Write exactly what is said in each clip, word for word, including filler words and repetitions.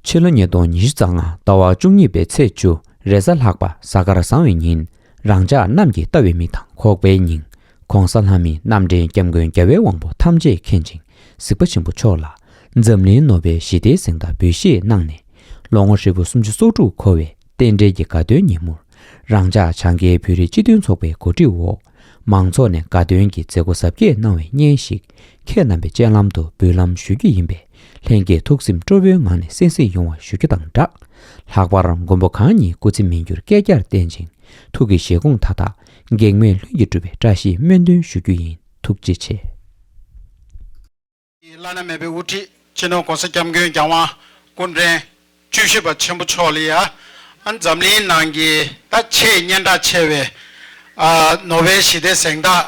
ཕྱི་ལོ་ཉིས་སྟོང་ཉི་ཤུ་རྩ་ལྔ་ཟླ་བ་བཅུ་གཉིས་པའི་ཚེས་བཅུ་རེས་གཟའ་ལྷག་པ་གཟའ་སྐར་བཟང་བའི་ཉིན། རང་ཅག་གནམ་གྱིས་བལྟ་བའི་མི་དང་འགོག་པའི་སྙིང་། ༸གོང་ས་ལྷ་མིའི་རྣམ་འདྲེན་སྐྱབས་མགོན་རྒྱལ་བའི་དབང་པོ་ཐམས་ཅད་མཁྱེན་ཅིང་གཟིགས་པ་ཆེན་པོ་མཆོག་ལ། འཛམ་གླིང་ནོ་བེལ་ཞི་བདེའི་གཟེངས་རྟགས་འབུལ་བཞེས་གནང་ནས། ལོ་ངོ་ཧྲིལ་པོ་སུམ་ཅུ་སོ་དྲུག་འཁོར་བའི་རྟེན་འབྲེལ་གྱི་དགའ་སྟོན་ཉིན་མོར། རང་ཅག་བྱང་མཁན་བོད་རིགས་སྤྱི་མཐུན་ཚོགས་པའི་གོ་སྒྲིག་འོག་མང་ཚོགས་ནས་དགའ་སྟོན་གྱི་མཛད་སྒོ་གཟབ་རྒྱས་གནང་བའི་སྙན་ཞིག་ཁྱེད་རྣམ་པའི་སྤྱན་ལམ་དུ་འབུལ་ལམ་ཞུ་རྒྱུ་ཡིན་པས། ལྷན་རྒྱས་ཐུགས་སེམས་སྤྲོ་བོའི་ངང་ནས་གསན་གཟིགས་ཡོང་བ་ཞུ་རྒྱུ་དང་སྦྲགས། ལྷག་པར་མགོན་པོ་གང་ཉིད་སྐུ་ཚེ་མི་འགྱུར་བསྐལ་བརྒྱར་བརྟན་ཅིང་། ཐུགས་ཀྱི་བཞེད་དགོངས་མཐའ་དག་གེགས་མེད་ལྷུན་གྱིས་གྲུབ་པའི་བཀྲ་ཤིས་སྨོན་འདུན་ཞུ་རྒྱུ་ཡིན། ཐུགས་རྗེ་ཆེ། བླ་ན་མེད་པའི་དབུ་ཁྲིད་སྤྱི་ནོར་༸གོང་ས་༸སྐྱབས་མགོན་རྒྱལ་དབང་སྐུ་ཕྲེང་བཅུ་བཞི་པ་ཆེན་པོ་མཆོག་ལ་ཡ། ཨ་འཛམ་གླིང་ནང་གི་ད་ཆེས་སྙན་གྲགས་ཆེ་བའི་ཨ་ནོ་བེལ་ཞི་བདེ་གཟེངས་རྟགས་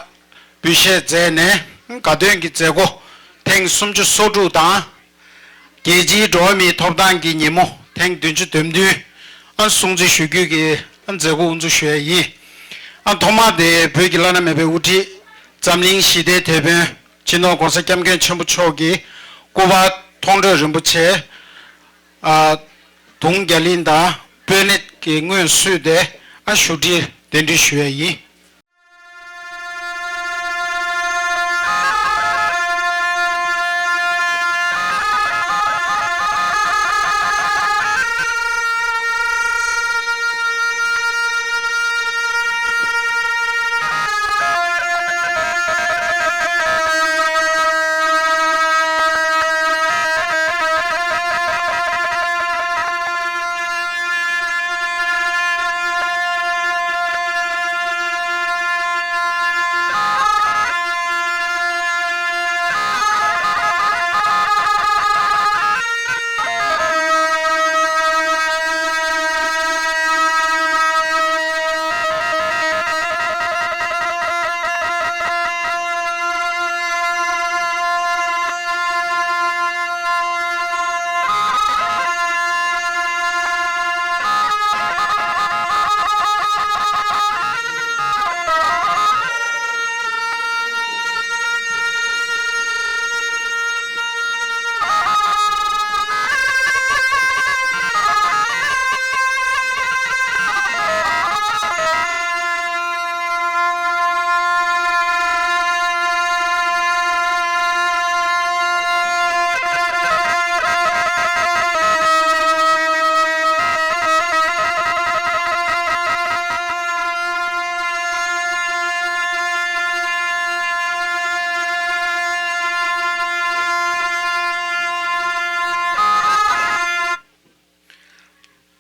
འབུལ་བཞེས་མཛད་ནས། དགའ་སྟོན་གྱི་མཛད་སྒོ་ཐེངས་སུམ་ཅུ་སོ་དྲུག་དང་། རྒྱལ་སྤྱིའི་འགྲོ་བ་མིའི་ཐོབ་ཐང་གི་ཉིན་མོ་ཐེངས་བདུན་ཅུ་དོན་བདུན་ཨ་སྲུང་བརྩི་ཞུ་རྒྱུ་གི་ཨ་མཛད་སྒོ་དབུ་འཛུགས་ཞུ་ཡ་ཡིན། ཨ་ཐོག་མ་དེ་བོད་ཀྱི་བླ་ན་མེད་པའི་དབུ་ཁྲིད་འཛམ་གླིང་ཞི་བདེའི་དེད་དཔོན་སྤྱི་ནོར་༸གོང་ས་༸སྐྱབས་མགོན་ཆེན་པོ་མཆོག་གི་སྐུ་པར་མཐོང་གྲོལ་རིན་པོ་ཆེ། ཨ་དུང་རྒྱ་གླིང་དང་སྤོས་སྣེ་གི་སྔོན་བསུས་ཏེ་ཨ་བཞུགས་ཁྲིར་གདན་འདྲེན་ཞུ་ཡ་ཡིན།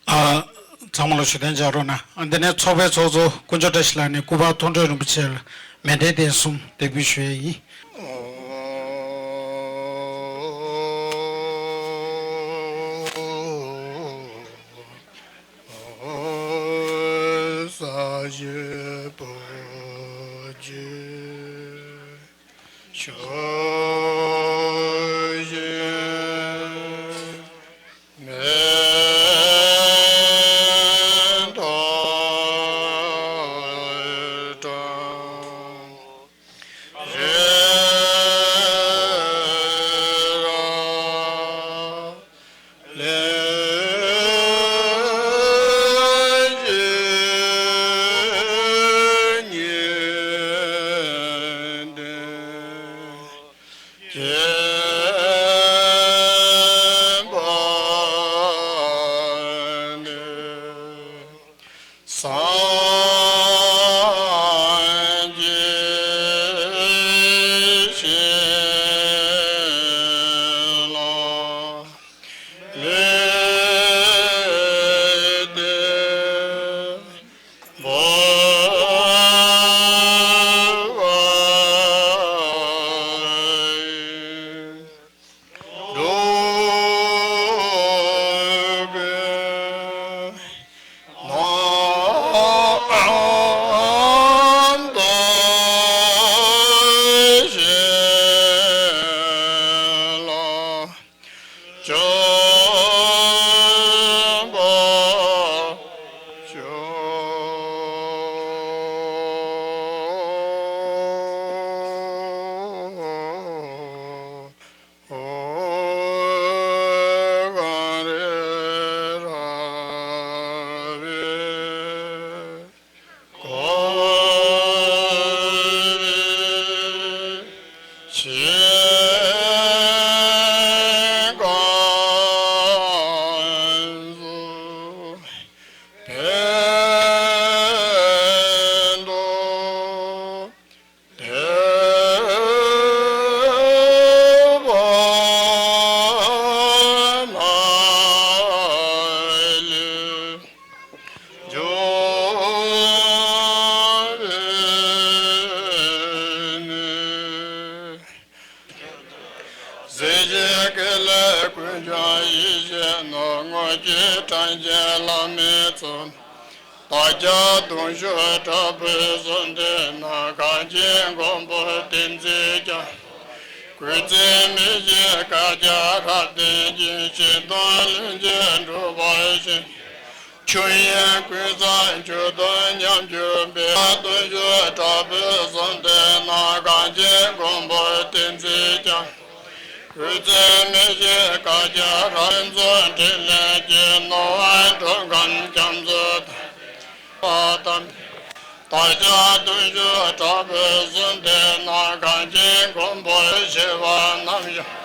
ཨ། ཚང་མ་ལ་བཞུགས་གདན་འཇགས་རོགས་གནང་། ཨ་འདི་ནས་ཚོགས་པའི་ཚོགས་གཙོ་དཀོན་མཆོག་བཀྲ་ཤིས་ལགས་ནས་སྐུ་པར་མཐོང་གྲོལ་རིན་པོ་ཆེ་ལ་མཎྜལ་རྟེན་གསུམ་འདེགས་འབུལ་ཞུ་ཡས་ཡིན། དགེ་ལེགས་ཀུན་འབྱུང་ཡེ་ཤེས་ནོར། དངོས་ཀྱི་གྲངས་ཅན་བླ་མའི་ཚོགས། བདག་ཅག་གདུང་ཤུགས་དྲག་པོས་གསོལ་འདེབས་ན། གངས་ཅན་མགོན་པོ་བསྟན་འཛིན་རྒྱ། སྐུ་ཚེ་མི་ཤིགས་བསྐལ་བརྒྱར་རབ་བརྟན་ཅིང་། ཞིང་དང་ལྷན་ཅིག་འགྲུབ་པར་ཤོག། ཆོས་དབྱིངས་ཀུན་བཟང་མཆོག་དང་མཉམ་གྱུར་པའི། གདུང་ཤུགས་དྲག་པོས་གསོལ་འདེབས་ན། གངས་ཅན་མགོན་པོ་བསྟན་འཛིན་རྒྱ། སྐུ་ཚེ་མི་ཤིགས་བསྐལ་བརྒྱར་རབ། ཕུན་ཚོགས་འཕྲིན་ལས་ཀྱི། ནོར་བུ་འབྲུ་ཁམས་རྒྱ་མཚོ་དང་། བདག་ཅག་གདུང་ཤུགས་དྲག་པོས་གསོལ་འདེབས་ན། གངས་ཅན་མགོན་པོ་ཞི་བ་རྣམ་གཞག།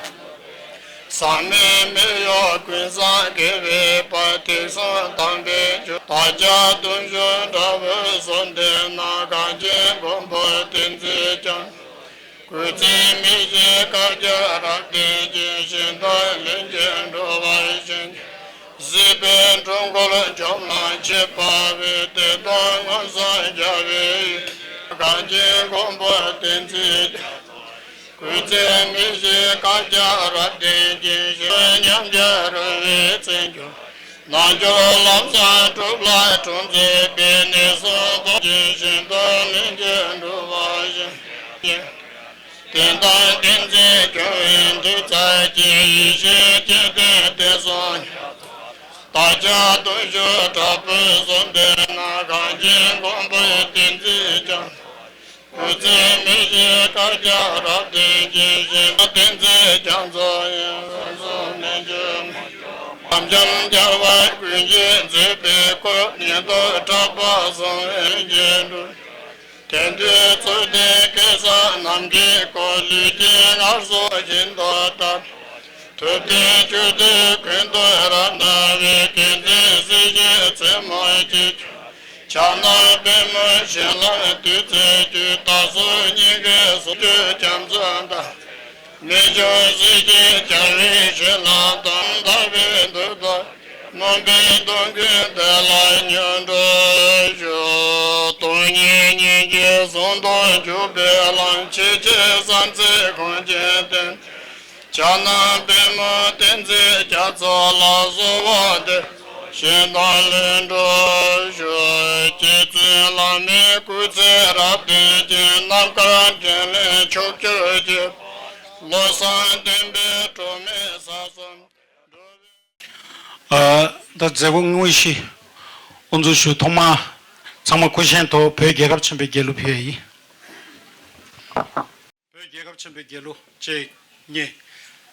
ཟག་མེད་མི་གཡོ་ཀུན་བཟང་དགེ་བའི་དཔལ། དུས་གསུམ་དམ་པའི་ཆོས། བདག་ཅག་གདུང་ཤུགས་དྲག་པོས་གསོལ་འདེབས་ན། གངས་ཅན་མགོན་པོ་བསྟན་འཛིན་རྒྱ། སྐུ་ཚེ་མི་ཤིགས་བསྐལ་བརྒྱར་རབ་བརྟན་ཅིང་། ཞིང་དང་ལྷན་ཅིག་འགྲོ་བར་ཤོག། གཟིགས་པའི་སྒྲུབ་སྐོར་ཇོ་ནང་མཆེད་པ་བས། བདེ་སྟོང་མངོན་སུམ་རྒྱལ་བའི་ཡུལ། གངས་ཅན་མགོན་པོ་བསྟན་འཛིན་རྒྱ། སྐུ་ཚེ་མི་ཤིགས་བསྐལ་བརྒྱར་རབ་བརྟན་ཅིང་། ཞིང་མཉམ་རྒྱལ་རོལ་པའི་རྩེར་འགྱུར། རྣལ་འབྱོར་ལམ་བཟང་སྒྲུབ་ལ་གྲོང་འཛིན་པའི། ནད་གསུམ་སྟོངས་ཤིང་ཞིང་དང་ལྷན་ཅིག་འགྲུབ་པར་ཤོག། བསྟན་དང་བསྟན་འཛིན་སྐྱོང་བའི་མཐུ་རྩལ་ཅན། ཡེ་ཤེས་ཀྱི་གདན་བསྟན་སྲུང་ཉེར་ཚོགས། བདག་ཅག་གདུང་ཤུགས་དྲག་པོས་གསོལ་འདེབས་ན། གངས་ཅན་མགོན་པོ་བསྟན་འཛིན་རྒྱ། སྐུ་ཚེ་མི་ཤིགས་བསྐལ་བརྒྱར་རབ་བརྟན་ཅིང་། ཞིང་དང་བསྟན་འཛིན་རྒྱ་མཚོ་ཡི། རང་སོར་གནས་གྱུར་མ། དམ་འཇམ་རྒྱལ་བ་ཀུན་གྱིས་མཛེས་པའི་སྐུ། ཉི་ཟླ་གྲགས་པ་བཟང་བའི་རྒྱན་དྲུག། དེང་དུས་གཙུག་ལྡན་སྐལ་བཟང་རྣམས་ཀྱིས་བསྐོར། ལུས་ཀྱི་ངལ་གསོ་ཞིང་དུ་དྲངས། ཐུབ་བསྟན་བཅུད་དུས་ཀུན་ཏུ་རབ་གནས་པའི། དགེ་མཚན་གཟི་བརྗིད་རྩེ་མོར་བརྗིད་གྱུར། ཕྱག་ན་པདྨོ་བཞད་ལ་བདུད་རྩིའི་རྒྱུན། བདག་སོགས་སྙིང་གའི་གཟུགས་ཀྱི་རྒྱ་མཚོ་འདྲ། རྨད་བྱུང་གཟི་བརྗིད་རྒྱལ་བའི་བཞད་ལ་འདུད། འདར་བའི་འདུད་པ་རྨོངས་པའི་གདོང་ཀུན་བདེ་ལ་མྱུར་འགྲུབ་ཤོག། སྟོང་ཉིད་སྙིང་རྗེའི་ཟུང་དུ་འཇུག་པའི་ལམ། ཆེས་ཆེར་གསལ་མཛད་གངས་ཅན་བསྟན། ཕྱག་ན་པདྨོ་བསྟན་འཛིན་རྒྱ་མཚོ་ལ། གསོལ་བ་འདེབས་ཞིང་དང་ལེན་གྲུབ་ཤོག། རྗེ་བཙུན་བླ་མའི་སྐུ་ཚེ་རབ་བརྟན་ཅིང་། རྣམ་དཀར་འཕྲིན་ལས་ཕྱོགས་བཅུར་རྒྱས། བློ་བཟང་བསྟན་པའི་སྒྲོན་མེ་ས་གསུམ་འགྲོ་བའི། ཨ། ད་མཛད་སྒོ་དངོས་གཞི་དབུ་འཛུགས་ཞུ། ཐོག་མར་ཚང་མ་སྐུ་བཞེངས་ཐོག་བོད་རྒྱལ་ཁབ་ཆེན་པོའི་རྒྱལ་གླུ་ཕུལ་ཡ་ཡིན། བོད་རྒྱལ་ཁབ་ཆེན་པོའི་རྒྱལ་གླུ་གཅིག་གཉིས།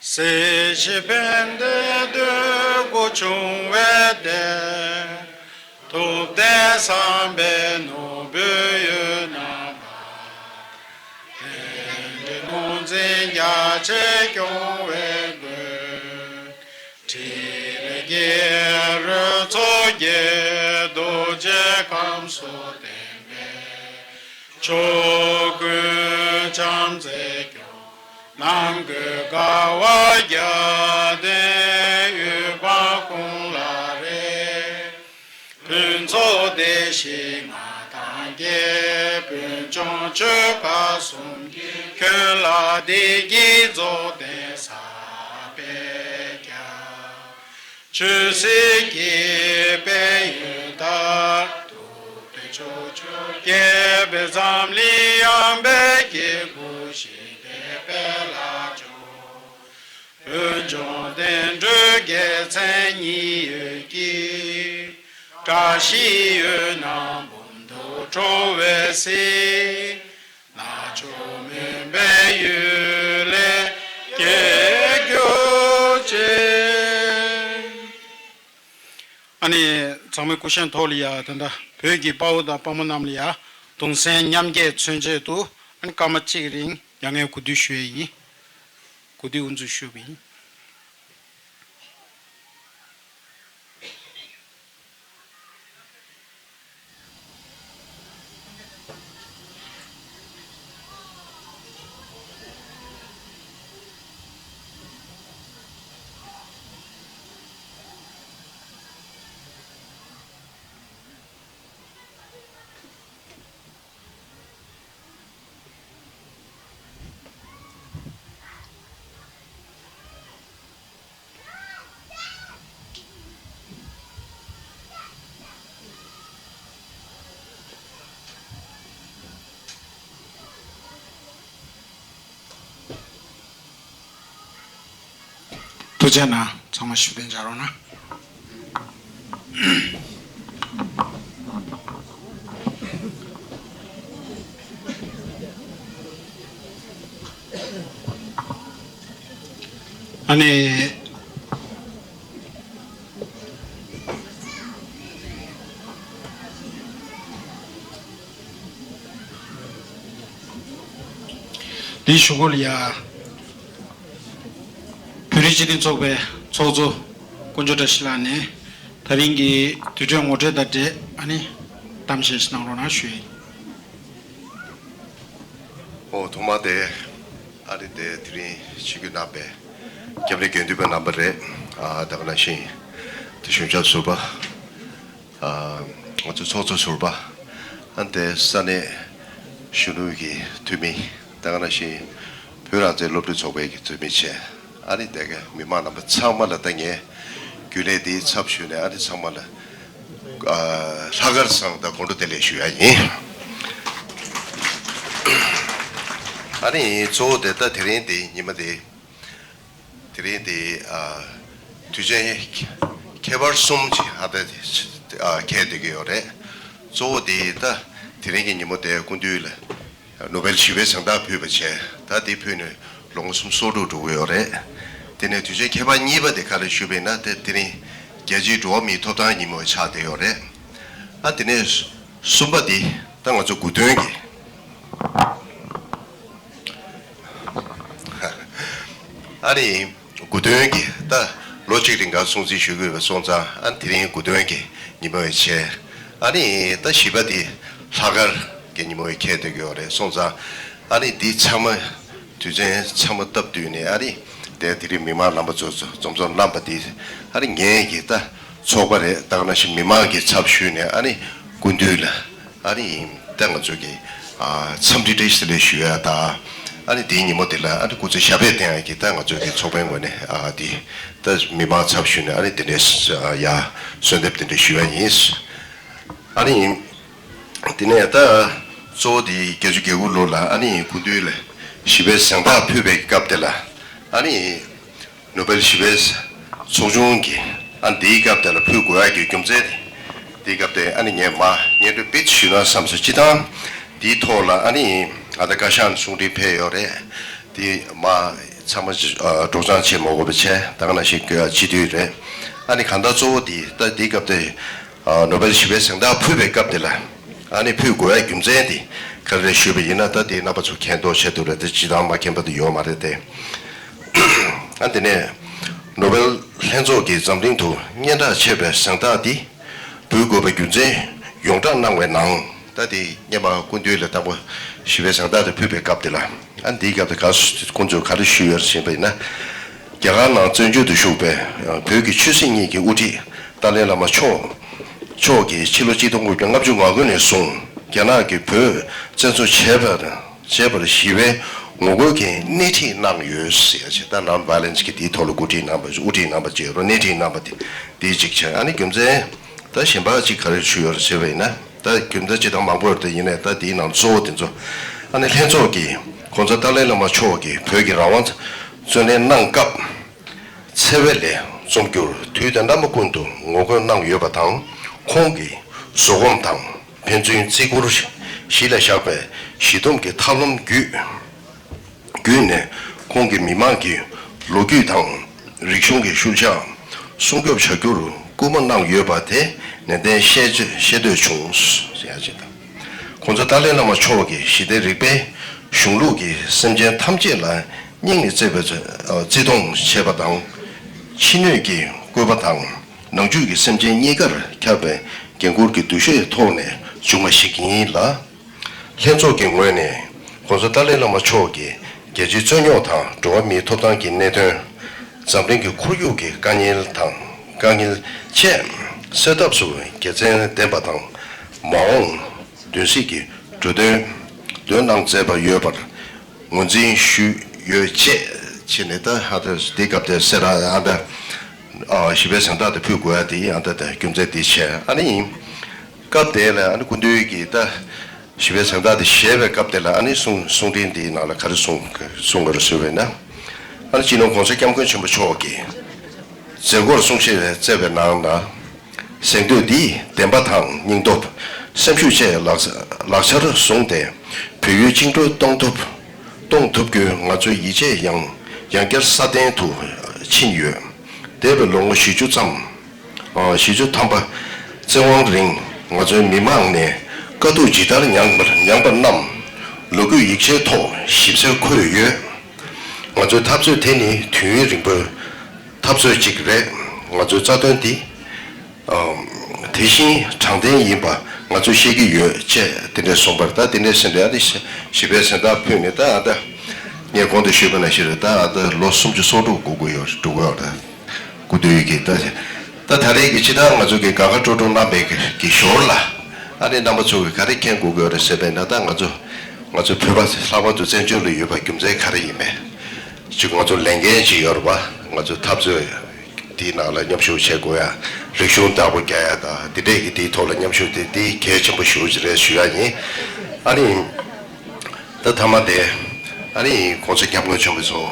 གསལ་བྱེད་ཕན་བདེའི་འདོད་དགུ་འབྱུང་བའི་གཏེར། ཐུབ་བསྟན་བསམ་པའི་ནོར་བུའི་ཡུལ་རྣམ་པ། རྟེན་འབྲེལ་ནོར་འཛིན་རྒྱ་ཆེར་སྐྱོང་བའི་མགོན། ཕྲིན་ལས་རྒྱལ་རོལ་མཚོ་རྒྱལ། རྡོ་རྗེ་ཁམས་སུ་བརྟན་པའི་ཕྱོགས་ཀུན་བྱམས་བརྩེས་སྐྱོང་། ནམ་མཁའི་དགའ་བ་བརྒྱ་ལྡན། འོད་དཔག་ཀུན་ལ་རེག་ཕུན་ཚོགས་བདེ་གཤེགས་མངའ་ཐང་རྒྱས། སྤུན་ཆུང་ཆོས་སྐལ་གསུམ་གྱིས། ཁྱོན་ལ་བདེ་སྐྱིད་རྫོགས་ལྡན་ཟབ་པའི་རྒྱ། ཆོས་སྲིད་ཀྱི་དཔལ་ཡོན་དང་། ཐུབ་བསྟན་ཕྱོགས་བཅུར་རྒྱས་པའི་འཛམ་གླིང་། ཡངས་པའི་སྐྱེ་དགུའི་ཞི་བདེའི་དཔལ་ལ་འབྱོར། བོད་ལྗོངས་བསྟན་འགྲོའི་རྒྱལ་མཚན་ཉི་འོད་ཀྱིས། བཀྲ་ཤིས་འོད་སྣང་འབུམ་དུ་འཕྲོ་བའི་གསེང་། རྣལ་འབྱོར་མོས་པའི་གཡུལ་ལས་སྐྱེས་གྱུར་ཅིག། ཨ་ནི་ཚང་མས་སྐུ་བཞེངས་ཐོག་ལ་ཡ། ད་ལྟ་བོད་ཀྱི་དཔའ་བོ་དང་དཔའ་མོ་རྣམས་ལ་ཡ་གདུང་སེམས་མཉམ་སྐྱེད་མཚོན་ཆེད་དུ། ཨ་ནི་སྐར་མ་གཅིག་རིང་མྱ་ངན་གུས་འདུད་ཞུ་ཡས་ཡིན། གུས་འདུད་དབུ་འཛུགས་ཞུ་བ་ཡིན། ཐུགས་རྗེ་གནང་། ཚང་མ་བཞུགས་གདན་འཇགས་རོགས་གནང་། ཨ་ནི། འདིའི་གཞུག་གུ་ལ་ཡ། བོད་རིགས་སྤྱི་མཐུན་ཚོགས་པའི་ཚོགས་གཙོ་དཀོན་མཆོག་བཀྲ་ཤིས་ལགས་ནས་ད་རིང་གི་དུས་དྲན་ངོ་སྤྲོད་དང་འབྲེལ་ཨ་ནི་གཏམ་བཤད་ཞིག་གནང་རོགས་གནང་ཞུ་ཡི། ཨོ་ཐོག་མ་དེ་ཨ་རི་དེ་དེ་རིང་ཆིབས་བསྒྱུར་གནང་པའི་སྐྱབས་གནས་དགེ་འདུན་པ་རྣམ་པ་རེད། ཨ་ད་ག་ནང་བཞིན་དེ་གཞུང་ཞབས་ཟུར་པ། ང་ཚོའི་ཚོགས་གཙོ་ཟུར་པ། ཨ་ནི་དེ་ས་གནས་གཞོན་ནུ་གི་འཐུས་མི། ད་ག་ནང་བཞིན་བོད་རང་བཙན་སློབ་ཕྲུག་ཚོགས་པའི་གི་འཐུས་མི་བྱས། ཨ་ནི་དེ་ག་མི་མང་རྣམ་པ་ཚང་མ་ལ་ད་ངས་རྒྱུན་ལས་འདིའི་ཚབ་ཞུས་ནས་ཨ་ནི་ཚང་མ་ལ་ཨ་ལྷག་དཀར་བཟང་དང་དགོང་དྲོ་བདེ་ལེགས་ཞུ་ཡ་ཡིན། ཨ་ནི་གཙོ་བོ་དེ་ད་དེ་རིང་འདི་ཉི་མ་འདི། དེ་རིང་འདི་ཨ་དུས་ཆེན་ཁྱད་པར་གསུམ་ཅིག་ཧ་ད་ཨ་འཁེལ་བསྡད་ཀྱི་ཡོད་རེད། གཙོ་བོ་འདི་ད་དེ་རིང་གི་ཉིན་མོ་དེ་སྐུ་མདུན་ལ་ནོ་བེལ་ཞི་བའི་གཟེངས་རྟགས་ཕུལ་བ་བྱས། ད་འདི་ཕུལ་ནས་ལོ་ངོ་སུམ་ཅུ་སོ་དྲུག་འགྲོ་གི་ཡོད་རེད། དེ་ནས་དུས་ཆེན་ཁྱད་པར་གཉིས་པ་དེ་ག་རེ་ཞུས་པ་ཡིན་ན་དེ་དེ་རིང་རྒྱལ་སྤྱིའི་འགྲོ་བ་མིའི་ཐོབ་ཐང་ཉིན་མོ་ཆགས་བསྡད་ཡོད་རེད། ཨ་དེ་ནས་གསུམ་པ་འདི་ད་ང་ཚོ་དགུ་སྟོན་གྱི། ཨ་ནི་དགུ་སྟོན་གྱི་ད་ལོ་གཅིག་རིང་ག་སྲུང་བརྩི་ཞུ་དགོས་པ་སོང་ཙང་ཨ་ནི་དེ་རིང་དགུ་སྟོན་གྱི་ཉིན་མོ་བའི་ཆེད། ཨ་ནི་ད་བཞི་པ་དེ་ལྷག་དཀར་གྱི་ཉིན་མོ་བའི་ཁྱད་དེ་ཡོད་རེད་སོང་ཙང་ཨ་ནི་འདི་ཚང་མ་དུས་ཆེན་ཚང་མ་སྟབས་བསྟུན་ནས་ཨ་ནི་དེ་དེ་རིང་མི་མང་རྣམ་པ་ཚོ་ཚོ་འཛོམས་འཛོམས་གནང་པ་དེ་ཨ་ནི་ངས་ཀྱི་ད་ཚོགས་པ་རེད་ད་ག་ནང་བཞིན་མི་མང་གི་ཚབ་ཞུས་ནས་ཨ་ནི་སྐུ་མདུན་ལ། ཨ་ནི་ད་ང་ཚོ་གི་ཨ་འཚམས་འདྲི་བཀྲ་ཤིས་བདེ་ལེགས་ཞུ་ཡ་དང་། ཨ་ནི་དེའི་ཉིན་མོ་དེ་ལ་ཨ་ནི་སྐུ་ཚེ་ཞབས་པད་བརྟན་ཡ་གི་ད་ང་ཚོ་གི་ཚོགས་པའི་ངོས་ནས་ཨ་དེ་ད་མི་མང་ཚབ་ཞུས་ནས་ཨ་ནི་དེ་འདྲའི་ཡ་གསོལ་འདེབས་དེ་འདྲ་ཞུ་ཡ་ཡིན། ཨ་ནི་དེ་ནས་ད་གཙོ་བོ་དེ་བརྒྱད་ཅུ་གྱ་དགུ་ལོ་ལ་ཨ་ནི་སྐུ་མདུན་ལ་ཞི་བའི་གཟེངས་རྟགས་ཕུལ་བའི་སྐབས་དེ་ལ་ཨ་ནི། ནོ་བེལ་ཞི་བའི་ཚོགས་ཆུང་གིས་ཨ་འདིའི་སྐབས་དེ་ལ་ཕུལ་དགོས་ཡ་གི་རྒྱུ་མཚན་དེ། འདིའི་སྐབས་དེ་ཨ་ནི་ངས་མ་སྙན་སྒྲོན་དཔེ་ཞུས་ན་བསམ་སོང་སྤྱི་བཏང་། འདིའི་ཐོག་ལ་ཨ་ནི་ཨ་ད་བཀའ་ཤག་ནས་གསུང་འཕྲིན་ཕེབས་ཡོད་རེད། དེ་མ་ཚང་མ་སྒྲོག་སྦྱང་བྱེད་མ་དགོས་པ་བྱས་ད་ག་ནང་བཞིན་སྤྱི་འཐུས་རེད། ཨ་ནི་གང་ལྟར་གཙོ་བོ་དེ་ད་འདིའི་སྐབས་དེ་ནོ་བེལ་ཞི་བའི་གཟེངས་རྟགས་ཕུལ་བའི་སྐབས་དེ་ལ་ཨ་ནི་ཕུལ་དགོས་ཡ་རྒྱུ་མཚན་དེ་ག་རེ་ཞུས་པ་ཡིན་ན་ད་དེ་རྣམ་པ་ཚོ་མཁྱེན་རྟོགས་བྱེད་འདུག་རེད་དེ་སྤྱི་བཏང་མ་མཁྱེན་པ་དེ་ཡོད་མ་རེད་དེ། ཨ་དེ་ནས་ནོ་བེལ་ལྷན་ཚོགས་ཀྱིས་འཛམ་གླིང་དུ་སྙན་གྲགས་ཆེ་བའི་གཟེངས་རྟགས་འདི་འབུལ་དགོས་པའི་རྒྱུ་མཚན་ཡོངས་བསྒྲགས་གནང་བའི་ནང་ད་དེ་སྔོན་མ་སྐུ་མདུན་ལ་དང་པོ་ཞི་བའི་གཟེངས་རྟགས་དེ་ཕུལ་བའི་སྐབས་དེ་ལ་ཨ་འདིའི་སྐབས་དེ་ག་ཁོང་ཚོས་ག་རེ་ཞུས་ཡོད་ཟེར་བ་ཡིན་ན། རྒྱ་གར་ནང་བཙན་བྱོལ་དུ་བཞུགས་པའི་བོད་ཀྱི་ཆོས་སྲིད་གཉིས་ཀྱི་དབུ་ཁྲིད་ཏཱ་ལའི་བླ་མ་མཆོག་མཆོག་གིས་ཕྱི་ལོ་ཆིག་སྟོང་དགུ་བརྒྱ་ལྔ་བཅུ་ང་དགུ་ནས་བཟུང་རྒྱ་ནག་གིས་བོད་བཙན་འཛུལ་བྱས་པར་བྱས་པར་ཞི་བའི་ངོ་རྒོལ་གྱི་སྣེ་ཁྲིད་གནང་ཡོད་ཟེར་ཡ་ཅིག་ད་ནོན་ཝའི་ལེན་སི་གི་དེའི་ཐོག་ལ་འགོ་ཁྲིད་གནང་པ་དབུ་ཁྲིད་གནང་པ་བཅས་རོ་སྣེ་ཁྲིད་གནང་པ་དེ་དེའི་གཅིག་བྱས། ཨ་ནི་རྒྱུ་མཚན་ད་གཞན་པ་གཅིག་ག་རེ་ཞུ་ཡོད་རེད་ཟེར་བ་ཡིན་ན་ད་རྒྱུ་མཚན་ཅི་དང་མང་པོ་ཡོད་དེ་ཡིན་ནའི་ད་དེའི་ནང་གཙོ་བོ་དེ་ཚོ་ཨ་ནི་ལྷན་ཚོགས་ཀྱིས་༸གོང་ས་ཏཱ་ལའི་བླ་མ་མཆོག་གིས་བོད་ཀྱི་རང་དབང་རྩོད་ལེན་གནང་སྐབས། འཚེ་བའི་ལས་རྩོམ་རྒྱུར་དུས་དང་རྣམ་པ་ཀུན་ཏུ་ངོ་རྒོལ་གནང་ཡོད་པ་དང་། ཁོང་གི་བཟོད་སྒོམ་དང་ཕན་ཚུན་བརྩི་བཀུར་གཞི་ལ་བཞག་པའི་ཞི་འདུམ་གྱི་ཐབས་ལམ་བརྒྱུད་བརྒྱུད་ནས་ཁོང་གིས་མི་མང་གི་ལོ་རྒྱུས་དང་རིག་གཞུང་གི་ཤུལ་བཞག་སྲུང་སྐྱོབ་བྱ་རྒྱུར་སྐུལ་མ་གནང་ཡོད་པ་དེ་ནན་ཏན་ཤེས་ཤེས་འདོད་བྱུང་ཟེར་ཡ་ཅིག་དང་། ༸གོང་ས་ཏཱ་ལའི་བླ་མ་མཆོག་གིས་ཞི་བདེ་རིག་པའི་གཞུང་ལུགས་ཀྱིས་སེམས་ཅན་ཐམས་ཅད་ལ་སྙིང་ནས་བརྩེ་བའི་བརྩེ་གདུང་བྱེད་པ་དང་། ཕྱི་སྣོད་ཀྱི་བཀོད་པ་དང་ནང་བཅུད་ཀྱི་སེམས་ཅན་གཉིས་ཀར་ཁྱབ་པའི་འགན་ཁུར་གྱི་འདུ་ཤེས་ཐོག་ནས་བྱུང་བ་ཞིག་ཡིན་ལ། ལྷན་ཚོགས་ཀྱི་ངོས་ནས་༸གོང་ས་ཏཱ་ལའི་བླ་མ་མཆོག་གིས་རྒྱལ་སྤྱིའི་རྩོད་རྙོག་དང་འགྲོ་བ་མིའི་ཐོབ་ཐང་གི་གནད་དོན། འཛམ་གླིང་གི་ཁོར་ཡུག་གི་དཀའ་ངལ་དང་དཀའ་ངལ་བཅས་སེལ་ཐབས་སུ་དགེ་མཚན་ལྡན་པ་དང་མ་འོངས་བདུན་ཚིགས་ཀྱི་འབྲུ་དོན་འདོན་གནང་མཛད་པ་ཡོད་པར་ངོས་འཛིན་ཞུས་ཡོད་ཅེས་བྱས་ནས་ད་ཧ་ད་འདི་སྐབས་དེ་སེ་ར་ཨ་ད་ཞི་བའི་གཟེངས་རྟགས་དེ་ཕུལ་དགོས་ཡ་དེ་ཡིན་ཨ་ད་ད་རྒྱུ་མཚན་དེ་བྱས་ཨ་ནི་ཡིན། སྐབས་དེ་ལ་ཨ་ནི་སྐུ་མདུན་གྱིས་ད་ཞི་བའི་གཟེངས་རྟགས་དེ་བཞེས་པའི་སྐབས་དེ་ལ་ཨ་ནི་གསུང་གསུང་འཕྲིན་དེའི་ནང་ལ་ག་རེ་གསུང་གསུང་ག་རེ་ཞུས་པས་ན། ཨ་ནི་སྤྱི་ནོར་༸གོང་ས་༸སྐྱབས་མགོན་ཆེན་པོ་མཆོག་གིས་ མཛད་སྒོར་གསུང་བཤད་སྩལ་བའི་ནང་ན། གཟེངས་བསྟོད་འདིས་བདེན་པ་དང་སྙིང་སྟོབས། སེམས་ཤུགས་བཅས་ལག་ལག་ཆར་བཟུང་སྟེ། བོད་ཡུལ་བཅིངས་འགྲོལ་གཏོང་ཐུབ། གཏོང་ཐུབ་རྒྱུའི་ང་ཚོའི་ཡིད་ཆེས་ཡང་ཡང་བསྐྱར་སྲ་བརྟན་དུ་ཕྱིན་ཡོད། འདས་པའི་ལོ་ངོ་བཞི་བཅུ་ཙམ། ཨ། བཞི་བཅུ་ཐམ་པ་བཙན་དབང་རིང་ང་ཚོའི་མི་དམངས་ནས་དཀའ་སྡུག་ཇི་ལྟར་མྱངས་པར་མྱངས་པ་རྣམས་ལོ་རྒྱུས་ཡིག་ཆའི་ཐོག་ཞིབ་གསལ་འཁོད་ཡོད། ང་ཚོའི་འཐབ་རྩོད་དེ་ནི་དུས་ཡུན་རིང་པོའི་འཐབ་རྩོད་ཅིག་རེད། ང་ཚོའི་རྩ་དོན་འདི། ཨམ། དེ་བཞིན་དྲང་བདེན་ཡིན་པ་ང་ཚོས་ཤེས་ཀྱི་ཡོད་ཅེས་དེ་འདྲས་གསུངས་པར། ད་དེ་འདྲས་ཟེར་འདྲ་ཨ་ནི་ཞི་བའི་གཟེངས་རྟགས་ཕུལ་ནས། ད་ཨ་ད་ངས་གོང་དུ་ཞུས་པ་ནང་བཞིན་རེད། ད་ཨ་ད་ལོ་སུམ་ཅུ་སོ་དྲུག་འགོར་གྱི་ཡོད་འགྲོ་གི་ཡོད་རེད། སྐུ་མདུན་གྱིས་ད་ད་ད་རེས་ཀྱི་ཕྱི་ཟླ་ང་ཚོ་གི་དགའ་དགའ་སྤྲོ་སྤྲོ་གནང་བའི་གི་ཞོར་ལ། ཨ་ནི་རྣམ་པ་ཚོ་གིས་ག་རེ་མཁྱེན་དགོས་ཀྱི་ཡོད་རེད་ཟེར་བས་ན། ད་ང་ཚོ་ང་ཚོ་བོད་པ་ལྷག་པར་དུ་བཙན་བྱོལ་ལ་ཡོད་པ་རྒྱུ་མཚན་ག་རེ་ཡིན་མིན། གཅིག་ང་ཚོ་ལས་འགན་ཅིག་ཡོད་རེད་པ། ང་ཚོ་འཐབ་རྩོད་དེའི་ནང་ལ་མཉམ་ཞུགས་བྱེད་དགོས་ཡ། རིག་གཞུང་བདག་པོ་རྒྱག་ཡ་དང་དེ་འདྲས་ཀྱི་དེའི་ཐོག་ལ་མཉམ་ཞུགས་དེ་དེ་གལ་ཆེན་པོ་ཞེ་པོ་ཅིག་རེད་ཞུ་ཡ་ཡིན། ཨ་ནི། ད་མཐའ་མ་དེ། ཨ་ནི་༸གོང་ས་༸སྐྱབས་མགོན་ཆེན་པོ་མཆོག་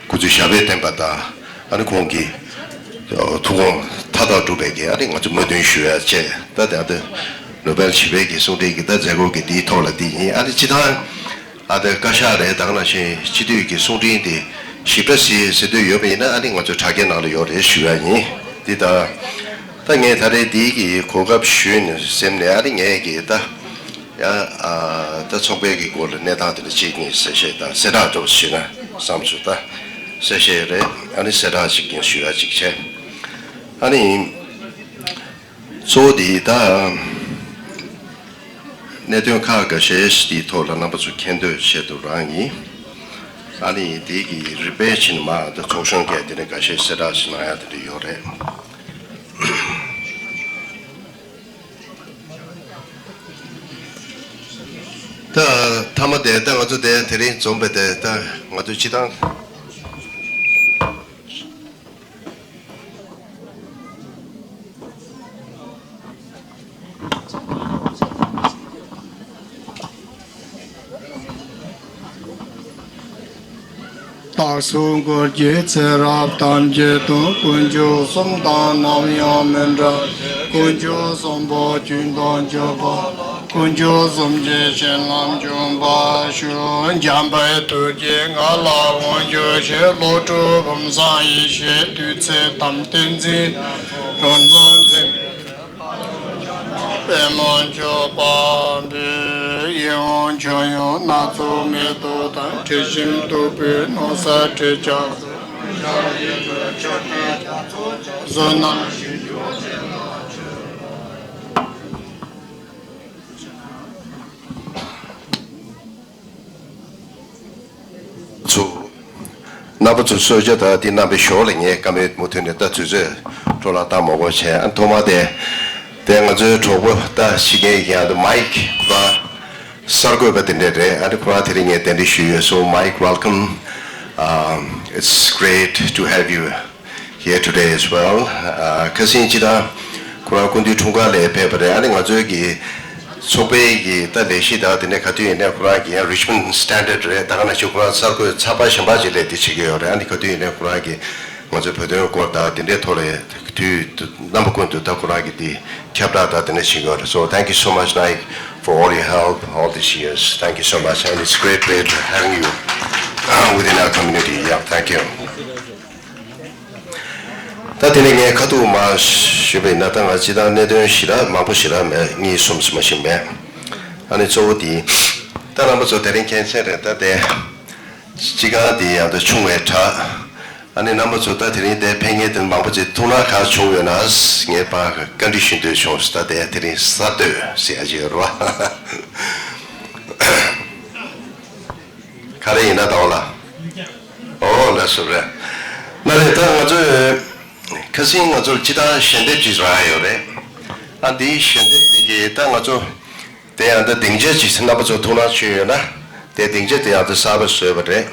སྐུ་ཚེ་ཞབས་པད་བརྟན་པ་དང་། ཨ་ནི་ཁོང་གི་ཐུགས་དགོངས་མཐའ་དག་འགྲུབ་པའི་གི་ཨ་ནི་ང་ཚོ་སྨོན་འདུན་ཞུ་ཡ་བཅས། ད་དེ་ཨ་ད་ནོ་བེལ་ཞི་བའི་གི་གསུང་འཕྲིན་གྱི་ད་མཛད་སྒོ་གི་དེའི་ཐོག་ལ་དེ་ཡིན། ཨ་ནི་སྤྱི་བཏང་ཨ་ད་བཀའ་ཤག་རེད། ད་ག་ནང་བཞིན་སྤྱི་འཐུས་ཀྱི་གསུང་འཕྲིན་དེ་ཞིབ་ཕྲ་གཟིགས་ཟེར་འདོད་ཡོད་པ་ཡིན་ན། ཨ་ནི་ང་ཚོ་དྲ་རྒྱའི་ནང་ལ་ཡོད་རེད་ཞུ་ཡ་ཡིན། འདི་ད་ད་ངས་ད་རེས་འདིའི་གི་གོ་སྐབས་ཞུས་ནས་སེམས་ནས་ཨ་ནི་ངས་གི་ད། ཡང་ཨ་ད་ཚོགས་པའི་གི་སྐོར་ལ་གནས་སྟངས་དེ་འདྲ་གཅིག་གཉིས་གསལ་བཤད་དང་གསལ་བསྒྲགས་འདྲ་བོ་ཞུས་ན་བསམ་སོང་། ད་གསལ་བཤད་རེད། ཨ་ནི་གསལ་བསྒྲགས་གཅིག་གཉིས་ཞུ་ཡ་གཅིག་བྱས། ཨ་ནི་གཙོ་བོ་དེ་ད་གནད་དོན་ཁག་འགའ་ཤས་དེའི་ཐོག་ལ་རྣམ་པ་ཚོ་མཁྱེན་འདོད་ཆེད་དུ་རང་ཡིན། ཨ་ནི་དེ་གི་རིམ་པས་ཕྱིན་མ་ད་ཚོགས་གཞོན་གྱིས་དེ་འདྲ་འགའ་ཤས་གསལ་བསྒྲགས་ཤིག་གནང་ཡ་དེ་འདྲ་ཡོད་རེད། ད་མཐའ་མ་དེ་ད་ང་ཚོ་དེ་དེ་རིང་འཛོམས་པའི་དེ་ད་ང་ཚོ་སྤྱི་བཏང་བདག་སོགས་འཁོར་བཅས་ཚེ་རབས་ཐམས་ཅད་དུ། དཀོན་མཆོག་གསུམ་དང་ནམ་ཡང་མི་འབྲལ། དཀོན་མཆོག་གསུམ་པོ་ཆོས་དང་སྤྱོད་པ། དཀོན་མཆོག་གསུམ་གྱི་བྱིན་རླབས་འཇུག་པར་ཤོག། འཇམ་དཔལ་ཐུགས་རྗེས་ང་ལ་དབང་ཕྱུག་ཕྱིར། བློ་གྲོས་ཕུན་སུམ་ཡེ་ཤེས་བདུད་རྩི་དང་། བསྟན་འཛིན་རང་རྩལ་འཛིན་པའི་དཔལ་མོ་མཆོག་དཔལ་བེ་ཡིད་འོང་མཆོད་ཡོན་སྣ་ཚོགས་མེ་ཏོག་དང་། དྲི་ཞིམ་བདུག་སྤོས་སྣང་གསལ་དྲི་ཆབ་བསོད་ནམས་ཚོ། རྣམ་པ་ཚོ་གསོལ་ཇ་དང་འདི་གནང་བའི་ཞོར་ལ་ངས་བཀའ་མོལ་མུ་མཐུད་ནས་ད་དུས་ཚོད་འཕྲོ་བརླག་བཏང་མ་དགོས་བྱས། ཨ་ཐོག་མ་དེ་དེ་ང་ཚོའི་གྲོགས་པོ་ད་ཕྱི་རྒྱལ་ཡིན་ཡང་དུ་མའིག་ཁོ་རང་གསར་འགོད་པ་དེ་འདྲས་རེད། ཨ་ནི་ཁོ་རང་དེ་རིང་ངས་གདན་འདྲེན་ཞུས་ཡོད། So Mike, welcome. Um, it's great to have you here today as well. ཨ་ཁ་སང་ཅི་ད་ཁོ་རང་སྐུ་མདུན་འཁྲུངས་སྐར་ལ་ཕེབས་པ་རེད། ཨ་ནི་ང་ཚོའི་གི་ཚོགས་པའི་གི་ད་ལས་གཞི་དང་དེ་ནས་ག་དུས་ཡིན་ནའི་ཁོ་རང་གི་ཡང་Richmond Standard རེད། ད་ག་ནང་བཞིན་ཁོ་རང་གསར་འགོད་ཚགས་པར་གཞན་པ་ཅིག་ལས་དེ་བྱེད་ཀྱི་ཡོད་རེད། ཨ་ནི་ག་དུས་ཡིན་ནའི་ཁོ་རང་གི་ང་ཚོའི་བོད་དོན་སྐོར་དང་དེ་འདྲའི་ཐོག་ལ་དུས་རྣམ་པ་ཀུན་ཏུ་ད་ཁོ་རང་གི་དེ་ཁྱབ་བསྒྲགས་དང་དེ་འདྲ་བྱེད་ཀྱི་ཡོད་རེད། So thank you so much, Mike, for all your help all these years. Thank you so much, and it's great, great having you, uh, within our community. Yeah, thank you. ད་དེ་ནས་ངས་ཁ་ཐུག་མར་ཞུས་པ་ཡིན་ན། ད་ང་སྤྱི་བཏང་གནད་དོན་ཞེ་དྲག་མང་པོ་ཞེ་དྲག་མེད། གཉིས་གསུམ་ཙམ་ཞིག་མེད། ཨ་ནི་གཙོ་བོ་དེ་ད་རྣམ་པ་ཚོ་དེ་རིང་མཁྱེན་གསལ་རེད། ད་དེ་སྤྱི་ཁང་དེ་ཡང་ད་ཆུང་བའི་དྲག་ཨ་ནི་རྣམ་པ་ཚོ་ད་དེ་རིང་དེ་ཕེབས་མཁན་དེ་མང་པོ་ཅིག་ཐུགས་སྣང་ག་བྱུང་ཡོད་ན་ངས་ཕར་བཀའ་འདྲི་ཞུ་འདོད་བྱུང་། ད་དེ་དེ་རིང་གསར་གཏོད་ཟེར་ཡ་ཅིག་ཡོད་རེད་བ། ག་རེ་ཡིན་ན་ད་འོ་ལ། ཨོ་ལགས་སོ་རེད། མ་རེད། ད་ང་ཚོས་ཁ་སང་ང་ཚོར་སྤྱི་བཏང་ཞལ་འདེབས་ཅིག་རག་ཡོད་རེད། ཨ་འདིའི་ཞལ་འདེབས་འདི་གི་ད་ང་ཚོ་དེ་ཡང་ད་སྡིངས་ཆ་ཅིག་རྣམ་པ་ཚོ་ཐུགས་སྣང་བྱུང་ཡོད་ན། དེ་སྡིངས་ཆ་དེ་ཡང་ད་གསར་པ་བཟོས་པ་རེད།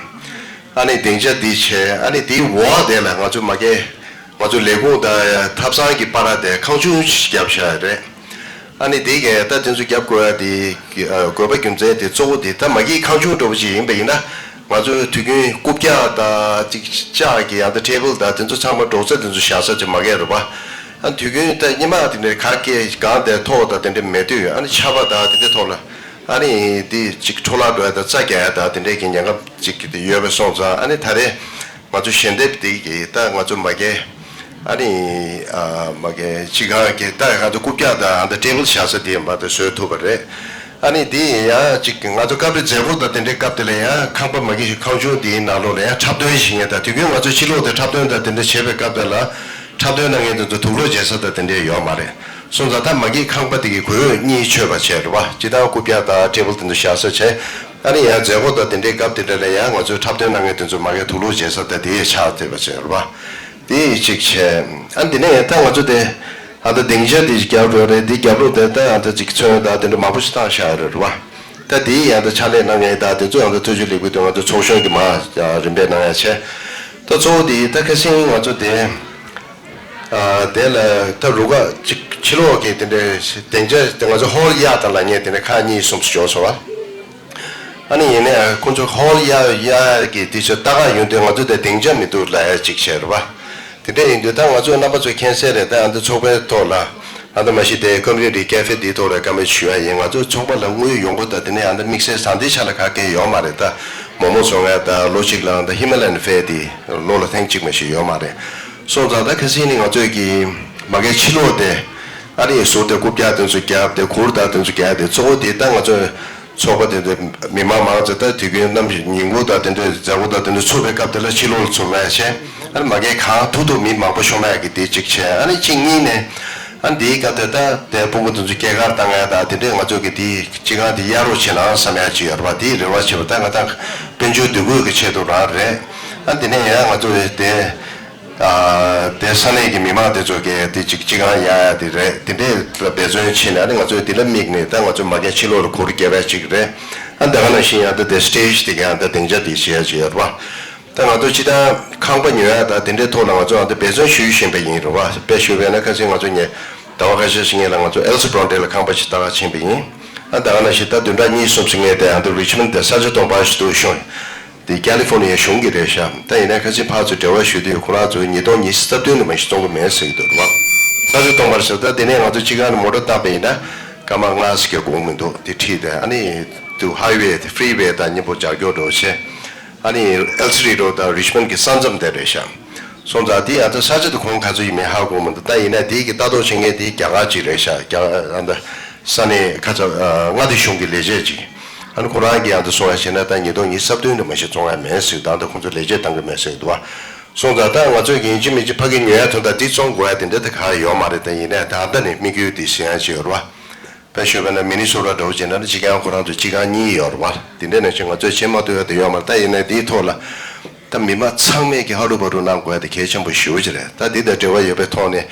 ཨ་ནི་སྡིངས་ཆ་འདི་བྱས། ཨ་ནི་དེའི་འོག་དེ་ལ་ང་ཚོ་མ་གི་ང་ཚོ་ལས་ཁུངས་དང་ཐབ་ཚང་གི་བར་དེ་ཁང་ཆུང་ཅིག་བརྒྱབ་བཞག་ཡོད་རེད། ཨ་ནི་དེ་གས་ད་དེ་ཚོ་བརྒྱབ་དགོས་ཡ་དེ་དགོས་པ་རྒྱུ་མཚན་དེ་གཙོ་བོ་དེ་ད་མ་གི་ཁང་ཆུང་འདྲ་བོ་ཅིག་ཡིན་པ་ཡིན་ན། ང་ཚོའི་དུས་རྒྱུན་རྐུབ་བཀྱག་དང་ཅིག་ལྕགས་ཀྱི་ཡང་ད་ཊེ་བལ་དང་དེ་ཚོ་ཚང་མ་འགྲོ་ས་དེ་ཚོ་བཞག་ས་ཅིག་མ་གས་རེད་པ། ཨ་དུས་རྒྱུན་ད་སྙེ་མ་དེ་འདྲའི་ག་གེ་གང་དེ་ཐོག་དང་དེ་འདྲ་མེད་དུས། ཨ་ནི་ཆར་པ་དང་དེ་འདྲའི་ཐོག་ལ་ཨ་ནི་དེ་ཅིག་འཕྲོ་བརླག་འགྲོ་ཡ་དང་རྩྭ་རྒྱག་ཡ་དང་དེ་འདྲའི་གི་ཉེན་ཁ་ཅིག་ཡོད་པ་སོང་ཙང་། ཨ་ནི་ད་རེས་ང་ཚོ་ཞལ་འདེབས་དེ་གི་ད་ང་ཚོ་མ་གས་ཨ་ནི་ཨ་མ་གས་སྤྱི་ཁང་གི་ད་ང་ཚོ་རྐུབ་བཀྱག་དང་ཨ་ད་ཊེ་བལ་བཞག་ས་དེ་མ་ད་བཟོས་ཐུབ་པ་རེད། ཨ་ནི་དེ་ཡང་ཅིག་ང་ཚོ་སྐབས་རེ་མཛད་སྒོ་དང་དེ་འདྲའི་སྐབས་དེ་ལ་ཡང་ཁང་པ་མ་གི་ཁང་ཆུང་དེའི་ནང་ལོགས་ལ་ཡང་འཁྲབ་སྟོན་བྱེད་མཁན་དང་། དུས་རྒྱུན་ང་ཚོ་ཕྱི་ལོགས་དེ་འཁྲབ་སྟོན་དང་དེ་འདྲ་བྱེད་པའི་སྐབས་དེ་ལ་འཁྲབ་སྟོན་གནང་མཁན་དེ་ཚོ་དུག་སློག་བྱེད་ས་དང་དེ་འདྲའི་ཡོད་མ་རེད། སོང་ཙང་ད་མ་གི་ཁང་པ་དེ་གི་གོས་གཉིས་མཆོད་པ་བྱས་རེད་པ། སྤྱི་བཏང་རྐུབ་བཀྱག་དང་ཊེ་བལ་དེ་ཚོ་བཞག་ས་བྱས། ཨ་ནི་ཡང་མཛད་སྒོ་དང་དེ་འདྲའི་སྐབས་དེ་འདྲ་ལ་ཡང་ང་ཚོའི་འཁྲབ་སྟོན་གནང་མཁན་དེ་ཚོ་མ་གི་དུག་སློག་བྱེད་ས་དང་དེ་ཡང་ཆགས་བསྡད་པ་བྱས་རེད་པ། དེ་གཅིག་བྱས། ཨ་འདི་ནས་ད་ང་ཚོ་དེ་ཨ་ད་སྡིངས་ཆ་དེ་རྒྱབ་རོགས་རེད། དེ་རྒྱབ་ལོགས་དེ་ད་ཨ་ད་ཅིག་ཚོན་དང་དེ་འདྲ་མང་པོ་ཞིག་བཏང་བཞག་ཡོད་རེད་པ། ད་དེའི་ཡང་ད་ཕྱག་ལས་གནང་མཁན་ད་དེ་ཚོ་ཡང་ད་ཐུགས་རྗེ་ལེགས་འབུལ་དེ་ང་ཚོ་ཚོགས་གཞོན་གྱི་མ་རིམ་པས་གནང་ཡ་བྱས། ད་གཙོ་བོ་དེ་ད་ཁ་སང་ང་ཚོ་དེ་ཨ་དེ་ལ་ད་རུ་ཁག་ཅིག་ཕྱི་ལོགས་ཀྱི་དེ་འདྲའི་སྡིངས་ཆ་དེ་ང་ཚོ་ཧོལ་གཡག་དང་ལབ་མཁན་དེ་འདྲ་ཁག་གཉིས་གསུམ་ཞིག་འབྱོར་སོང་བ། ཨ་ནི་ཡིན་ནའི་ཁོང་ཚོ་ཧོལ་གཡག་གཡག་གི་དེ་ཚོ་ལྟ་ག་ཡོང་དུས་ང་ཚོ་དེ་སྡིངས་ཆ་མི་འདུག་ལབ་ཡ་ཅིག་བྱས་རེད་པ། དེ་འདྲ་ཡིན་དུས་ད་ང་ཚོ་རྣམ་པ་ཚོ་མཁྱེན་གསལ་རེད། ད་ཨ་ད་ཚོགས་པའི་ཐོག་ལ་ཨ་ད་མ་གཞི་དེ་ཀོ་མུ་ནི་ཊི་ཀེ་ཧྥེ་དེའི་ཐོག་ལ་བཀའ་མོལ་ཞུ་ཡ་ཡིན། ང་ཚོ་ཚོགས་པ་ལ་དངུལ་ཡོང་སྒོ་དང་དེ་ནས་ཨ་ད་དམིགས་བསལ་ཟ་འདི་ཆ་ལ་ག་གེ་ཡོད་མ་རེད། ད་མོག་མོག་བཙོང་ཡ་ད་ལོ་གཅིག་ལ་ཨ་ད་ཧི་མ་ལ་ཡན་ཧྥེ་དེ་ལོ་ལ་ཐེངས་གཅིག་མ་གཞི་ཡོད་མ་རེད། སོང་ཙང་ད་ཁ་སང་ནི་ང་ཚོས་ཀྱི་མ་གི་ཕྱི་ལོགས་དེ་ཨ་ནི་ཟུར་དེ་རྐུབ་བཀྱག་དེ་ཚོ་བརྒྱབ་དེ་གུར་དང་དེ་ཚོ་བརྒྱབ་དེ་གཙོ་བོ་དེ་ད་ང་ཚོས་ཚོགས་པ་དེ་ཚོ་མི་མང་མང་ཚོ་ད་དུས་རྒྱུན་གནམ་གཤིས་ཉིན་གུང་དང་དེ་འདྲའི་མཛད་སྒོ་དང་དེ་འདྲ་ཚུགས་པའི་སྐབས་དེ་ལ་ཕྱི་ལོགས་ལ་ཚུར་མ་བྱས། ཨ་ནི་མ་གི་གང་ཐུབ་ཐུབ་མི་མང་པོ་ཤོང་ཡ་གི་དེ་གཅིག་བྱས། ཨ་ནི་གཅིག་གཉིས་ནས་ཨ་ནི་དེའི་སྐབས་དེ་ད་དེ་སྤུ་གུ་དེ་ཚོ་སྐྱེས་སྐར་བཏང་ཡ་དང་དེ་འདྲའི་ང་ཚོ་གི་དེའི་སྤྱི་ཁང་དེ་གཡར་རོགས་བྱེད་ན་བསམ་ཡ་ཅིག་ཡོད་རེད་པ། དེའི་རེ་བ་བྱེད་པ་ད་ང་ད་དཔལ་འབྱོར་འདུ་འགོད་ཀྱི་ཆེད་དུ་རང་རེད། ཨ་དེ་ནས་ཡང་ང་ཚོ་དེ། ཨ་དེ་ས་གནས་ཀྱི་མི་མང་དེ་ཚོ་གས་དེ་གཅིག་སྤྱི་ཁང་གཡར་ཡ་དེ་རེད། དེ་འདྲའི་ལ་འབད་བརྩོན་བྱས་ནས་ཨ་ནི་ང་ཚོས་དེ་ལ་དམིགས་ནས་ད་ང་ཚོ་མ་གི་ཕྱི་ལོགས་ལ་གུར་བརྒྱབ་ཡ་གཅིག་རེད། ཨ་ད་ག་ནང་བཞིན་ཡང་ད་དེ་སི་ཊེ་ཇི་དེ་ག་ཡང་ད་སྡིངས་ཆ་དེ་བྱེད་ཡ་ཅིག་ཡོད་རེད་པ། ད་ང་ཚོ་སྤྱི་བཏང་ཁང་པ་ཉོ་ཡ་ད་དེ་འདྲའི་ཐོག་ལ་ང་ཚོ་ཨ་ད་འབད་བརྩོན་ཞུ་བཞིན་པ་ཡིན་རེད་པ། དཔེ་ཞུ་བས་ན་ཁ་སང་ང་ཚོ་ཉེ་ཟླ་བ་ཁ་ཤས་ཤིག་སྔོན་ལ་ང་ཚོ་ཨེལ་སི་བྷོ་རོན་ཊེ་ལ་ཁང་པ་ཞིག་ལྟ་ག་ཕྱིན་པ་ཡིན། ཨ་ད་ག་ནང་བཞིན་ད་བདུན་ཕྲག་གཉིས་གསུམ་ཞིག་སྔོན་དེ་ཨ་ད་རི་ཆི་མོན་ཌི་དེ་ས་ཆ་སྟོང་པ་ཞིག་འདུག་ཤོད། དེ་ཀ་ལི་ཧྥོར་ནི་ཡ་གཞུང་གི་རེད་ཤག་ད་ཡིན་ན་ཁ་སང་ཕར་ཚུར་འབྲེལ་བ་ཞུ་དུས་ཁོ་རང་ཚོ་ཉིས་སྟོང་ཉི་ཤུ་རྩ་བདུན་ལ་མ་གཞི་བཙོང་གི་མེད་ཟེར་གྱི་འདུག་རེད་པ། ས་ཆ་སྟོང་པར་ཟེར། ད་དེ་ནས་ང་ཚོ་སྤྱི་ཁང་ནས་མོ་ཊ་བཏང་པ་ཡིན་ན་སྐར་མ་ལྔ་ཙམ་གྱི་དགོས་མི་འདུག་དེ་ཁྲིད་དེ་ཨ་ནི་དུ་ཧའི་ཝེ་དེ་ཧྥི་རི་ཝེ་དང་མཉམ་པོ་རྒྱག་རྒྱུ་འགྲོ་བྱས། ཨ་ནི་ཨེལ་སི་རི་རོ་དང་རི་ཆི་མོན་གྱི་ས་མཚམས་དེ་རེད་ཤག་སོང་ཙང་དེ་ཡང་ད་ས་ཆ་དེ་གོང་ག་ཚོད་ཡིན་མིན་ཧ་གོ་མི་འདུག་ད་ཡིན་ན་དེ་གི་ལྟ་རྟོག་བྱེད་མཁན་དེ་རྒྱ་གར་ཅིག་རེད་ཤག་རྒྱ་གར་ཨ་ད། ས་གནས་ཁ་ཚ་མངའ་སྡེ་གཞུང་གི་ལས་བྱེད་ཅིག་ཨ་ནི་ཁོ་རང་གིས་ཡང་དུ་གསུང་བ་བྱས་ན་ད་ཉིས་སྟོང་ཉི་ཤུ་རྩ་བདུན་དུ་མ་གཞི་བཙོང་ཡ་མེད་ཟེར། ད་ལྟ་ཁོང་ཚོ་ལས་བྱེད་བཏང་གི་མེད་ཟེར་འདུག་བ། སོང་ཙང་ད་ང་ཚོས་ཡིན་གཅིག་མིན་གཅིག་ཕ་གི་ཉོ་ཡ་ཐོན་ད་འདི་བཙོང་དགོས་ཡ་དེ་འདྲ་ད་ག་ཡོད་མ་རེད། ད་ཡིན་ནའི་ད་ལྟ་ནས་དམིགས་ཡུལ་དེ་ཟིན་ཡ་ཅིག་ཡོད་རེད་བ། དཔེ་ཞུས་པ་ན་མི་ནི་སོ་ཊ་འདྲ་བོ་བྱས་ན་ནི་སྤྱི་ཁང་ཁོ་རང་ཚོ་སྤྱི་ཁང་གཉིས་ཡོད་རེད་བ། དེ་འདྲ་ནང་བཞིན་ང་ཚོས་བྱེད་མ་ཐུབ་ཡ་དེ་ཡོད་མ་རེད། ད་ཡིན་ནའི་དེའི་ཐོག་ལ་ད་མི་མང་ཚང་མས་ཀྱི་ཧ་ལུ་བ་རུ་གནང་དགོས་ཡ་དེ་གལ་ཆེན་པོ་ཞེ་པོ་ཅིག་རེད། ད་འདི་དང་འབྲེལ་བ་ཡོད་པའི་ཐོག་ནས།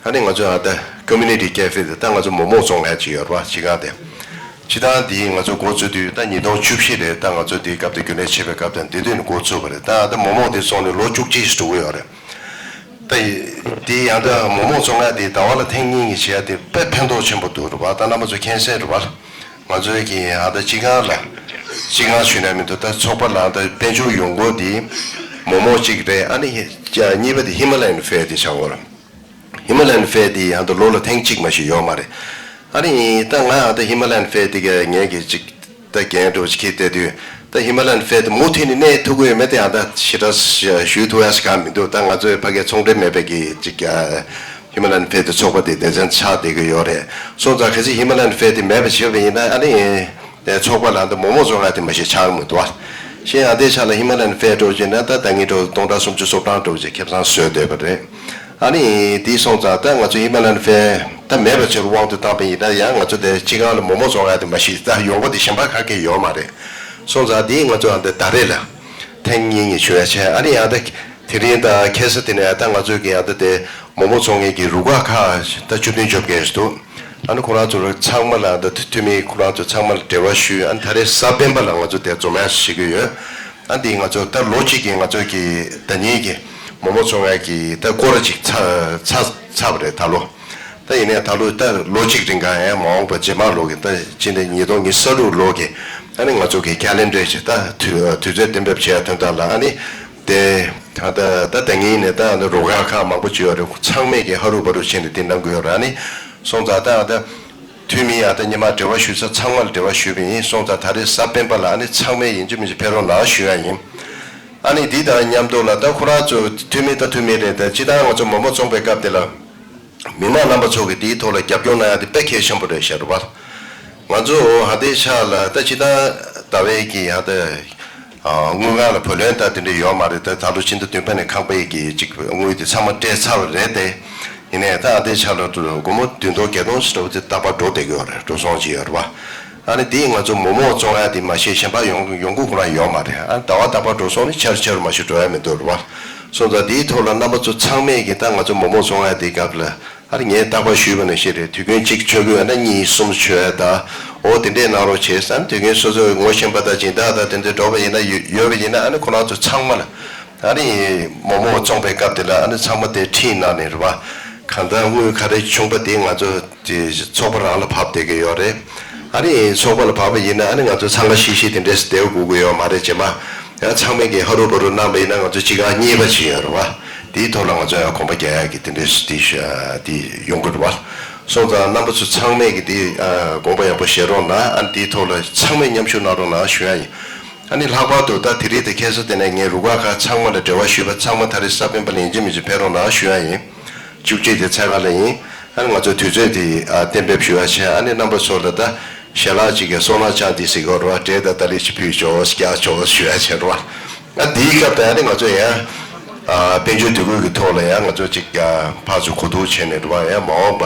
ཨ་ནི་ང་ཚོ་ཨ་ད་ཀོ་མུ་ནི་ཊི་ཀེ་ཧྥེ་དེ་ད་ང་ཚོ་མོག་མོག་བཙོང་ཡ་ཅིག་ཡོད་རེད་བ། སྤྱི་ཁང་དེ། སྤྱི་བཏང་དེ་ང་ཚོ་འགོ་བཙུགས་དུས་ད་ཉིས་སྟོང་བཅུ་བཞི་རེད། ད་ང་ཚོ་དེའི་སྐབས་དེ་རྒྱུན་ལས་བྱེད་པའི་སྐབས་དེ་དེ་དུས་ནས་འགོ་ཚུགས་པ་རེད། ད་ཨ་ད་མོག་མོག་དེ་བཙོང་ནས་ལོ་བཅུ་གཅིག་ཞིག་འགྲོ་གི་ཡོད་རེད། ད་དེ་ཡང་ད་མོག་མོག་བཙོང་ཡ་དེ་ཟླ་བ་ལ་ཐེངས་གཉིས་གཉིས་བྱེད་ཡ་དེ་དཔེ་ཕན་ཐོགས་ཆེན་པོ་འདུག་རེད་བ། ད་རྣམ་པ་ཚོ་མཁྱེན་གསལ་རེད་བ། ང་ཚོའི་གི་ཨ་ད་སྤྱི་ཁང་ལ་སྤྱི་ཁང་ཞུས་ན་མི་འདུག་ད་ཚོགས་པ་ལ་ཨ་ད་དཔལ་འབྱོར་ཡོང་སྒོ་དེ་མོག་མོག་གཅིག་རེད། ཨ་ནི་གཉིས་པ་དེ་ཧི་མ་ལ་ཡན་ཧྥེ་དེ་ཆགས་ཡོད་རེད། ཧི་མ་ལ་ཡན་ཧྥེ་དེ་ཡང་ད་ལོ་ལ་ཐེངས་གཅིག་མ་ཞིག་ཡོད་མ་རེད། ཨ་ནི་ད་ང་ད་ཧི་མ་ལ་ཡན་ཧྥེ་དེ་ག་ངས་གི་ཅིག་ད་རྒན་འགྲོ་ཅིག་ཁྱེར་བསྡད་དུས་ད་ཧི་མ་ལ་ཡན་ཧྥེ་དེ་མུ་མཐུད་ནས་གནས་ཐུབ་ཀྱི་ཡོད་མེད་དེ་ཡང་ད་ཞེ་དྲག་ཞུ་ཐུབ་ཡ་ཞིག་གང་མི་འདུག་ད་ང་ཚོའི་ཕ་གིའི་ཚོང་འབྲེལ་མེད་པའི་གི་ཅིག་ཧི་མ་ལ་ཡན་ཧྥེ་དེ་ཚོགས་པ་དེ་སྡེ་ཚན་ཆགས་བསྡད་ཀྱི་ཡོད་རེད། སོང་ཙང་གལ་སྲིད་ཧི་མ་ལ་ཡན་ཧྥེ་དེ་མེད་པ་བྱས་པ་ཡིན་ན་ཨ་ནི། དེ་ཚོགས་པ་ལ་འདི་མོག་མོག་བཙོང་ཡ་དེ་མ་གཞི་ཆགས་མི་འདུག་བ། གཞན་ཡང་དེ་ཆ་ལ་ཧི་མ་ལ་ཡན་ཧྥེ་འགྲོ་བྱས་ན་ད་ད་ངེད་འགྲོ་སྟོང་ཕྲག་སུམ་ཅུ་སོ་གྲངས་འགྲོ་བྱས་ཁེ་བཟང་བཟོས་བསྡད་པ་རེད། ཨ་ནི་དེ་སོང་ཙང་ད་ང་ཚོ་ཧི་མ་ལ་ཡན་ཧྥེ་ད་མེད་པ་ཕྱིར་དབང་དུ་བཏང་པ་ཡིན་ན་ཡང་ང་ཚོ་དེ་སྤྱི་ཁང་ལ་མོག་མོག་བཙོང་ཡ་དེ་མ་གཞི་ད་ཡོང་སྒོ་དེ་གཞན་པ་ག་གེ་ཡོད་མ་རེད། སོང་ཙང་དེ་ང་ཚོ་ཨ་འདི་ད་རེས་ལ་ཐེངས་གཉིས་གཉིས་བྱོས་ཡ་བྱས། ཨ་ནི་ཡང་ད། དེ་རིང་ད་ཁ་སང་དེ་ནས་ད་ང་ཚོའི་གི་ཡང་ད་དེ་མོག་མོག་བཙོང་མཁན་གྱི་རུ་ཁག་ཁག་ད་བཅུ་བདུན་བཅོ་བརྒྱད་ཞིག་འདུག་ཨ་ནི་ཁོ་རང་ཚོ་ཚང་མ་ལ་ད་འཐུས་མི་ཁོ་རང་ཚོ་ཚང་མ་ལ་འབྲེལ་བ་ཞུས། ཨ་ནི་ད་རེས་གཟའ་སྤེན་པ་ལ་ང་ཚོ་དེ་འཛོམས་ཡ་བྱེད་ཀྱི་ཡོད། ཨ་ནི་ང་ཚོ་ད་ལོ་གཅིག་གི་ང་ཚོའི་གི་ཟླ་ཉིན་གྱི་མོག་མོག་བཙོང་ཡ་གི་ད་སྐོར་ར་ཅིག་ཚར་ཚར་ཚར་བ་རེད་ད་ལོ། ད་ཡིན་ནའི་ད་ལོ་ད་ལོ་གཅིག་རིང་ག་ཡང་མ་འོངས་པ་རྗེས་མ་ལོ་གི་ད་ཕྱི་ཟླ་ཉིས་སྟོང་ཉི་ཤུ་རྩ་དྲུག་ལོ་གི་ ཨ་ནི་ང་ཚོ་གི་ཁ་ལེན་འདྲ་ཞིག་ད་དུས་དུས་ཚོད་གཏན་འབེབས་བྱས་ཡ་དོན་དག་ལ། ཨ་ནི་དེ་ད་ད་ད་ད་ངེད་ནས་ད་ཨ་ནི་རུ་ཁག་ཁག་མང་པོ་ཅིག་ཡོད་རེད། ཚང་མས་ཀྱི་ཧ་རུ་བ་རུ་བྱས་ནས་དེ་གནང་གི་ཡོད་རེད། ཨ་ནི་སོང་ཙང་ད་ད་འཐུས་མི་ཡ་ད་ཉི་མ་འབྲེལ་བ་ཞུ་ས་ཚང་མ་ལ་འབྲེལ་བ་ཞུས་པ་ཡིན། སོང་ཙང་ད་རེས་གཟའ་སྤེན་པ་ལ་ཨ་ནི་ཚང་མས་ཡིན་གཅིག་མིན་གཅིག་ཕེབས་རོགས་གནང་ཞུ་ཡ་ཡིན། ཨ་ནི་འདི་དང་མཉམ་དུ་ལ་ད་ཁོ་རང་ཚོ་འཐུས་མི་ད་འཐུས་མི་རེད། ད་སྤྱི་བཏང་ང་ཚོ་མོག་མོག་བཙོང་པའི་སྐབས་དེ་ལ། མི་མང་རྣམ་པ་ཚོ་གིས་དེའི་ཐོག་ལ་རྒྱབ་སྐྱོར་གནང་ཡ་དེ་དཔེ་གལ་ཆེན་པོ་རེད་ཤག་རེད་པ། ང་ཚོ་ཧ་དེ་ཆ་ལ་ད་ཅི་ད་ཟླ་བའི་གི་ཡ་ད་དངུལ་ཁང་ལ་བུ་ལོན་ད་དེ་འདྲ་ཡོད་མ་རེད། ད་ད་ལོ་ཕྱི་ཟླ་བདུན་པ་ནས་ཁང་པའི་གི་ཅིག་དངུལ་དེ་ཚང་མ་སྤྲད་ཚར་བ་རེད་དེ། ཡིན་ནའི་ད་ཧ་དེ་ཆ་ལ་སྒོར་མོ་བདུན་སྟོང་བརྒྱད་སྟོང་ཟེར་བ་དེ་རྟག་པར་འགྲོ་བསྡད་ཀྱི་ཡོད་རེད། འགྲོ་སོང་ཅིག་ཡོད་རེད་པ། ཨ་ནི་འདིས་ང་ཚོ་མོག་མོག་བཙོང་ཡ་དེ་མ་ཤེས་གཞན་པ་ཡོང་ཡོང་གི་ཁོ་རང་ཡོད་མ་རེད། ཨ་ནི་ཟླ་བ་རྟག་པར་འགྲོ་སོང་ནི་ཆར་ཆར་མ་ཞིག་འགྲོ་ཡ་མི་འདུག་རེད་པ། སོང་ཙང་འདིའི་ཐོག་ལ་རྣམ་པ་ཚོ་ཚང་མས་ཀྱི་ད་ང་ཚོ་མོག་མོག་བཙོང་ཡ་དེའི་སྐབས་ལ་ཨ་ནི་ངས་རྟག་པར་ཞུས་པ་ནང་བཞིན་རེད། དུས་རྒྱུན་གཅིག་མཆོད་ཀྱི་ཡོད་ན་གཉིས་གསུམ་མཆོད་ཡ་ད་འོ་དེ་འདྲས་གནང་རོགས་བྱེད་ཟེར། ཨ་ནི་དུས་རྒྱུན་སོ་སོའི་ངོ་ཤེས་པ་དང་སྦྱིན་བདག་དང་དེ་འདྲས་འགྲོ་བ་ཡིན་ན་ཡོད་ཡོད་པ་ཡིན་ན་ཨ་ནི་ཁོ་རང་ཚོ་ཚང་མ་ལ་ཨ་ནི་མོག་མོག་བཙོང་པའི་སྐབས་དེ་ལ་ཨ་ནི་ཚང་མ་དེ་ཁྲིད་གནང་ནས་རེད་པ། གང་ལྟར་དངུལ་ག་རེ་བྱུང་པ་དེ་ང་ཚོ་དེ་ཚོགས་པ་རང་ལ་བབས་བསྡད་ཀྱི་ཡོད་རེད། ཨ་ནི་ཚོགས་པ་ལ་བབས་པ་ཡིན་ན་ཨ་ནི་ང་ཚོ་འཚང་ཁ་ཤིག་ཤིག་དེ་འདྲས་སུ་བསྡད་དགོས་ཀྱི་ཡོད་མ་རེད། རྗེས་མ་ཡང་ཚང་མས་ཀྱིས་ཧ་རུ་བ་རུ་གནང་པ་ཡིན་ན་ང་ཚོ་སྤྱི་ཁང་གཉིས་པ་ཅིག་ཡོད་རེད་པ། དེའི་ཐོག་ལ་ང་ཚོ་ཡང་གོམ་པ་རྒྱག་ཡག་གི་དེ་འདྲས་སུ་དེ་ཤ་དེ་ཡོང་གི་རེད་པ། སོང་ཙང་རྣམ་པ་ཚོ་ཚང་མས་ཀྱིས་དེ་ཨ་དགོངས་པ་ཡག་པོ་བཞེས་རོགས་གནང་། ཨ་ནི་དེའི་ཐོག་ལ་ཚང་མས་མཉམ་ཞུགས་གནང་རོགས་གནང་ཞུ་ཡ་ཡིན། ཨ་ནི་ལྷག་པར་དུ་ད་དེ་རིང་དེ་ཁ་སང་དེ་ནས་ངས་རུ་ཁག་ཁག་ཚང་མ་ལ་འབྲེལ་བ་ཞུས་པ་ཚང་མ་ད་རེས་གཟའ་སྤེན་པ་ལ་ཡིན་གཅིག་མིན་གཅིག་ཕེབས་རོགས་གནང་ཞུ་ཡ་ཡིན། བཅུ་གཅིག་དེ་ཚེས་པ་ལ་ཡིན། ཨ་ནི་ང་ཚོ་དུས་ཚོད་དེ་ཨ་གཏན་འབེབས་ཞུ་ཡ་བྱས། ཨ་ནི་རྣམ་པ་ཚོ་ལ་ད་ཞལ་ལག་ཅིག་གི་སོ་ནག་ཅང་དེ་ཟེར་གྱི་ཡོད་རེད་པ། འབྲས་དང་ཏ་ལི་ཅིག་ཕུལ་ཆོག་རྒྱག་ཆོག་ཞུ་ཡ་བྱས་རེད་པ། ཨ་དེའི་སྐབས་དེ་ཨ་ནི་ང་ཚོ་ཡང་ཨ་དཔལ་འབྱོར་དུས་འགོ་གི་ཐོག་ལ་ཡང་ང་ཚོ་ཅིག་ཨ་ཕར་ཚུར་གོ་བསྡུར་བྱས་ནས་རེད་པ། ཡང་མ་འོངས་པ་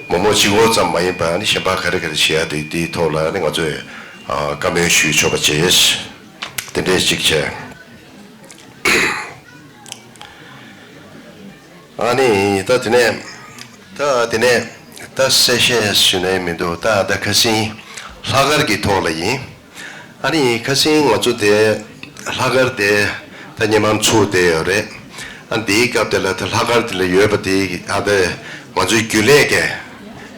མོག་མོག་གཅིག་པོ་ཙམ་མ་ཡིན་པ་ཨ་ནི་གཞན་པ་ག་རེ་ག་རེ་བྱེད་ཡ་དེ་དེའི་ཐོག་ལ་ཨ་ནི་ང་ཚོས་ཨ་བཀའ་མོལ་ཞུས་ཆོག་པ་བྱས། དེ་འདྲས་ཅིག་བྱས། ཨ་ནི་ད་དེ་ནས་ད་དེ་ནས་ད་གསལ་བཤད་ཞུ་ནས་མི་འདུག་ད་ད་ཁ་སང་ལྷག་དཀར་གྱི་ཐོག་ལ་ཡིན། ཨ་ནི་ཁ་སང་ང་ཚོ་དེ་ལྷག་དཀར་དེ་ད་སྔོན་མ་ཚུགས་བསྡད་ཡོད་རེད། ཨ་འདིའི་སྐབས་དེ་ལ་ད་ལྷག་དཀར་དེ་ལ་ཡོད་པ་དེ་ཨ་ད་ང་ཚོའི་རྒྱུན་ལས་ཀྱི་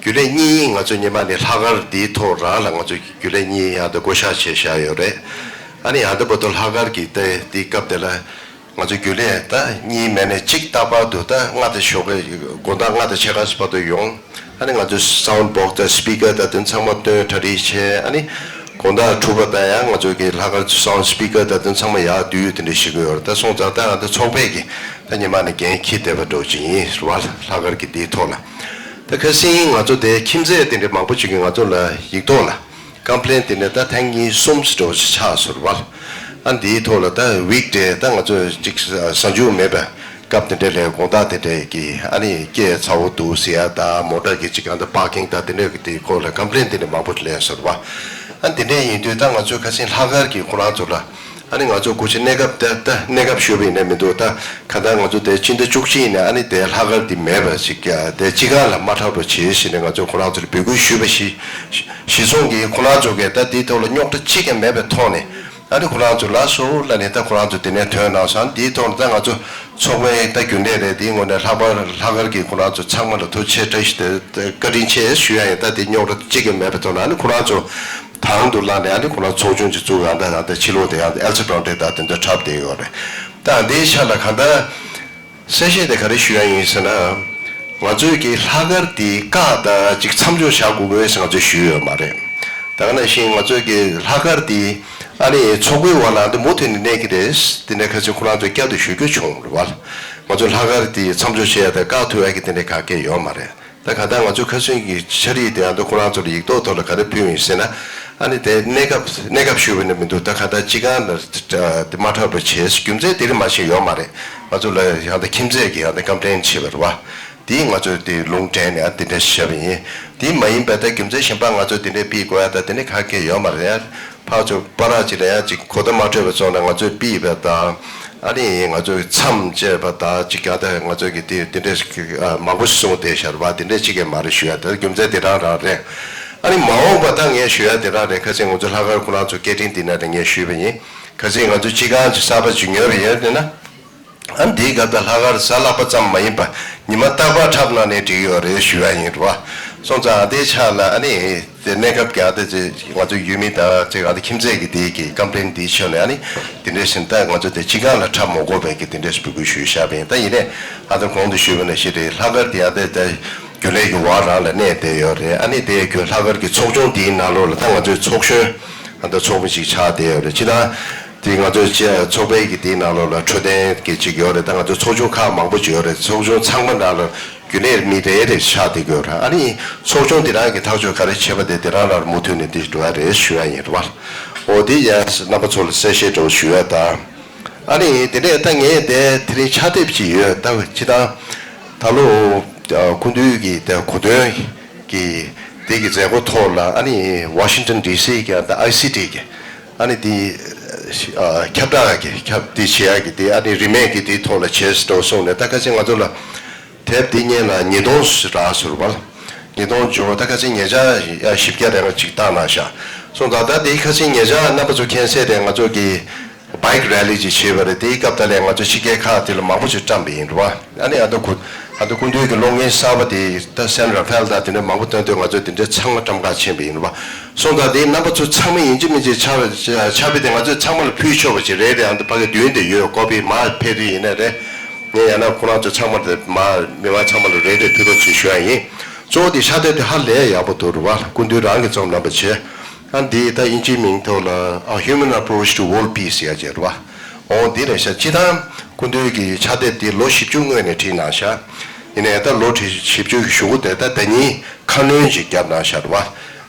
རྒྱུན་ལས་གཉིས་ང་ཚོ་སྔོན་མ་ནས་ལྷག་དཀར་འདིའི་ཐོག་རང་ལ་ང་ཚོའི་རྒྱུན་ལས་གཉིས་ཨ་ད་བསྐོ་བཞག་བྱས་བཞག་ཡོད་རེད། ཨ་ནི་ཨ་ད་བར་དུ་ལྷག་དཀར་གྱི་ད་འདིའི་སྐབས་དེ་ལ། ང་ཚོ་རྒྱུན་ལས་ད་གཉིས་མེད་ནས་གཅིག་རྟག་པར་དུ་ད་ལྔ་དང་ཞོགས་ཀས་དགོང་དག་ལྔ་དང་ཕྱེད་ཀ་བར་དུ་ཡོང་། ཨ་ནི་ང་ཚོ་སའུན་ཌི་བོག་སི་དང་སི་པི་ཀར་དང་དེ་ཚང་མ་བཏོན་གྲ་སྒྲིག་བྱས། ཨ་ནི་དགོང་དག་དྲུག་པ་དང་ཡང་ང་ཚོ་གི་ལྷག་དཀར་སའུན་ཌི་སི་པི་ཀར་དང་དེ་ཚང་མ་ཡར་བསྡུས་དེ་འདྲ་ཞིག་ཡོད་རེད། ད་སོང་ཙང་ད་ང་ཚོ་ཚོགས་པས་ཀྱི་ད་སྔོན་མ་ནས་འགན་འཁྱེར་བསྡད་པ་འདྲ་ཅིག་ཡིན་རེད་པ། ལྷག་དཀར་གྱི་འདིའི་ཐོག་ལ། ད་ཁ་སང་ང་ཚོ་དེ་ཁྱིམ་མཚེས་དེ་འདྲ་མང་པོ་ཅིག་གིས་ང་ཚོ་ལ་ཡིག་ཐོག་ལ། ཀམ་པི་ལེན་དེ་ནས་ད་ཐེངས་གཉིས་གསུམ་ཙམ་འདྲ་བོ་ཞིག་ཆགས་སོང་རེད་པ། ཨ་འདིའི་ཐོག་ལ་ད་ཝིག་ཌེ་ད་ང་ཚོ་ཅིག་གཟའ་མཇུག་མེད་པའི་སྐབས་དེ་འདྲ་ལ་དགོང་དག་དེ་འདྲ་གི་ཨ་ནི་སྐད་ཚ་བོ་འདུག་ཟེར་ཡ་ད་མོ་ཊ་གི་ཅིག་གང་ལྟར་པར་ཀིང་ད་དེ་འདྲ་གི་དེའི་སྐོར་ལ་ཀམ་པི་ལེན་དེ་འདྲ་མང་པོ་སླེབས་སོང་རེད་པ། ཨ་དེ་འདྲ་ཡིན་དུས་ད་ང་ཚོས་ཁ་སང་ལྷག་དཀར་གྱི་ཁོ་རང་ཚོ་ལ། ཨ་ནི་ང་ཚོ་སྐུ་མཁྱེན་གནས་སྐབས་ད་ད་གནས་སྐབས་ཞུས་པ་ཡིན་ན་མི་འདུག་ད་གང་ལྟར་ང་ཚོ་དེ་སྤྱི་ཟླ་བཅུ་གཅིག་ནས་ཨ་ནི་དེ་ལྷག་དཀར་འདི་མེད་པ་ཞིག་དེ་སྤྱི་ཁང་ལ་མ་འཁྲབ་རོགས་བྱེད་ཟེར་ནས་ང་ཚོ་ཁོ་རང་ཚོར་འབོད་སྐུལ་ཞུས་པ་ཞིག་གཞི་བཟུང་གིས་ཁོ་རང་ཚོ་གིས་ད་དེའི་ཐོག་ལ་རྙོག་དྲ་གཅིག་ཀྱང་མེད་པའི་ཐོག་ནས་ཨ་ནི་ཁོ་རང་ཚོ་ལགས་སོ་ལབ་ནས་ད་ཁོ་རང་ཚོ་དེ་ནས་ཐོན་གནང་སོང་། དེའི་ཐོག་ནས་ད་ང་ཚོ་ཚོགས་པའི་ད་རྒྱུན་ལས་རེད། དེའི་ངོས་ནས་ལྷག་པར་ལྷག་དཀར་གྱིས་ཁོ་རང་ཚོ་ཚང་མ་ལ་ཐུགས་རྗེ་ཆེ་བཀྲ་ཤིས་བདེ་བཀའ་དྲིན་ཆེ་ཞུ་ཡ་ཡིན། ད་དེ་རྙོག་དྲ་གཅིག་ཀྱང་མེད་པའི་ཐོག་ནས་ཨ་ནི་ཁོ་རང་ཚོ། དང་དུ་བླངས་ནས་ཨ་ནི་ཁོ་རང་ཚོགས་ཆུང་ཅིག་བཙུགས། ཡང་ད་ཡང་ད་ཕྱི་ལོགས་དེ་ཡང་ཨེལ་ཆི་བྷོན་ཊི་ད་དེ་ཚོ་འཁྲབ་བསྡད་ཡོད་རེད། ད་འདིའི་ཆ་ལ་གང་ལྟར་གསལ་བཤད་དེ་ག་རེ་ཞུ་ཡ་ཡིན་ཟེར་ན། ང་ཚོས་ཀྱི་ལྷག་དཀར་འདི་བཀག་ད་ཅིག་མཚམས་འཇོག་བྱ་དགོས་དགོས་ཟེར་ང་ཚོས་ཞུས་ཡོད་མ་རེད། ད་ག་ནང་བཞིན་ང་ཚོས་ཀྱི་ལྷག་དཀར་འདི་ཨ་ནི་ཚོགས་པའི་འོག་ལ་འདི་མུ་མཐུད་ནས་གནས་ཀྱི་རེད། དེ་ནས་ཁ་སང་ཁོ་རང་ཚོས་བསྐྱར་དུ་ཞུ་རྒྱུ་བྱུང་རེད་བ། ང་ཚོས་ལྷག་དཀར་འདི་མཚམས་འཇོག་བྱེད་ཡ་དང་བཀག་ཐུབ་ཡ་གི་དེ་འདྲའི་ག་གེ་ཡོད་མ་རེད། ད་ག་ད་ང་ཚོའི་ཁ་སང་གི་འཆར་གཞི་དེ་ཡང་ད་ཁོ་རང་ཚོ་ལ་ཡིག་ཐོག་ཐོག་ལ་ག་རེ་ཕུལ་ཡིན་ཟེར་ན། ཨ་ནི་དེ་གནས་སྐབས་གནས་སྐབས་ཞུས་པ་ནི་མི་འདུག་ད་ག་ད་སྤྱི་ཁང་ལ་དེ་མ་འཁྲབ་པ་བྱས། རྒྱུ་མཚན་དེ་རིང་མ་ཤེས་ཡོད་མ་རེད། ང་ཚོ་ལ་ཡང་ད་ཁྱིམ་མཚེས་ཀྱི་ཡང་ད་ཀམ་པི་ལེན་བྱས་པ་རེད་བ། དེ་ང་ཚོས་དེ་ལུང་དྲན་ནས་ཨ་དེ་འདྲ་བཤད་པ་ཡིན། དེ་མ་ཡིན་པ་ད་རྒྱུ་མཚན་གཞན་པ་ང་ཚོ་དེ་འདྲ་ཕུལ་དགོས་ཡ་ད་དེ་འདྲ་ག་གེ་ཡོད་མ་རེད། ཕར་ཚུར་པ་རག་ཅིག་ལ་ཡང་ཅིག་གོ་བརྡ་མ་འཕྲོད་པ་སོང་ན་ང་ཚོས་ཕུལ་བ་དང་། ཨ་ནི་ང་ཚོས་མཚམས་བཅད་པ་དང་ཅིག་ཀྱང་ད་ང་ཚོས་ཀྱི་དེ་དེ་འདྲས་མང་པོ་གསུངས་བསྡད་ཤར་བ་དེ་འདྲས་ཅིག་གི་མ་རེད་ཞུ་ཡ་དེ་རྒྱུ་མཚན་དེ་རང་རང་རེད། ཨ་ནི་མ་འོངས་པ་ད་ངས་ཞུ་ཡ་དེ་རང་རེད། ཁ་སང་ང་ཚོ་ལྷག་དཀར་ཁོ་རང་ཚོ་སྐད་འཕྲིན་དེ་ན་དེ་ངས་ཞུས་པ་ཡིན། ཁ་སང་ང་ཚོ་སྤྱི་ཁང་ཅིག་གསར་པ་ཅིག་ཉོས་པ་ཡོད་དེ་ན། ཨ་འདིའི་སྐབས་ད་ལྷག་དཀར་གཟའ་ལྷག་པ་ཙམ་མ་ཡིན་པ་ཉི་མ་རྟག་པར་འཁྲབ་གནང་ནས་འགྲིག་ཡོད་རེད་ཞུ་ཡ་ཡིན་རེད་བ། སོང་ཙང་ཨ་དེའི་ཆ་ལ་ཨ་ནི་དེ་གནས་སྐབས་ཀྱི་ཨ་དེ་ང་ཚོ་ཡུལ་མི་དང་ཅིག་ཨ་དེ་ཁྱིམ་མཚེས་ཀྱི་དེའི་གི་ཀམ་པི་ལེན་དེའི་ཕྱོགས་ནས་ཨ་ནི་དེ་འདྲའི་ཞིག་ད་ང་ཚོ་དེ་སྤྱི་ཁང་ལ་འཁྲབ་མ་དགོས་པའི་གི་དེ་འདྲའི་འབོད་སྐུལ་ཞུས་བཞག་པ་ཡིན། ད་ཡིན་ནའི་ཨ་དེ་གོང་དུ་ཞུས་པ་ནང་བཞིན་རེད། ལྷག་དཀར་དེ་ཨ་དེ་ད་རྒྱུན་ལས་ཀྱི་འོག་རང་ལ་གནས་བསྡད་ཡོད་རེད། ཨ་ནི་དེ་རྒྱུན་ལྷག་དཀར་གྱི་ཚོགས་ཆུང་དེའི་ནང་ལོགས་ལ་ད་ང་ཚོའི་ཚོགས་གཞོན་ཨ་ད་ཚོགས་མི་ཅིག་ཆགས་བསྡད་ཡོད་རེད། ཅི་ད། དེ་ང་ཚོའི་ཚོགས་པའི་གི་དེའི་ནང་ལོགས་ལ་འཕྲོད་བསྟེན་གྱི་ཅིག་ཡོད་རེད། ད་ང་ཚོ་ཚོགས་ཆུང་ཁག་མང་པོ་ཅིག་ཡོད་རེད། ཚོགས་ཆུང་ཚང་མ་ནང་ལ་རྒྱུན་ལས་མི་རེ་རེ་ཆགས་བསྡད་ཀྱི་ཡོད་རེད། ཨ་ནི་ཚོགས་ཆུང་དེ་རང་གི་ཐག་གཅོད་ག་རེ་བྱས་པ་དེ་དེ་རང་ལ་མུ་མཐུད་ནས་དེ་འགྲོ་ཡ་རེད་ཞུ་ཡ་ཡིན་རེད་བ། འོ་དེ་ཡང་རྣམ་པ་ཚོ་ལ་གསལ་བཤད་འདྲ་བོ་ཞུ་ཡ་དང་། ཨ་ནི་དེ་ནས་ད་ངས་དེ་དེ་རིང་ཕྱག་དེབ་ཅིག་ཡོད། ད་སྤྱི་བཏང་ད་ལོ་སྐུ་མདུན་གྱི་དེ་གོ་སྟོན་གྱི་དེ་གི་མཛད་སྒོ་ཐོག་ལ་ཨ་ནི་ཝ་ཤིང་ཏོན་ཌི་སི་གི་ད་ཨའི་སི་ཊི་གི་ཨ་ནི་དེ་ཨ་ཁྱབ་བསྒྲགས་ཀྱི་ཁྱབ་དེ་བྱེད་ཡག་གི་དེ་ཨ་ནི་རིན་མེད་ཀྱི་དེའི་ཐོག་ལ་བྱས་འགྲོ་སོང་ནས། ད་ཁ་སང་ང་ཚོ་ལ་དེབ་དེ་སྔོན་ལ་ཉིས་སྟོང་རག་སོང་བ། ཉིས་སྟོང་བྱུང་བ། ད་ཁ་སང་ཉེ་ཆར་ཡ་བཞི་བརྒྱ་རེ་ལྔ་ཅིག་བཏང་གནང་ཤག་སོང་ཙང་། ད་དེ་ཁ་སང་ཉེ་ཆར་རྣམ་པ་ཚོ་མཁྱེན་གསལ་རེད། ང་ཚོ་གི་བྷའིཀ་རེ་ལི་ཅིག་བྱས་པ་རེད། དེའི་སྐབས་ད་ལས་ང་ཚོ་ཕྱི་རྒྱལ་ཁག་དེ་ལ་མང་པོ་ཅིག་བཀྲམ་པ་ཡིན་རེད་བ། ཨ་ནི་ཨ་ད་ཁུ་ཨ་ད་སྐུ་མདུན་གྱི་གློག་བརྙན་གསར་པ་དེ་ད་སན་ར་ཕེལ་དང་དེ་འདྲ་མང་པོ་སྟོན་དུས་ང་ཚོས་དེ་འདྲ་ཚང་མ་བཀྲམ་ག་ཕྱིན་པ་ཡིན་རེད་བ། སོང་ཙང་དེ་རྣམ་པ་ཚོ་ཚང་མ་ཡིན་གཅིག་མིན་གཅིག་ཆ་ཆ་བི་དེ་ང་ཚོས་ཚང་མ་ལ་ཕུལ་ཆོག་པ་ཅིག་རེད་དེ། ཨ་ད་ཕ་གི་མདུན་དེ་ཡོད། ཀོ་པི་མར་ཕེབས་དུས་ཡིན་ན་རེད། ངས་ཡང་ན་ཁོ་རང་ཚོ་ཚང་མ་ལ་མར་མི་མང་ཚང་མ་ལ་རེ་རེ་ཕུལ་རོགས་ཅེས་ཞུ་ཡ་ཡིན། གཙོ་བོ་དེ་ཕྱག་དེབ་དེ་ཧ་ལས་ཡག་པོ་འདུག་རེད་བ། སྐུ་མདུན་རང་གིས་རྩོམ་གནང་པ་བྱས། ཨ་འདི་ད་དབྱིན་ཇིའི་མིང་ཐོག་ལ་ཨ་Human Approach to World Peace ཡ་ཅེས་རེད་བ། འོ་འདི་རེད་ཤག་སྤྱི་བཏང་སྐུ་མདུན་གྱི་ཕྱག་དེབ་འདི་ལོ་བཞི་བཅུ་སྔོན་ནས་བྲིས་གནང་ཤག་ཡིན་ནའི་ད་ལོ་བཞི་བཅུ་གི་གཞུག་གུ་དེ་ད་ཟླ་ཉིན་ཁ་སྣོན་ཅིག་བརྒྱབ་གནང་ཤག་རེད་བ།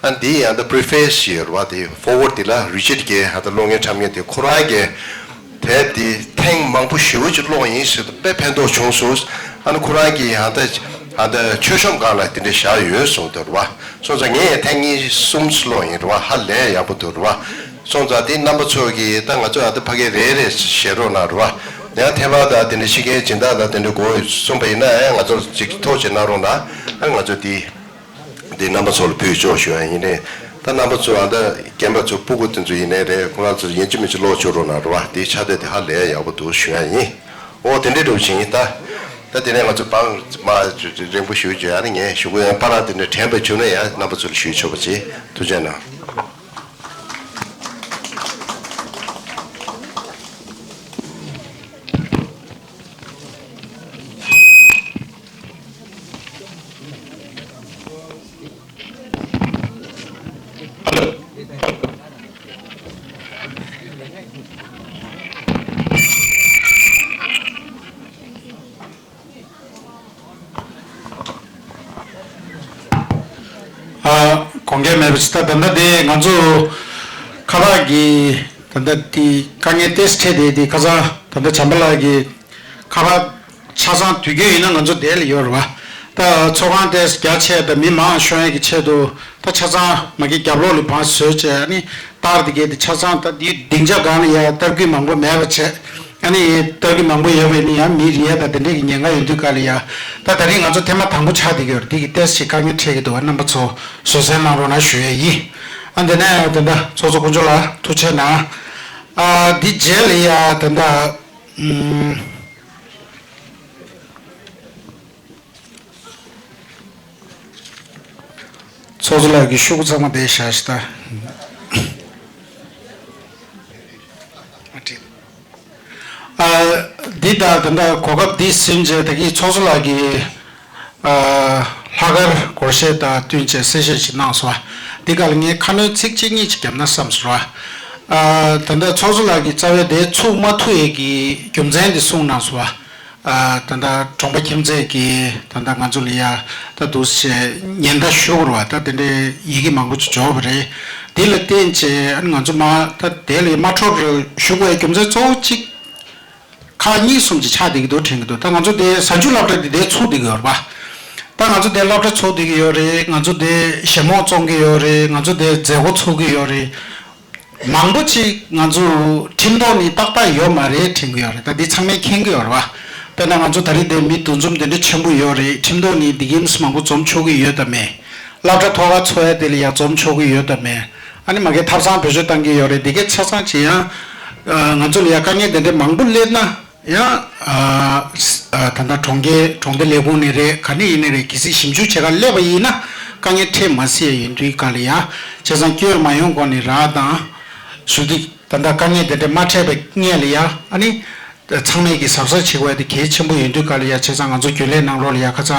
ཨ་འདི་ཡང་ད་preface ཞེས་རེད་བ། དེ་foreword འདི་ལ་Richard Gay ཧ་ད་གློག་བརྙན་འཁྲབ་མཁན་དེ་ཁོ་རང་གིས། དེབ་འདི་ཐེངས་མང་པོ་ཞེ་པོ་ཅིག་ཀློག་ཡིན་ཟེར་དུས་དཔེ་ཕན་ཐོགས་བྱུང་སོང་། ཨ་ནི་ཁོ་རང་གིས་ཧ་ད་ཧ་ད་མཆོད་བཤམས་སྒང་ལ་དེ་འདྲ་བཞག་ཡོད་གསུངས་འདུག་རེད་བ། སོང་ཙང་ངས་ཐེངས་གཉིས་གསུམ་ཀློག་ཡིན་རེད་བ། ཧ་ལས་ཡག་པོ་འདུག་རེད་བ། སོང་ཙང་དེ་རྣམ་པ་ཚོ་གིས་ད་ང་ཚོ་ཧ་ད་ཕ་གི་རེ་རེ་བཞེས་རོགས་གནང་རེད་བ། ཡང་ཐེ་བ་ད་དེ་འདྲ་ཤི་མཁན་སྦྱིན་བདག་དང་དེ་འདྲ་དགོས་གསུངས་པ་ཡིན་ན་ཡང་ང་ཚོར་ཅིག་ཐུགས་རྗེ་གནང་རོགས་གནང་། ཨ་ནི་ང་ཚོ་དེ། འདི་རྣམ་པ་ཚོ་ལ་ཕུལ་ཆོག་ཞུ་ཡ་ཡིན་ནའི། ད་རྣམ་པ་ཚོ་ཨ་ད་རྒན་པ་ཚོ་སྤུ་གུ་དེ་ཚོ་ཡིན་ནའི་རེད། ཁོ་རང་ཚོ་ཡིན་གཅིག་མིན་གཅིག་ཀློག་ཆོག་རོགས་གནང་རོགས་བ། དེའི་ཕྱག་དེབ་དེ་ཧ་ལས་ཡག་པོ་འདུག་ཞུ་ཡ་ཡིན། འོ་དེ་འདྲའི་འདྲ་བོ་ཞིག་ཡིན་ད། ད་དེ་ནས་ང་ཚོ་བང་མ་རིང་པོ་ཞུ་རྒྱུ་ཨ་ནི་ངས་ཞུ་གི་ཡོད། ཕ་ར་དེ་འདྲ་དྲན་པ་བྱུང་ན་ཡང་རྣམ་པ་ཚོ་ལ་ཞུ་ཆོག་པ་བྱེད། ཐུགས་རྗེ་གནང་། ཨ། དགོངས་འགལ་མེད་པ་ཞིག་ད་ད་ལྟ་དེ་ང་ཚོ་ཁ་པར་གྱི་ད་ལྟ་དེ་དཀའ་ངལ་ཏོག་ཙམ་འཕྲད་དེ་དེ་ཁ་སང་ད་ལྟ་བྱམས་པ་ལགས་ཀྱིས་ཁ་པར་ཆ་ཚང་དུས་རྒྱུན་ཡིན་ན་ང་ཚོ་དེ་ལ་ཡོད་རེད་བ། ད་ཚོགས་ཁང་ཏོག་ཙམ་རྒྱ་ཆེ་དང་མི་མང་ཤོང་ཡས་ཀྱི་ཆེད་དུ་ད་ཆ་ཚང་མ་གི་རྒྱབ་ལོགས་ལ་བང་བཟོས་བྱས་ཨ་ནི་ལྟར་དེ་གས་དེ་ཆ་ཚང་ད་དེ་སྡིངས་ཆ་སྒང་ལ་ཡ་ལྟ་སྐུལ་མང་པོ་མེད་པ་བྱས། ཨ་ནི་ལྟ་གི་མང་པོ་ཡོད་པས་ནི་ཡང་མི་རེ་དང་དེ་འདྲས་ཀྱི་ཉེན་ཁ་ཡོད་དུས་ག་ལ་ཡ། ད་ད་རིང་ང་ཚོ་ཐེངས་མ་དང་པོ་ཆགས་བསྡད་ཀྱི་ཡོད་རེད། འདི་གི་ཏོག་ཙམ་དཀའ་ངལ་འཕྲད་ཀྱི་འདུག་བ། རྣམ་པ་ཚོ་བཟོད་བསྲན་གནང་རོགས་གནང་ཞུ་ཡས་ཡིན། ཨ་འདི་ནས་ད་ལྟ་ཚོགས་གཙོ་དཀོན་མཆོག་ལགས་ཐུགས་རྗེ་གནང་། ཨ་འདི་རྗེས་ལ་ཡ་ད་ལྟ་ཨུམ། ཚོགས་གཙོ་ལགས་ཀྱི་ཤོག་གུ་ཚང་མ་བསྡད་བཞག་ཤག་ད། ཨ་འདི་ད་ད་ལྟ་གོ་སྐབས་འདི་ཟིན་རྗེས་ད་གིན་ཚོགས་གཙོ་ལགས་ཀྱིས་ཨ་ལྷག་དཀར་སྒོར་གཞས་དང་བསྟུན་བྱས་གསལ་བཤད་ཅིག་གནང་སོང་བ། འདི་ག་ལ་ངས་ཁ་སྣོན་ཚིག་གཅིག་གཉིས་ཅིག་བརྒྱབ་ན་བསམ་སོང་བ། ཨ་ད་ལྟ་ཚོགས་གཙོ་ལགས་ཀྱིས་རྩ་བའི་དེ་ཚུགས་མ་ཐུབ་ཡས་ཀྱི་རྒྱུ་མཚན་འདི་གསུངས་གནང་སོང་བ། ཨ་ད་ལྟ་གྲོང་པ་ཁྱིམ་མཚེས་ཀྱིས་ད་ལྟ་ང་ཚོ་ལ་ཡ་ད་འདུག་སེ་ཉེན་བརྡ་ཞུ་དགོས་རེད་བ། ད་དེ་འདྲའི་ཡི་གེ་མང་པོ་ཅིག་འབྱོར་བ་རེད། དེ་ལ་བརྟེན་བྱས་ཨ་ནི་ང་ཚོ་མ་ད་དེ་ལ་མ་འཕྲོད་པར་ཞུ་དགོས་ཡ་རྒྱུ་མཚན་གཙོ་བོ་གཅིག་ཁག་གཉིས་གསུམ་ཅིག་ཆགས་བསྡད་ཀྱི་འདུག་དྲན་གྱི་འདུག་ད་ང་ཚོ་དེ་གཟའ་མཇུག་སློབ་གྲྭ་དེ་དེ་ཚུགས་བསྡད་ཀྱི་ཡོད་རེད་བ། ད་ང་ཚོ་དེ་སློབ་གྲྭ་ཚུགས་བསྡད་ཀྱི་ཡོད་རེད། ང་ཚོ་དེ་ཞྭ་མོ་བཙོང་གི་ཡོད་རེད། ང་ཚོ་དེ་མཛད་སྒོ་ཚུགས་ཀྱི་ཡོད་རེད། མང་པོ་ཅིག་ང་ཚོ་ཁྲིམས་ཐོག་ནས་ཏག་ཏག་ཡོད་མ་རེད་དྲན་གྱི་ཡོད་རེད། ད་འདི་ཚང་མས་མཁྱེན་གྱི་ཡོད་རེད་བ། དཔེར་ན་ང་ཚོ་ད་རེས་དེ་མི་འདུ་འཛོམས་དེ་འདྲ་ཆེན་པོ་ཡོད་རེད། ཁྲིམས་ཐོག་ནས་འདི་གིམ་མང་པོ་འཛོམས་ཆོག་གི་ཡོད་དམ་མེད། སློབ་གྲྭ་ཐོག་ཁ་ཚོགས་ཡ་དེ་ལ་ཡ་འཛོམས་ཆོག་གི་ཡོད་དམ་མེད། ཨ་ནི་མ་གི་ཐབ་ཚང་བེད་སྤྱོད་བཏང་གི་ཡོད་རེད། འདི་གའི་ཆ་ཚང་ཅིག་ཡང་ང་ཚོ་ལ་ཡ་དཀའ་ངལ་དེ་འདྲ་མང་པོ་སླེབས་ན། ཡང་ཨ་ཨ་ད་ལྟ་གྲོང་ཁྱེར་གྲོང་སྡེ་ལས་ཁུངས་ནས་རེད། ག་ནས་ཡིན་ནས་རེད། གལ་སྲིད་ཞིབ་འཇུག་བྱེད་ག་སླེབས་པ་ཡིན་ན་ དཀའ་ངལ་འཕྲད་མ་སྲིད་ཡ་ཡིན་དུས་ག་ལ་ཡ། བྱས་ཙང་སྐྱོན་མ་ཡོང་གོང་ནས་རག་དང་། ཞུ་དུས་ད་ལྟ་དཀའ་ངལ་དེ་འདྲ་མ་འཕྲད་པའི་སྔོན་ལ་ཡ། ཨ་ནི། ཚང་མས་ཀྱི་གཟབ་གཟབ་བྱེད་དགོས་ཡ་དེ་གལ་ཆེན་པོ་ཡིན་དུས་ག་ལ་ཡ། བྱས་ཙང་ང་ཚོ་རྒྱུན་ལས་ནང་ལོགས་ལ་ཡ་ཁ་ཚ་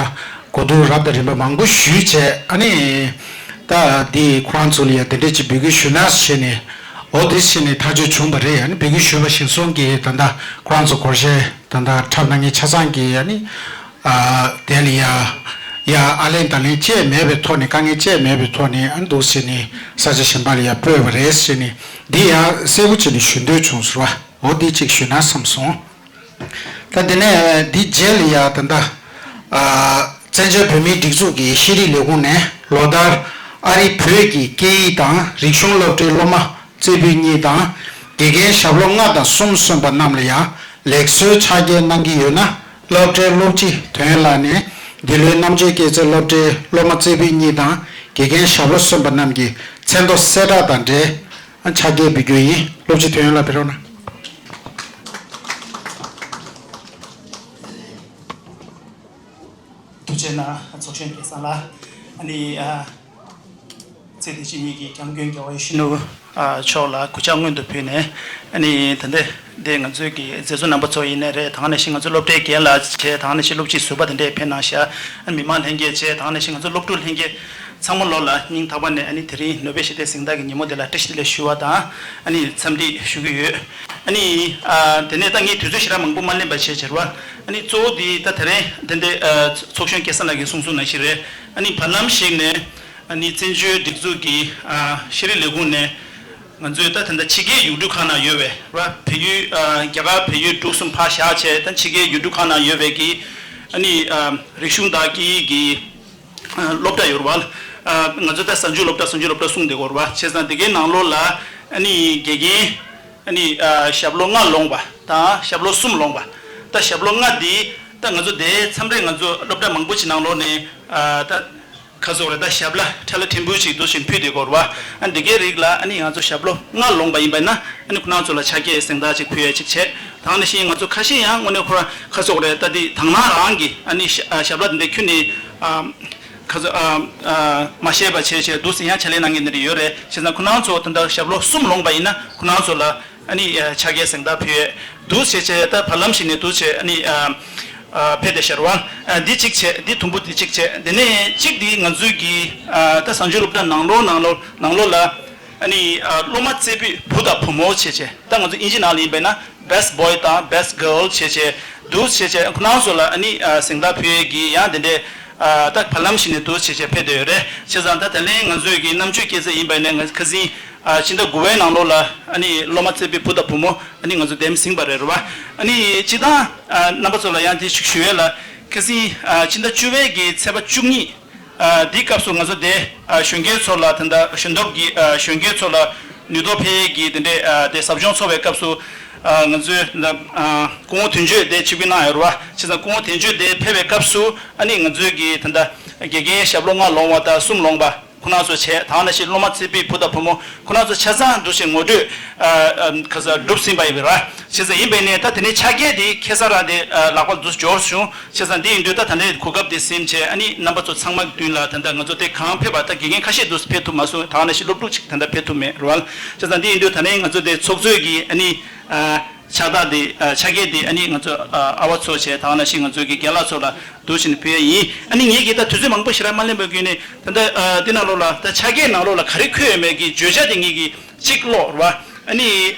གོ་བསྡུར་རབ་དང་རིམ་པ་མང་པོ་ཞུས་བྱས། ཨ་ནི། ད་འདི་ཁོ་རང་ཚོ་ལ་ཡ་དེ་འདྲས་ཅིག་འབོད་སྐུལ་ཞུ་ན་བྱས་ནས། འོ་དེ་བྱས་ནས་ཐག་གཅོད་བྱུང་བ་རེད། ཨ་ནི་འབོད་སྐུལ་ཞུས་པ་གཞིར་བཟུང་གིས་ད་ལྟ་ཁོ་རང་ཚོ་སྒོར་གཞས་ད་ལྟ་འཁྲབ་གནང་མཁན་ཆ་ཚང་གིས། ཨ་ནི། ཨ། དེ་ལ་ཡ། ཡ་ཨ་ལན་ད་ལན་བཅས་མེད་པའི་ཐོག་ནས། དཀའ་ངལ་བཅས་མེད་པའི་ཐོག་ནས། ཨ་ནི་འདུག་བྱས་ནས་ས་ཆ་གཞན་པ་ལ་ཡ་སྤོས་པ་རེད་བྱས་ནས། འདི་ཡ་གསལ་པོ་བྱས་ནས་ཞུ་འདོད་བྱུང་ཟེར་བ། འོ་འདི་གཅིག་ཞུས་ན་བསམ་སོང་། ད་དེ་ནས་འདི་རྗེས་ལ་ཡ་ད་ལྟ། ཨ། བཙན་བྱོལ་བོད་མིའི་སྒྲིག་འཛུགས་ཀྱི་ཤེས་རིག་ལས་ཁུངས་ནས་ལོ་ལྟར་ཨ་རིའི་བོད་ཀྱི་སྐད་ཡིག་དང་རིག་གཞུང་སློབ་གྲྭའི་སློབ་མ་རྩེ་ཕུད་གཉིས་དང་། དགེ་རྒན་ཞབས་ལོ་ལྔ་དང་གསུམ་སོན་པ་རྣམས་ལ་ཡང་ལེགས་གསོལ་ཕྱག་འཁྱེར་གནང་གི་ཡོད་ན། སློབ་གྲྭའི་སློབ་སྤྱི་དོན་ལགས་ནས་འདི་ལོའི་རྣམ་དཔྱོད་སྐྱེད་ཚལ་སློབ་གྲྭའི་སློབ་མ་རྩེ་ཕུད་གཉིས་དང་དགེ་རྒན་ཞབས་ལོ་སོན་པ་རྣམས་ཀྱི་མཚན་ཐོ་གསལ་བསྒྲགས་དང་འབྲེལ་ཕྱག་འཁྱེར་འབུལ་རྒྱུ་ཡིན། སློབ་སྤྱི་དོན་ལགས་ཕེབས་རོགས་གནང་། ཐུགས་རྗེ་གནང་། ཚོགས་གཞོན་སྐལ་བཟང་ལགས། ཨ་ནི། ཨ། ཚེ་འདི་ཕྱི་གཉིས་ཀྱི་སྐྱབས་མགོན་རྒྱལ་བ་ཡིད་བཞིན་ནོར་བུ། ཨ། མཆོག་ལ་གུས་ཕྱག་སྔོན་དུ་ཕུལ་ནས། ཨ་ནི་ད་ལྟ་འདི་ང་ཚོའི་གི་མཛད་གཙོ་རྣམ་པ་ཚོ་ཡིན་ནའི་རེད། དེ་ནང་བཞིན་ང་ཚོ་སློབ་གྲྭའི་རྒན་ལགས་བྱས། དེ་ནང་བཞིན་སློབ་སྤྱི་ཟུར་པ་དེ་འདྲས་ཕེབས་གནང་ཤག་ཨ། མི་མང་ལྷན་རྒྱས་བྱས། དེ་ནང་བཞིན་ང་ཚོ་སློབ་ཕྲུག་ལྷན་རྒྱས་ཚང་མ་ལོ་ལ་སྙིང་ཐག་པ་ནས། ཨ་ནི་དེ་རིང་ནོ་བེལ་ཞི་བདེའི་གཟེངས་རྟགས་ཀྱི་ཉིན་མོ་དེ་ལ་བཀྲ་ཤིས་བདེ་ལེགས་ཞུ་བ་དང་། ཨ་ནི་འཚམས་འདྲི་ཞུ་གི་ཡོད། ཨ་ནི། ཨ། དེ་ནས་ད་ངས་དུས་ཚོད་ཞེ་དྲག་མང་པོ་མ་ལེན་པ་བྱས་བྱས་ར། ཨ་ནི་གཙོ་བོ་འདི་ད་དེ་རིང་དེ་འདྲས། ཨ། ཚོགས་གཞོན་སྐལ་བཟང་ལགས་ཀྱིས་གསུངས་གསུངས་ནང་བཞིན་རེད། ཨ་ནི་བར་ལམ་ཞིག་ནས། ཨ་ནི་བཙན་བྱོལ་སྒྲིག་འཛུགས་ཀྱི། ཨ། ཤེས་རིག་ལས་ཁུངས་ནས་ང་ཚོས་ད་ད་ལྟ་ཕྱི་རྒྱལ་ཡུལ་གྲུ་ཁག་ནང་ཡོད་པའི་ར། བལ་ཡུལ། ཨ། རྒྱ་གར་བལ་ཡུལ་འབྲུག་གསུམ་ཕར་བཞག་བྱས། ད་ཕྱི་རྒྱལ་ཡུལ་གྲུ་ཁག་ནང་ཡོད་པའི་གི། ཨ་ནི། ཨ། རིག་གཞུང་དང་སྐད་ཡིག་གི། ཨ། སློབ་གྲྭ་ཡོད་རེད་བ། ཨ། ང་ཚོ་ད་གཟའ་མཇུག་སློབ་གྲྭ། གཟའ་མཇུག་སློབ་གྲྭ་གསུངས་བསྡད་ཡོད་རེད་བ། བྱས་ཙང་དེ་གའི་ནང་ལོགས་ལ། ཨ་ནི་དགེ་རྒན། ཨ་ནི། ཨ། ཞབས་ལོ་ལྔ་ལོངས་པ་དང་ཞབས་ལོ་གསུམ་ལོངས་པ། ད་ཞབས་ལོ་ལྔ་འདི་ད་ང་ཚོ་དེ་མཚམས་རེ་ང་ཚོ་སློབ་གྲྭ་མང་པོ་ཞིག་ནང་ལོགས་ནས། ཨ། ད་ག་ཟེར་དགོས་རེད། ད་ཞབས་ལ་ཁྲ་ལ་ཕྲན་བུ་ཞིག་འདུག་བཞིན་ཕུལ་བསྡད་ཡོད་རེད་བ། ཨ། འདི་གའི་རིགས་ལ་ཨ་ནི་ང་ཚོ་ཞབས་ལོ་ལྔ་ལོངས་པ་ཡིན་པ་ན། ཨ་ནི་ཁོ་རང་ཚོ་ལ་ཕྱག་འཁྱེར་གཟེངས་རྟགས་ཅིག་ཕུལ་ཡ་ཅིག་བྱས། དེ་ནང་བཞིན་ང་ཚོ་ཁ་ཤས་ཡང་དངོས་གནས་ཁོ་རང་ག་ཟེར་དགོས་རེད། ད་འདི་དང་བླངས་རང་གིས་ཨ་ནི་ཞབས་ལ་འདི་འདྲ་ཁྱོན་ནས། ཨ། ག་ཟེར། ཨ། ཨ། མ་ཤེས་པ་བྱས་བྱས་འདུག་སེ་ཡང་ཕྱག་ལས་གནང་མཁན་འདི་འདྲ་ཡོད་རེད། བྱས་ཙང་ཁོ་རང་ཚོ་ད་ལྟ་ཞབས་ལོ་གསུམ་ལོངས་པ་ཡིན་ན། ཁོ་རང་ཚོ་ལ་ཨ་ནི། ཨ། ཕྱག་འཁྱེར་གཟེངས་རྟགས་ཕུལ་ཡས་འདུག་སེ་བྱས་བྱས། ད་བར་ལམ་ཞིག་ནས་འདུག་སེ་ཨ་ནི། ཨ། ཨ། ཕེབས་བསྡད་ཤག་རེད་བ། ཨ། འདི་གཅིག་བྱས། འདི་དུམ་བུ་འདི་གཅིག་བྱས། དེ་ནས་གཅིག་འདི་ང་ཚོའི་གི། ཨ། ད་གཟའ་མཇུག་སློབ་གྲྭ་ནང་ལོགས་ནང་ལོགས་ནང་ལོགས་ལ། ཨ་ནི། ཨ། སློབ་མ་རྩེ་ཕུད་བུ་དང་བུ་མོ་བྱས་བྱས། ད་ང་ཚོ་དབྱིན་ཇི་ནང་ལ་ཡིན་པས་ན་best boy དང་best girl བྱས་བྱས་འདུག་བྱས་བྱས། ཁོ་རང་ཚོ་ལ་ཨ་ནི། ཨ། གཟེངས་རྟགས་ཕུལ་ཡས་ཀྱི་ཡང་དེ་འདྲས། ཨ། ད་བར་ལམ་ཞིག་ནས་འདུག་བྱས་བྱས་ཕེབས་བསྡད་ཡོད་རེད། བྱས་ཙང་ད་ད་ལན་ང་ཚོའི་གི་རྣམ་དཔྱོད་སྐྱེད་ཚལ་ཡིན་པས་ན། ང་ཁ་སང་། ཨ། ཕྱི་ཟླ་དགུ་པའི་ནང་ལོགས་ལ་ཨ་ནི་སློབ་མ་རྩེ་ཕུད་བུ་དང་བུ་མོ་ཨ་ནི་ང་ཚོ་འདེམས་ཟིན་པ་རེད་རེད་བ། ཨ་ནི་སྤྱིར་བཏང་། ཨ། རྣམ་པ་ཚོ་ལ་ཡང་དེ་ཞིག་ཞུ་ཡས་ལ། ཁ་སང་། ཨ། ཕྱི་ཟླ་བཅུ་པའི་གི་ཚེས་པ་བཅུ་གཉིས། ཨ། འདིའི་སྐབས་སུ་ང་ཚོ་དེ། ཨ། གཞོན་སྐྱེས་ཚོ་ལ་ད་ལྟ་གཞོན་སྟོབས་ཀྱི། ཨ། གཞོན་སྐྱེས་ཚོ་ལ་ནུས་སྟོབས་འཕེལ་ཡས་ཀྱི་དེ་འདྲའི། ཨ། དེ་ཟབ་སྦྱོང་ཚོགས་པའི་སྐབས་སུ། ཨ། ང་ཚོའི་ད་ལྟ། ཨ། སྐུ་ངོ་དོན་གཅོད་དེ་ཆིབས་བསྒྱུར་གནང་ཡོད་རེད་བ། བྱས་ཙང་སྐུ་ངོ་དོན་གཅོད་དེ་ཕེབས་པའི་སྐབས་སུ་ཨ་ནི་ང་ཚོའི་གི་ད་ལྟ་དགེ་རྒན་ཞབས་ལོ་ལྔ་ལོངས་པ་དང་གསུམ་ལོངས་པ། ཁོ་རང་ཚོ་བྱས། དེ་ནང་བཞིན་སློབ་མ་རྩེ་ཕུད་བུ་དང་བུ་མོ་ཁོ་རང་ཚོ་ཆ་ཚང་འདུག་སེ་ངོ་སྤྲོད། ཨ། ཨ། ག་ས་གྲུབ་ཟིན་པ་ཡིན་པས་ར། བྱས་ཙང་ཡིན་པས་ནས་ད་དེ་ནས་ཕྱག་འཁྱེར་དེ་ཁ་སང་རང་དེ། ཨ། ལག་པར་འདུག་སེ་འབྱོར་བྱུང་། བྱས་ཙང་འདི་ཡིན་དུས་ད་ད་ལྟའི་གོ་སྐབས་དེ་ཟིན་བྱས། ཨ་ནི་རྣམ་པ་ཚོ་ཚང་མ་མདུན་ལ་ད་ལྟ་ང་ཚོ་དེ་གང་ཕེབས་པ། ད་དགེ་རྒན་ཁ་ཤས་འདུག་སེ་ཕེབས་ཐུབ་མ་སོང་། དེ་ནང་བཞིན་སློབ་ཕྲུག་ཅིག་ད་ལྟ་ཕེབས་ཐུབ་མེད་རེད་བ། བྱས་ཙང་འདི་ཡིན་དུས་ད་ནས་ང་ཚོ་དེ་ཚོགས་གཙོས་ཀྱི་ཨ་ནི། ཨ། ཕྱག་རྟགས་དེ། ཨ། ཕྱག་འཁྱེར་དེ་ཨ་ནི་ང་ཚོ། ཨ། ཨ་བ་ཚོ་བྱས། དེ་ནང་བཞིན་ང་ཚོའི་གི་རྒན་ལགས་ཚོ་ལ་འདུག་སེ་ཕུལ་ཡ་ཡིན། ཨ་ནི་ངེད་ཀྱིས་ད་དུས་ཚོད་མང་པོ་ཞེ་དྲག་མ་ལེན་པའི་བརྒྱུད་ནས། ད་ལྟ། ཨ། འདི་ནང་ལོགས་ལ། ད་ཕྱག་འཁྱེར་ནང་ལོགས་ལ་ག་རེ་འཁོད་ཡོད་མེད་ཀྱི་བརྗོད་བྱ་དེ་ངེད་ཀྱིས་གཅིག་ཀློག་རེད་བ། ཨ་ནི།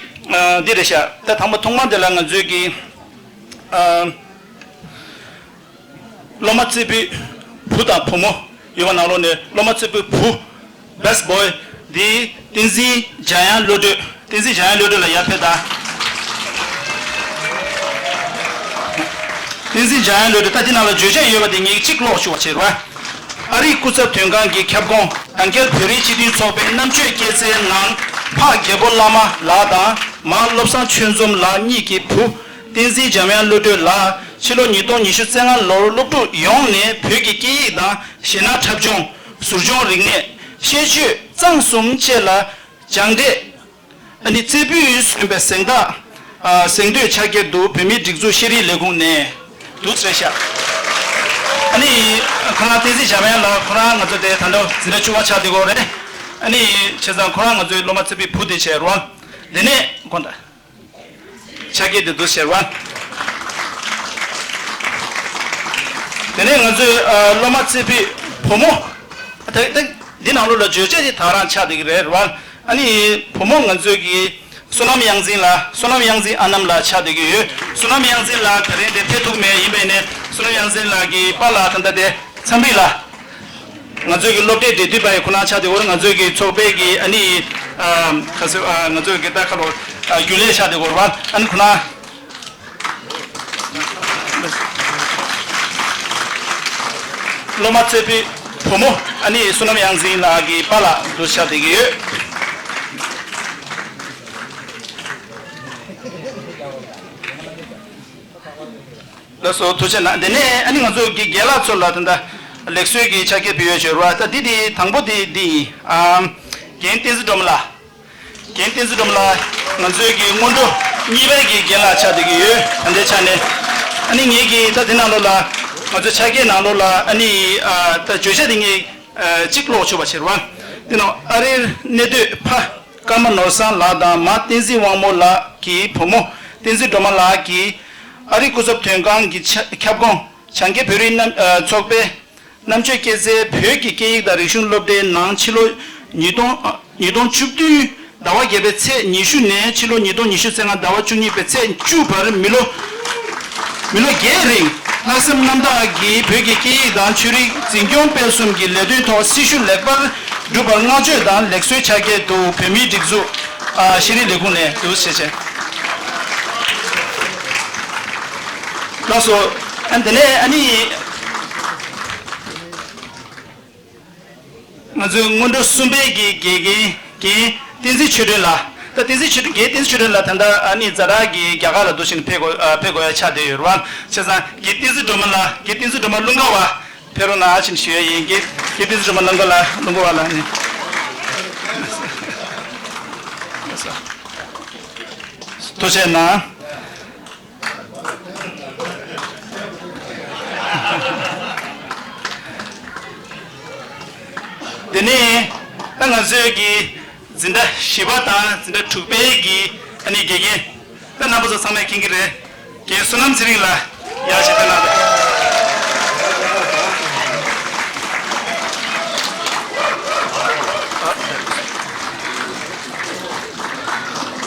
ཨ། འདི་རེད་ཤག་ད་དང་པོ་ཐོག་མར་དེ་ལ་ང་ཚོའི་གི། ཨ། སློབ་མ་རྩེ་ཕུད་བུ་དང་བུ་མོ་ཡོད་པ་ནང་ལོགས་ནས། སློབ་མ་རྩེ་ཕུད་བུ། Best boy འདི་བསྟན་འཛིན་འཇམ་དབྱངས་བློ་གྲོས། བསྟན་འཛིན་འཇམ་དབྱངས་བློ་གྲོས་ལགས་ཡར་ཕེབས་དང་། བསྟན་འཛིན་འཇམ་དབྱངས་བློ་གྲོས། ད་འདི་ནང་ལ་བརྗོད་བྱ་ཡོད་པ་དེ་ངས་གཅིག་ཀློག་ཞུ་བ་བྱེད་རོགས། ཨ་རིའི་སྐུ་ཚབ་དོན་ཁང་གི་ཁྱབ་ཁོངས་གྲོང་ཁྱེར་བོད་རིགས་སྤྱི་མཐུན་ཚོགས་པའི་རྣམ་དཔྱོད་སྐྱེད་ཚལ་ནང་། ཕ་རྒྱལ་པོ་བླ་མ་ལགས་དང་མ་བློ་བཟང་ཆོས་འཛོམས་ལགས་གཉིས་ཀྱི་བུ། བསྟན་འཛིན་འཇམ་དབྱངས་བློ་གྲོས་ལགས། ཕྱི་ལོ་ཉིས་སྟོང་ཉི་ཤུ་རྩ་ལྔ་ལོར་སློབ་ཕྲུག་ཡོངས་ནས་བོད་ཀྱི་སྐད་ཡིག་དང་གཞས་སྣ་འཁྲབ་སྦྱོང་། ཟུར་སྦྱོང་རིག་གནས། ཤེས་བཅོས་གཙང་གསུམ་བཅས་ལ་སྦྱངས་འབྲས། ཨ་ནི་རྩེ་ཕུད་སོན་པའི་གཟེངས་རྟགས། ཨ། གཟེངས་བསྟོད་ཕྱག་འཁྱེར་འདུག་བོད་མིའི་སྒྲིག་འཛུགས་ཤེས་རིག་ལས་ཁུངས་ནས་འདུག་སེ་རེད་ཤག་ཨ་ནི་ཁོ་རང་བསྟན་འཛིན་འཇམ་དབྱངས་ལགས་ཁོ་རང་ང་ཚོ་དེ་ད་ལྟ་འཛིན་གྲྭ་བཅུ་པ་ཆགས་བསྡད་ཡོད་རེད། ཨ་ནི་བྱས་ཙང་ཁོ་རང་ང་ཚོའི་སློབ་མ་ཚེ་འཕེལ་བུ་དེ་བྱས་རེད་བ། དེ་ནས་ཁོང་ད་ཆ་རྐྱེན་དེ་འདུག་ཟེར་བ། དེ་ནས་ང་ཚོའི་ཨ་སློབ་མ་ཚེ་འཕེལ་བུ་མོ། ད་ད་འདི་ནང་ལོགས་ལ་བརྗོད་བྱ་དེ་ད་རང་ཆགས་བསྡད་ཀྱི་རེད་བ། ཨ་ནི་བུ་མོ་ང་ཚོའི་གི་བསོད་ནམས་གཡང་འཛིན་ལགས། བསོད་ནམས་གཡང་འཛིན་ཨ་ནམ་ལགས་ཆགས་བསྡད་ཀྱི་ཡོད། བསོད་ནམས་གཡང་འཛིན་ལགས་ད་རིང་འདིར་ཕེབས་ཐུབ་མེད། ཡིན་པས་ནས་བསོད་ནམས་གཡང་འཛིན་ལགས་ཀྱི་པཱ་ལགས་ད་ལྟ་དེ་འཚམས་འདྲི་ལགས། ང་ཚོའི་གི་སློབ་གྲྭའི་འབྲེལ་མཐུད་པ་ཡི་ཁོ་ན་ཆགས་བསྡད་ཡོད་རེད། ང་ཚོའི་གི་ཚོགས་པའི་གི་ཨ་ནི་ཨ་ཁ་སོ་ཨ་ང་ཚོའི་གི་ད་ཁ་ལོ་ཨ་རྒྱུན་ལས་ཆགས་བསྡད་ཡོད་རེད་བ། ཨ་ནི་ཁོ་ན་སློབ་མ་ཚེ་འཕེལ་བུ་མོ་ཨ་ནི་བསོད་ནམས་གཡང་འཛིན་ལགས་ཀྱི་པཱ་ལགས་འདུག་ཆགས་བསྡད་ཀྱི་ཡོད། ལགས་སོ། ཐུགས་རྗེ་གནང་། དེ་ནས་ཨ་ནི་ང་ཚོ་གི་རྒན་ལགས་ཚོ་ལ་ད་ལྟ་ལེགས་གསོལ་གྱི་ཕྱག་འཁྱེར་ཕུལ་ཡོད་ཅེས་རེད་བ། ད་འདི་དེ་དང་པོ་དེ་འདི་ཡིན། ཨམ། རྒན་བསྟན་འཛིན་སྒྲོལ་མ་ལགས། རྒན་བསྟན་འཛིན་སྒྲོལ་མ་ལགས་ང་ཚོའི་གི་སྔོན་འགྲོ་གཉིས་པའི་གི་རྒན་ལགས་ཆགས་བསྡད་ཀྱི་ཡོད། ད་ལྟའི་ཆ་ནས་ཨ་ནི་ངེད་ཀྱི་ད་དེ་ནང་ལོགས་ལ་ང་ཚོ་ཕྱག་འཁྱེར་ནང་ལོགས་ལ་ཨ་ནི་ཨ་ད་བརྗོད་བྱ་དེ་ངས་ཨ་གཅིག་ཀློག་ཆོག་པ་བྱེད་རེད་བ། དེ་ནང་ཨ་རིར་གནས་སྡོད་ཕ་ཀརྨ་ནོར་བཟང་ལགས་དང་མ་བསྟན་འཛིན་དབང་མོ་ལགས་ཀྱི་བུ་མོ་བསྟན་འཛིན་སྒྲོལ་མ་ལགས་ཀྱིས་ཨ་རི་སྐུ་ཚབ་དོན་ཁང་གི་ཆ་ཁྱབ་ཁོངས་བྱང་རྒྱལ་བོད་རིགས་རྣམ་ཨ་ཚོགས་པའི་རྣམ་དཔྱོད་སྐྱེད་ཚལ་བོད་ཀྱི་སྐད་ཡིག་དང་རིག་གཞུང་སློབ་གྲྭའི་ནང་ཕྱི་ལོ་ཉིས་སྟོང་ཨ་ཉིས་སྟོང་བཅུ་བདུན་ཟླ་བ་བརྒྱད་པའི་ཚེས་ཉི་ཤུ་ནས་ཕྱི་ལོ་ཉིས་སྟོང་ཉི་ཤུ་རྩ་ལྔ་ཟླ་བ་བཅུ་གཉིས་པའི་ཚེས་བཅུ་བར་མི་ལོ་མི་ལོ་བརྒྱད་རིང་ལྷག་བསམ་རྣམ་དག་གིས་བོད་ཀྱི་སྐད་ཡིག་དང་ཆོས་རིག་འཛིན་སྐྱོང་སྤེལ་གསུམ་གྱི་ལས་དོན་ཐོག་སྲི་ཞུ་ལེགས་པར་བསྒྲུབས་པར་བསྔགས་བརྗོད་དང་ལེགས་གསོལ་ཕྱག་འཁྱེར་དུ་བོད་མིའི་སྒྲིག་འཛུགས་ཨ་ཤེས་རིག་ལས་ཁུངས་ནས་འདུག་ཟེར་བྱས། ལགས་སོ། ཨ་འདི་ནས་ཨ་ནི་ང་ཚོའི་སྔོན་འགྲོ་གསུམ་པའི་གི་དགེ་རྒན་རྒན་བསྟན་འཛིན་ཆོས་སྒྲོན་ལགས། ད་བསྟན་འཛིན་ཆོས་སྒྲོན་རྒན་བསྟན་འཛིན་ཆོས་སྒྲོན་ལགས་ད་ལྟ་ཨ་ནི་ཛ་དྲག་གི་རྒྱ་གར་ལ་འདུག་བཞིན་ཕེབས་དགོས་ཨ་ཕེབས་དགོས་ཡ་ཆགས་བསྡད་ཡོད་རེད་བ། བྱས་ཙང་རྒན་བསྟན་འཛིན་སྒྲོལ་མ་ལགས་རྒན་བསྟན་འཛིན་སྒྲོལ་མ་ཀླུ་མཁར་བ་ཕེབས་རོགས་གནང་ཞེས་ཞུ་ཡ་ཡིན། རྒན་རྒན་བསྟན་འཛིན་སྒྲོལ་མ་ཀླུ་མཁར་ལགས་ཀླུ་མཁར་བ་ལགས་ནི། ཐུགས་རྗེ་གནང་། དེ་ནས་ད་ང་ཚོའི་གི་འཛིན་གྲྭ་བཞི་པ་དང་འཛིན་གྲྭ་དྲུག་པའི་གི་ཨ་ནི་དགེ་རྒན་ད་རྣམ་པ་ཚོ་ཚང་མས་མཁྱེན་གྱི་རེད། རྒན་བསོད་ནམས་ཚེ་རིང་ལགས་ཡར་ཞིག་ཕེབས་གནང་དང་།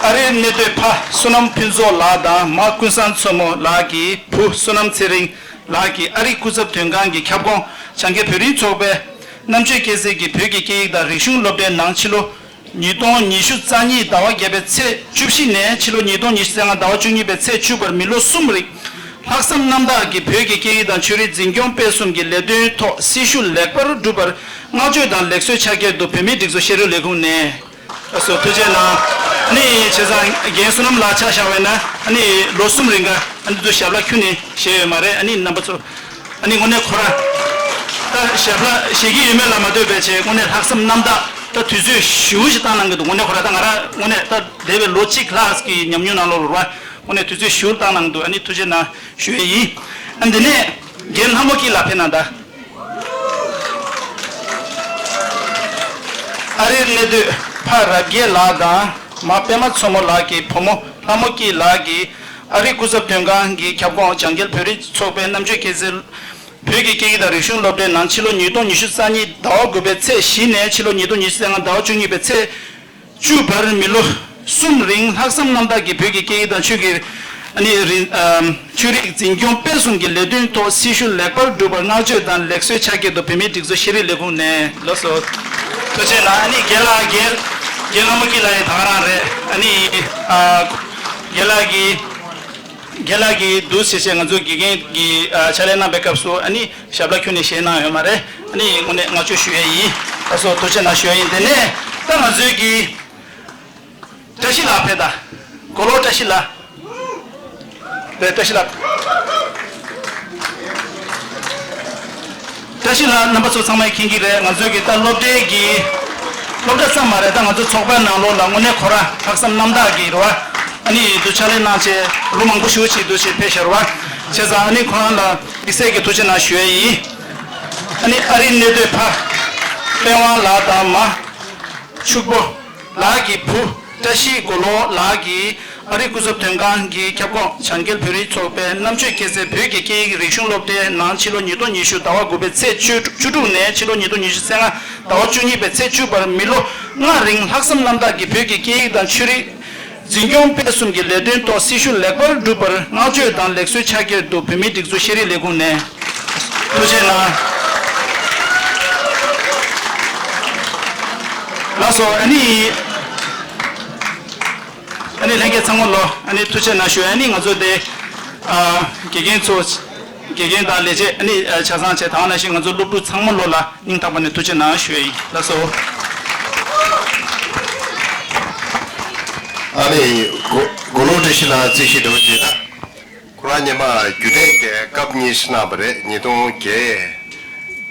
ཨ་རིར་གནས་སྡོད་ཕ་བསོད་ནམས་ཕུན་ཚོགས་ལགས་དང་མ་ཀུན་བཟང་མཚོ་མོ་ལགས་ཀྱི་བུ་བསོད་ནམས་ཚེ་རིང་ལགས་ཀྱིས་ཨ་རིའི་སྐུ་ཚབ་དོན་ཁང་གི་ཁྱབ་ཁོངས་བྱང་རྒྱལ་བོད་རིགས་ཚོགས་པའི་རྣམ་དཔྱོད་སྐྱེད་ཚལ་གྱི་བོད་ཀྱི་སྐད་ཡིག་དང་རིག་གཞུང་སློབ་གྲྭའི་ནང་ཕྱི་ལོ་ཉིས་སྟོང་ཉི་ཤུ་རྩ་གཉིས་ཟླ་བ་བརྒྱད་པའི་ཚེས་བཅུ་བཞི་ནས་ཕྱི་ལོ་ཉིས་སྟོང་ཉི་ཤུ་རྩ་ལྔ་ཟླ་བ་བཅུ་གཉིས་པའི་ཚེས་བཅུ་བར་མི་ལོ་གསུམ་རིང་ལྷག་བསམ་རྣམ་དག་གིས་བོད་ཀྱི་སྐད་ཡིག་དང་ཆོས་རིག་འཛིན་སྐྱོང་སྤེལ་གསུམ་གྱི་ལས་དོན་ཐོག་སྲི་ཞུ་ལེགས་པར་བསྒྲུབས་པར་བསྔགས་བརྗོད་དང་ལེགས་གསོལ་ཕྱག་འཁྱེར་དུ་བོད་མིའི་སྒྲིག་འཛུགས་ཤེས་རིག་ལས་ཁུངས་ནས། ལགས་སོ། ཐུགས་རྗེ་གནང་། ཨ་ནི་བྱས་ཙང་རྒན་བསོད་ནམས་ལགས་ཆ་བཞག་པ་ཡིན་ན་ཨ་ནི་ལོ་གསུམ་རིང་ག་ཨ་ནི་འདུག་ཞབས་ལ་ཁྱོན་ནས་བཞེས་ཡོད་མ་རེད། ཨ་ནི་རྣམ་པ་ཚོ་ཨ་ནི་དངོས་གནས་ཁོ་ར་ད་ཞབས་ལ་བཞེས་ཀྱི་ཡོད་མེད་ལ་མ་ལྟོས་པའི་ཆེད་དངོས་གནས་ལྷག་བསམ་རྣམ་དག་ད་དུས་ཚོད་ཞེ་པོ་ཞིག་བཏང་གནང་གི་འདུག་དངོས་གནས་ཁོ་ར་ད་ང་ར་དངོས་གནས་ད་འདས་པའི་ལོ་གཅིག་ལྷག་གི་ཉམས་མྱོང་ནང་ལོགས་ལ་ར་དངོས་གནས་དུས་ཚོད་ཞེ་པོ་བཏང་གནང་གི་འདུག་ཨ་ནི་ཐུགས་རྗེ་གནང་ཞུ་ཡས་ཡིན། ཨ་འདི་ནས་རྒན་ལྷ་མོ་སྐྱིད་ལགས་ཕེབས་གནང་དང་། ཨ་རིར་གནས་སྡོད་ཕ་རབ་རྒྱས་ལགས་དང་མ་པད་མ་མཚོ་མོ་ལགས་ཀྱི་བུ་མོ་ལྷ་མོ་སྐྱིད་ལགས་ཀྱིས་ཨ་རིའི་སྐུ་ཚབ་དོན་ཁང་གི་ཁྱབ་ཁོངས་བྱང་རྒྱལ་བོད་རིགས་ཚོགས་པའི་རྣམ་དཔྱོད་སྐྱེད་ཚལ་བོད་ཀྱི་སྐད་ཡིག་དང་རིག་གཞུང་སློབ་གྲྭའི་ནང་ཕྱི་ལོ་ཉིས་སྟོང་ཉི་ཤུ་རྩ་གཉིས་ཟླ་བ་དགུ་པའི་ཚེས་བཞི་ནས་ཕྱི་ལོ་ཉིས་སྟོང་ཉི་ཤུ་རྩ་ལྔ་ཟླ་བ་བཅུ་གཉིས་པའི་ཚེས་བཅུ་བར་མི་ལོ་གསུམ་རིང་ལྷག་བསམ་རྣམ་དག་གིས་བོད་ཀྱི་སྐད་ཡིག་དང་ཆོས་ཀྱི་ཨ་ནི་རིག་ཨམ་ཆོས་རིག་འཛིན་སྐྱོང་སྤེལ་གསུམ་གྱི་ལས་དོན་ཐོག་སྲི་ཞུ་ལེགས་པར་བསྒྲུབས་པར་བསྔགས་བརྗོད་དང་ལེགས་གསོལ་ཕྱག་འཁྱེར་དུ་བོད་མིའི་སྒྲིག་འཛུགས་ཤེས་རིག་ལས་ཁུངས་ནས། ལགས་སོ། ཐུགས་རྗེ་གནང་། ཨ་ནི་རྒན་ལགས་རྒན་རྒན་ལྷ་མོ་སྐྱིད་ལགས་ཡང་ད་ག་རང་རེད། ཨ་ནི་ཨ་རྒན་ལགས་ཀྱིས་རྒན་ལགས་ཀྱིས་འདུག་ཟེར་བྱས་ང་ཚོ་དགེ་རྒན་གྱིས་ཨ་ཕྱག་ལས་གནང་པའི་སྐབས་སུ་ཨ་ནི་ཞབས་ལ་ཁྱོན་ནས་བཞེས་གནང་ཡོད་མ་རེད། ཨ་ནི་དངོས་གནས་བསྔགས་བརྗོད་ཞུ་ཡས་ཡིན། ལགས་སོ། ཐུགས་རྗེ་གནང་ཞུ་ཡས་ཡིན། དེ་ནས་ད་ང་ཚོའི་གི་བཀྲ་ཤིས་ལགས་ཕེབས་དང་། མགོ་ལོག་བཀྲ་ཤིས་ལགས། རེད། བཀྲ་ཤིས་ལགས། བཀྲ་ཤིས་ལགས་རྣམ་པ་ཚོ་ཚང་མས་མཁྱེན་གྱི་རེད། ང་ཚོའི་གི་ད་སློབ་གྲྭའི་གི་སློབ་གྲྭ་ཙམ་མ་རེད། ད་ང་ཚོ་ཚོགས་པའི་ནང་ལོགས་ལ་དངོས་གནས་ཁོ་རང་ལྷག་བསམ་རྣམ་དག་གིས་རེད་བ། ཨ་ནི་འདུག་ཕྱག་ལས་གནང་བྱས་ལོ་མང་པོ་ཞེ་པོ་ཅིག་འདུག་བྱས་ཕེབས་ཤག་རེད་བ། བྱས་ཙང་ཨ་ནི་ཁོ་རང་ལ་དམིགས་བསལ་གྱི་ཐུགས་རྗེ་གནང་ཞུ་ཡས་ཡིན། ཨ་ནི་ཨ་རིའི་གནས་སྡོད་ཕ་དཔལ་དབང་ལགས་དང་མ་ཕྱུག་པོ་ལགས་ཀྱི་བུ་བཀྲ་ཤིས་མགོ་ལོག་ལགས་ཀྱིས་ཨ་རིའི་སྐུ་ཚབ་དོན་ཁང་གི་ཁྱབ་ཁོངས་བྱང་རྒྱལ་བོད་རིགས་ཚོགས་པས་རྣམ་དཔྱོད་སྐྱེད་ཚལ་བོད་ཀྱི་སྐད་ཡིག་རིག་གཞུང་སློབ་གྲྭའི་ནང་ཕྱི་ལོ་ཉིས་སྟོང་ཉི་ཤུ་ཟླ་བ་དགུ་པའི་ཚེས་བཅུ་བཅུ་དྲུག་ནས་ཕྱི་ལོ་ཉིས་སྟོང་ཉི་ཤུ་རྩ་ལྔ་ཟླ་བ་བཅུ་གཉིས་པའི་ཚེས་བཅུ་བར་མི་ལོ་ལྔ་རིང་ལྷག་བསམ་རྣམ་དག་གིས་བོད་ཀྱི་སྐད་ཡིག་དང་ཆོས་རིག་འཛིན་སྐྱོང་སྤེལ་གསུམ་གྱི་ལས་དོན་ཐོག་སྲི་ཞུ་ལེགས་པར་བསྒྲུབས་པར་བསྔགས་བརྗོད་དང་ལེགས་གསོལ་ཕྱག་འཁྱེར་དུ་བོད་མིའི་སྒྲིག་འཛུགས་ཤེས་རིག་ལས་ཁུངས་ནས་ཐུགས་རྗེ་གནང་། ལགས་སོ། ཨ་ནི་ཨ་ནི་ལྷན་རྒྱས་ཚང་མ་ལོ་ཨ་ནི་ཐུགས་རྗེ་གནང་ཞུ། ཨ་ནི་ང་ཚོ་དེ་ཨ་དགེ་རྒན་ཚོ་དགེ་རྒན་དང་ལས་བྱེད་ཨ་ནི་ཆ་ཚང་བྱས་དང་ནང་བཞིན་ང་ཚོ་སློབ་ཕྲུག་ཚང་མ་ལོ་ལ་སྙིང་ཐག་པ་ནས་ཐུགས་རྗེ་གནང་ཞུ་ཡ་ཡིན། ལགས་སོ། ཨ་ནི་མགོ་མགོ་ལོག་བཀྲ་ཤིས་ལགས་རྩིས་ཞིབ་འདྲ་བོ་བྱས་ན། ཁོ་རང་སྔོན་མ་རྒྱུན་ལས་ཀྱི་སྐབས་གཉིས་ཤིག་གནང་བ་རེད། ཉིས་སྟོང་བརྒྱད།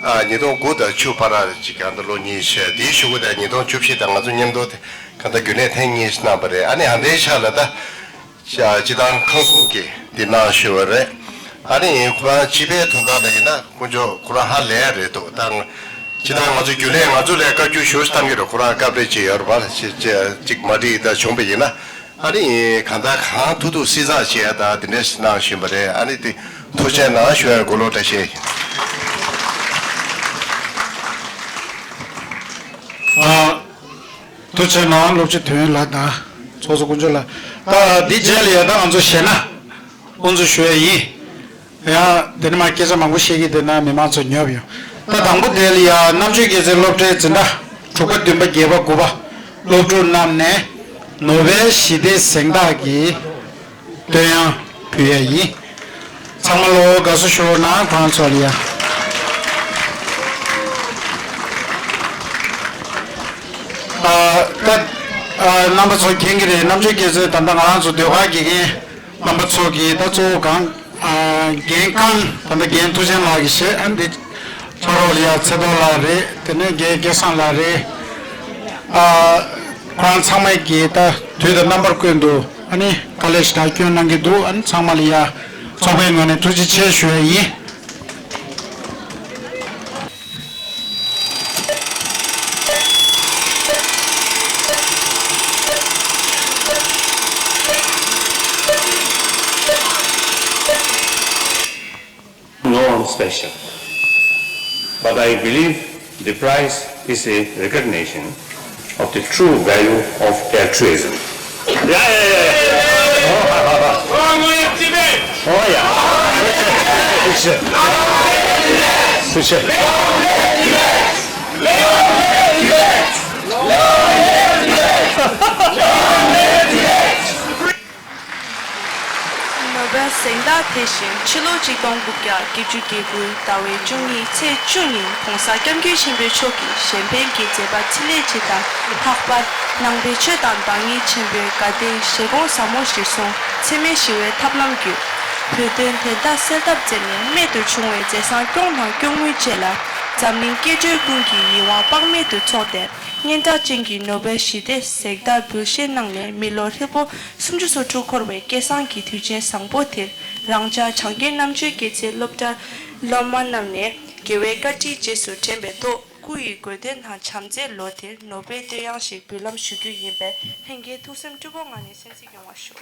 ཨ་ཉིས་སྟོང་དགུ་དང་བཅུ་བར་ཅིག་གང་ལྟར་ལོ་གཉིས་བྱས། དེའི་གཞུག་གུ་དང་ཉིས་སྟོང་བཅུ་བཞི་དང་ང་ཚོ་མཉམ་དུ་དེ་གང་ལྟར་རྒྱུན་ལས་ཐེངས་གཉིས་ཤིག་གནང་བ་རེད། ཨ་ནི་ཨ་འདྲའི་ཆ་ལ་ད་སྤྱི་བཏང་ཁང་གསུམ་གྱི་འདི་གནང་ཞུ་བ་རེད། ཨ་ནི་ཁོ་རང་སྤྱི་པའི་དོན་དག་ལ་ཡིན་ན་དཀོན་མཆོག་ཁོ་རང་ཧ་ལས་རེད་འདུག་ད་སྤྱི་བཏང་ང་ཚོ་རྒྱུན་ལས་ང་ཚོ་ལས་བཀའ་བཀྱོན་ཞུ་བཏང་གི་རེད། ཁོ་རང་སྐབས་རེ་ཅིག་ཡོད་རེད་པ། ཅིག་མ་འགྲིག་ད་བྱུང་བ་ཡིན་ན། ཨ་ནི་གང་ལྟར་གང་ཐུབ་ཐུབ་བསྲི་ཚགས་བྱས་ད་དེ་འདྲས་གནང་བཞིན་པ་རེད། ཨ་ནི་དེ་ཐུགས་རྗེ་གནང་ཞུ་ཡ། མགོ་ལོག་བཀྲ་ཤིས། ཨ་ཐུགས་རྗེ་གནང་། སློབ་སྤྱི་དོན་ལགས་དང་ཚོགས་གཙོ་དཀོན་མཆོག་ལགས། ད་འདི་རྗེས་ལ་ཡ་ད་ང་ཚོ་གཞས་སྣ་དབུ་འཛུགས་ཞུ་ཡ་ཡིན། ཡང་དེ་ནས་མར་སྐད་ཆ་མང་པོ་བཤད་ཀྱི་བསྡད་ན་མི་མང་ཚོ་ཉོབ་ཡོང་། ད་དང་པོ་དེ་ལ་ཡང་རྣམ་དཔྱོད་སྐྱེད་ཚལ་སློབ་གྲྭའི་འཛིན་གྲྭ་དྲུག་པ་བདུན་པ་བརྒྱད་པ་དགུ་པ་སློབ་ཕྲུག་རྣམས་ནས་ནོ་བེལ་ཞི་བདེའི་གཟེངས་རྟགས་ཀྱི་བསྟོད་དབྱངས་ཕུལ་ཡས་ཡིན། ཚང་མ་ལོ་དགའ་བསུ་ཞུ་གནང་། ཁོང་ཚོ་ལ་ཡང་ཨ་ད་ཨ་རྣམ་པ་ཚོ་མཁྱེན་གྱི་རེད། རྣམ་དཔྱོད་སྐྱེད་ཚལ་ད་ལྟ་ང་རང་ཚོ་ཟློས་གར་དགེ་རྒན་རྣམ་པ་ཚོ་གིས་ད་གཙོ་བོ་གང་ཨ་རྒན་རྐང་ད་ལྟ་རྒན་ཐུགས་ཆེན་ལགས་ཀྱིས་བཤད། ཨ་འདི་ཕྱག་རོགས་ལ་ཡ་ཚེ་རྡོར་ལགས་རེད། དེ་ནས་རྒན་སྐལ་བཟང་ལགས་རེད། ཨ་ཁོ་རང་ཚང་མས་ཀྱིས་ད་དུས་དང་རྣམ་པར་བཀོད་འདུག་ཨ་ནི་དཀའ་ལས་ཞེ་དྲག་བསྐྱོན་གནང་གི་འདུག་ཨ་ནི་ཚང་མ་ལ་ཡ་ཚོགས་པའི་ངོས་ནས་ཐུགས་རྗེ་ཆེ་ཞུ་ཡ་ཡིན། No one special. But I believe the prize is a recognition of the true value of altruism. Yeah, yeah, yeah, yeah. Oh, ha, ha, ha. Oh, yeah. Appreciate. Appreciate. ནོ་བེལ་གཟེངས་རྟགས་དེ་བཞིན་ཕྱི་ལོ་ཆིག་སྟོང་དགུ་བརྒྱ་བརྒྱད་ཅུ་གྱ་དགུ་ཟླ་བའི་བཅུ་གཉིས་ཚེས་བཅུ་ཉིན་༸གོང་ས་༸སྐྱབས་མགོན་ཆེན་པོ་མཆོག་གིས་གཞན་ཕན་གྱི་མཛད་པ་འཕྲིན་ལས་སྤྱི་དང་ལྷག་པར་ནང་པའི་ཆོས་དང་བདག་ཉིད་ཆེན་པོའི་དགའ་ལྡན་བཞེད་དགོངས་ཟབ་མོ་གཞིར་བཟུང་འཚེ་མེད་ཞི་བའི་ཐབས་ལམ་བརྒྱུད་བོད་དོན་བདེན་མཐའ་གསལ་ཐབས་མཛད་ནས་རྨད་དུ་བྱུང་བའི་མཛད་བཟང་སྐྱོང་དང་སྐྱོང་མུས་བཅས་ལ་འཛམ་གླིང་སྐྱེ་འགྲོའི་ཀུན་གྱི་ཡིད་དབང་དཔག་མེད་དུ་ཚོགས་ཏེ། སྙན་གྲགས་ཅན་གྱི་ནོ་བེལ་ཞི་བདེའི་གཟེངས་རྟགས་འབུལ་བཞེས་གནང་ནས་མི་ལོ་ཧྲིལ་པོ་སུམ་ཅུ་སོ་དྲུག་འཁོར་བའི་སྐལ་བཟང་གི་དུས་ཆེན་བཟང་པོ་དེར་རང་ཅག་བྱང་རྒྱལ་རྣམ་དཔྱོད་སྐྱེད་ཚལ་སློབ་གྲྭའི་སློབ་མ་རྣམས་ནས་རྒྱལ་བའི་བཀའ་དྲིན་རྗེས་སུ་དྲན་པའི་ཐོག་སྐུ་ཡི་གོ་སྟོན་དང་བྱམས་བརྩེའི་ལོ་དེར་ནོ་བེལ་བསྟོད་དབྱངས་ཤིག་འབུལ་ལམ་ཞུ་རྒྱུ་ཡིན་པས་ལྷན་རྒྱས་ཐུགས་སེམས་སྤྲོ་པོའི་ངང་ནས་གསན་གཟིགས་ཡོང་བ་ཞུ།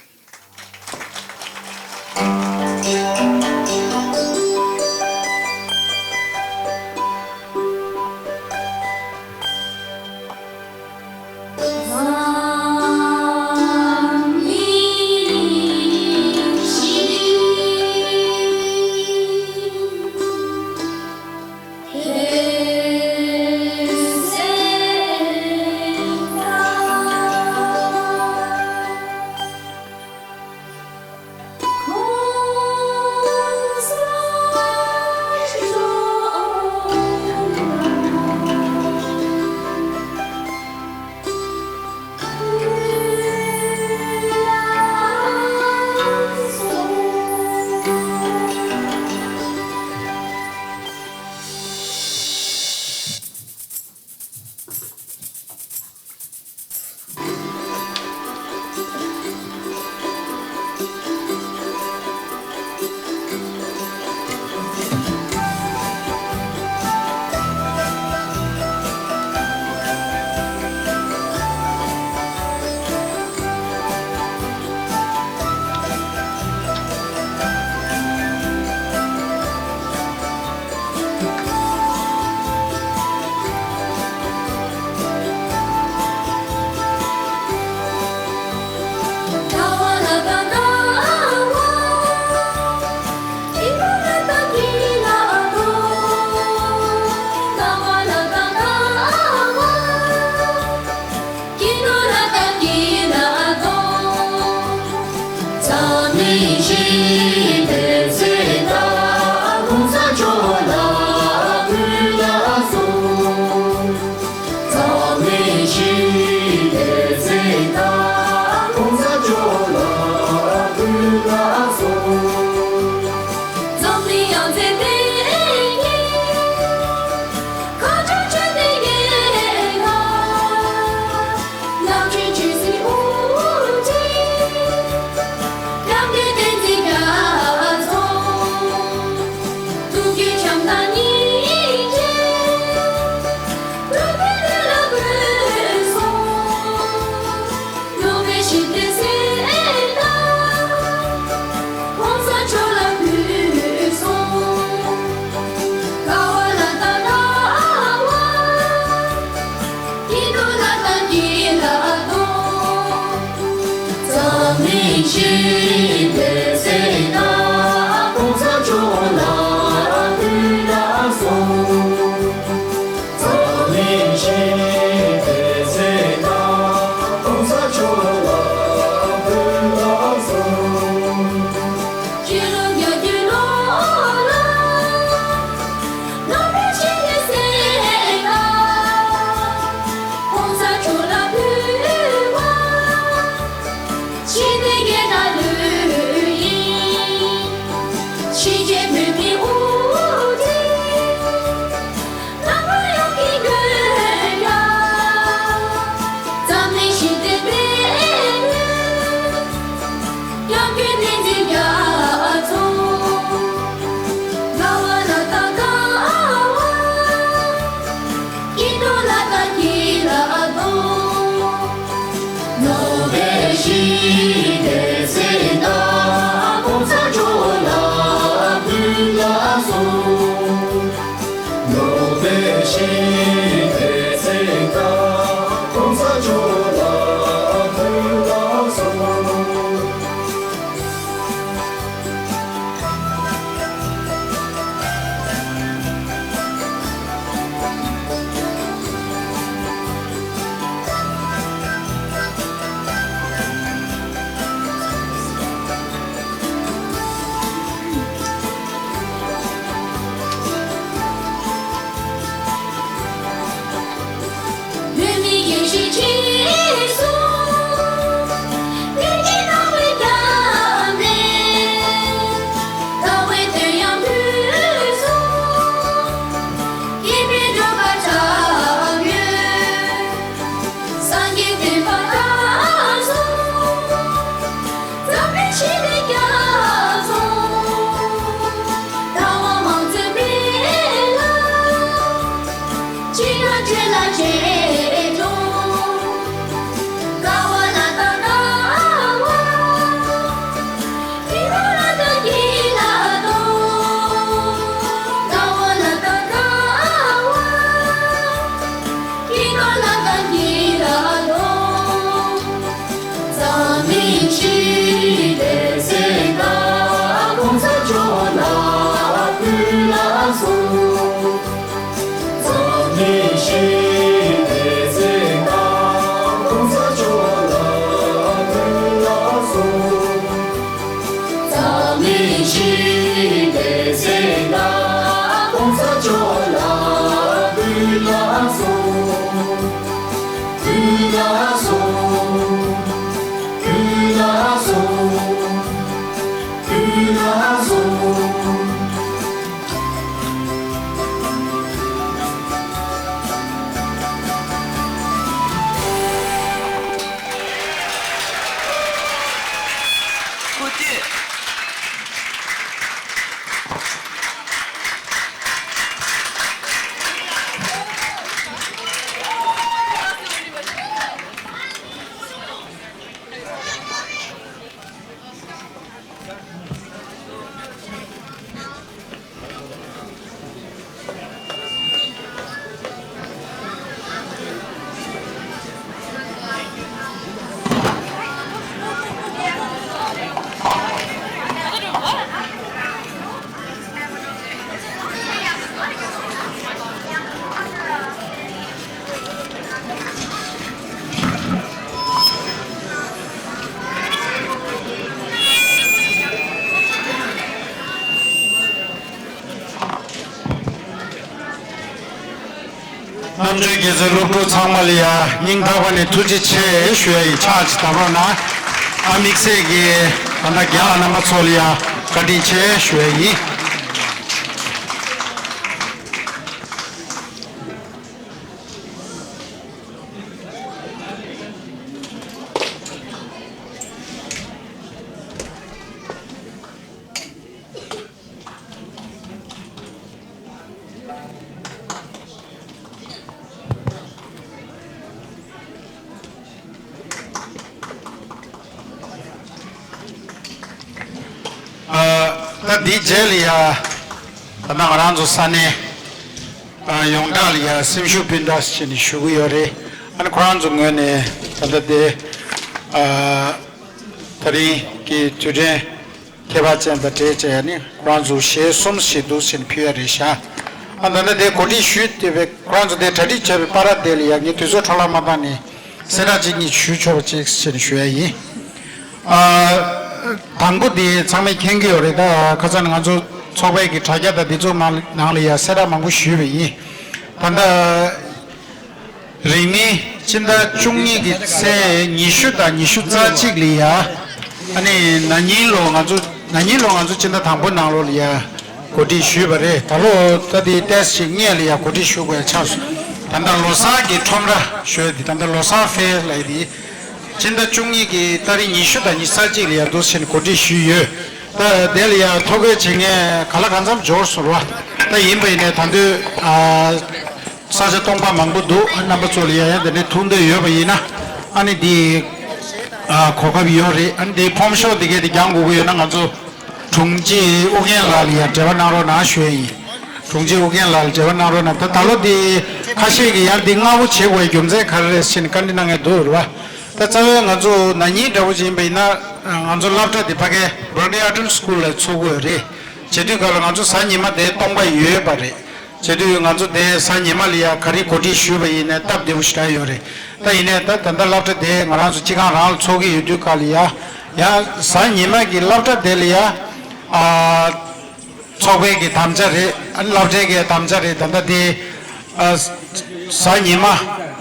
རྣམ་གྲོལ་དགེ་རྩའི་སློབ་ཕྲུག་ཚང་མ་ལ་ཡ་སྙིང་ཐག་པ་ནས་ཐུགས་རྗེ་ཆེ་ཞུ་ཡ་ཡིན། ཕྱག་ཅིག་བརྡབ་རོགས་གནང་། ཨ་དམིགས་བསལ་གྱིས་ད་ལྟ་རྒན་ལགས་རྣམ་པ་ཚོ་ལ་ཡ་བཀའ་དྲིན་ཆེ་ཞུ་ཡ་ཡིན། ཨ། ད་འདིའི་རྗེས་ལ་ཡ། ད་ལྟ་ང་རང་ཚོ་ས་གནས། ཨ། ཡོངས་གྲགས་ལ་ཡ་སེམས་ཤུགས་སྤུན་ཟླ་ཟེར་ནས་ཞུ་གི་ཡོད་རེད། ཨ་ནི་ཁོ་རང་ཚོ་ངོས་ནས་ད་ལྟ་དེ། ཨ། ད་རིང་ དུས་དྲན་ཁྱད་པར་ཅན་དང་འབྲེལ་བྱས་ནས་ཁོ་རང་ཚོ་གཞས་གསུམ་ཞིག་འདུག་ཟེར་ནས་ཕུལ་ཡ་རེད་ཤག་ཨ་ད་ལྟ་དེ་གོ་སྒྲིག་ཞུས་ཏེ་བས་ཁོ་རང་ཚོ་དེ་གྲ་སྒྲིག་བྱས་པའི་བར་དེ་ལ་ཡ་ངས་དུས་ཚོད་འཕྲོ་བརླག་མ་བཏང་ནས་གསལ་བསྒྲགས་ཅིག་ངས་ཞུ་ཆོག་པ་ཅིག་ཟེར་ནས་ཞུ་ཡ་ཡིན། ཨ་དང་པོ་དེ་ཚང་མས་མཁྱེན་གྱི་ཡོད་རེད། ད་ཁ་སང་ང་ཚོ་ཚོགས་པའི་གི་དྲ་རྒྱ་དང་དེ་ཚོ་ནང་ནང་ལ་ཡ་གསལ་བསྒྲགས་མང་པོ་ཞུས་པ་ཡིན། ད་ལྟ། རིང་མིན་སྤྱི་ཟླ་བཅུ་གཉིས་ཀྱི་ཚེས་ཉི་ཤུ་དང་ཉི་ཤུ་རྩ་གཅིག་ལ་ཡ། ཨ་ནི་ན་ནིང་ལོ་ང་ཚོ་ན་ནིང་ལོ་ང་ཚོ་སྤྱི་ཟླ་དང་པོ་ནང་ལོགས་ལ་ཡ་གོ་སྒྲིག་ཞུས་པ་རེད། ད་ལོ་ད་དེ་ཏོག་ཙམ་སྔོན་ལ་ཡ་གོ་སྒྲིག་ཞུ་དགོས་ཡ་ཆགས་སོང་། ད་ལྟ་ལོ་གསར་གྱི་ཁྲོམ་ར་ཞུ་ཡ་དེ་ད་ལྟ་ལོ་གསར་ཕེ་ལབ་ཡ་དེ། སྤྱི་ཟླ་བཅུ་གཉིས་ཀྱི་ཏ་རིག་ཉི་ཤུ་དང་ཉི་ཤུ་རྩ་གཅིག་ལ་ཡ་འདུག་ཟེར་ནས་གོ་སྒྲིག་ཞུས་ཡོད། ད་དེ་ལ་ཡ་ཐོ་འགོད་བྱེད་མཁན་ག་ལ་གང་འཚམ་འབྱོར་སོང་ར། ད་ཡིན་པ་ཡིན་ནའི་ད་དུང་ཨ། ས་ཆ་སྟོང་པ་མང་པོ་འདུག་ཨ་རྣམ་པ་ཚོ་ལ་ཡ་ཡ་འདི་འདྲའི་ཐུགས་འདོད་ཡོད་པ་ཡིན་ན་ཨ་ནི་འདི་ཨ་གོ་སྐབས་ཡོད་རེད། ཨ་ནི་འདི་ཕོམ་ཤོག་འདི་གས་འདི་རྒྱག་དགོས་ཀྱི་ཡོད་ན་ང་ཚོ་དྲུང་ཆེ་ཨུ་རྒྱན་ལགས་ལ་ཡ་འབྲེལ་བ་གནང་རོགས་གནང་ཞུ་ཡ་ཡིན། དྲུང་ཆེ་ཨུ་རྒྱན་ལགས་ལ་འབྲེལ་བ་གནང་རོགས་གནང་། ད་ད་ལོ་འདི་ཁ་ཤས་ཀྱིས་ཡ་འདི་སྔ་པོ་བྱེད་དགོས་ཡ་རྒྱུ་མཚན་ག་རེ་རེད་ཟེར་ནས་བཀའ་འདྲི་གནང་མཁན་འདུག་རེད་བ། ད་རྩ་བའི་ང་ཚོ་ན་ནིང་འདྲ་བོ་ཅིག་ཡིན་པ་ཡིན་ན་ང་ཚོ་སློབ་གྲྭ་འདི་ཕ་གའི་Brodie Arton School ལ་ཚོགས་དགོས་རེད། བྱེད་དུས་སྐབས་ལ་ང་ཚོ་གཟའ་ཉི་མ་དེ་སྟོང་པ་ཡོད་པ་རེད། བྱེད་དུས་ང་ཚོ་དེ་གཟའ་ཉི་མ་ལ་ཡ་ག་རེ་གོ་སྒྲིག་ཞུས་པ་ཡིན་ནའི་སྟབས་བདེ་པོ་ཞེ་དྲག་ཡོད་རེད། ད་ཡིན་ནའི་ད་ད་ལྟ་སློབ་གྲྭ་དེ་ང་རང་ཚོ་སྤྱི་ཁང་རང་ལ་ཚོགས་ཀྱི་ཡོད་དུས་སྐབས་ལ་ཡ་ཡ་གཟའ་ཉི་མ་གི་སློབ་གྲྭ་དེ་ལ་ཡ་ཨ་ཚོགས་པའི་གི་དམ་བཅའ་རེད། ཨ་ནི་སློབ་གྲྭའི་གི་དམ་བཅའ་རེད། ད་ལྟ་དེ་ཨ་གཟའ་ཉི་མ་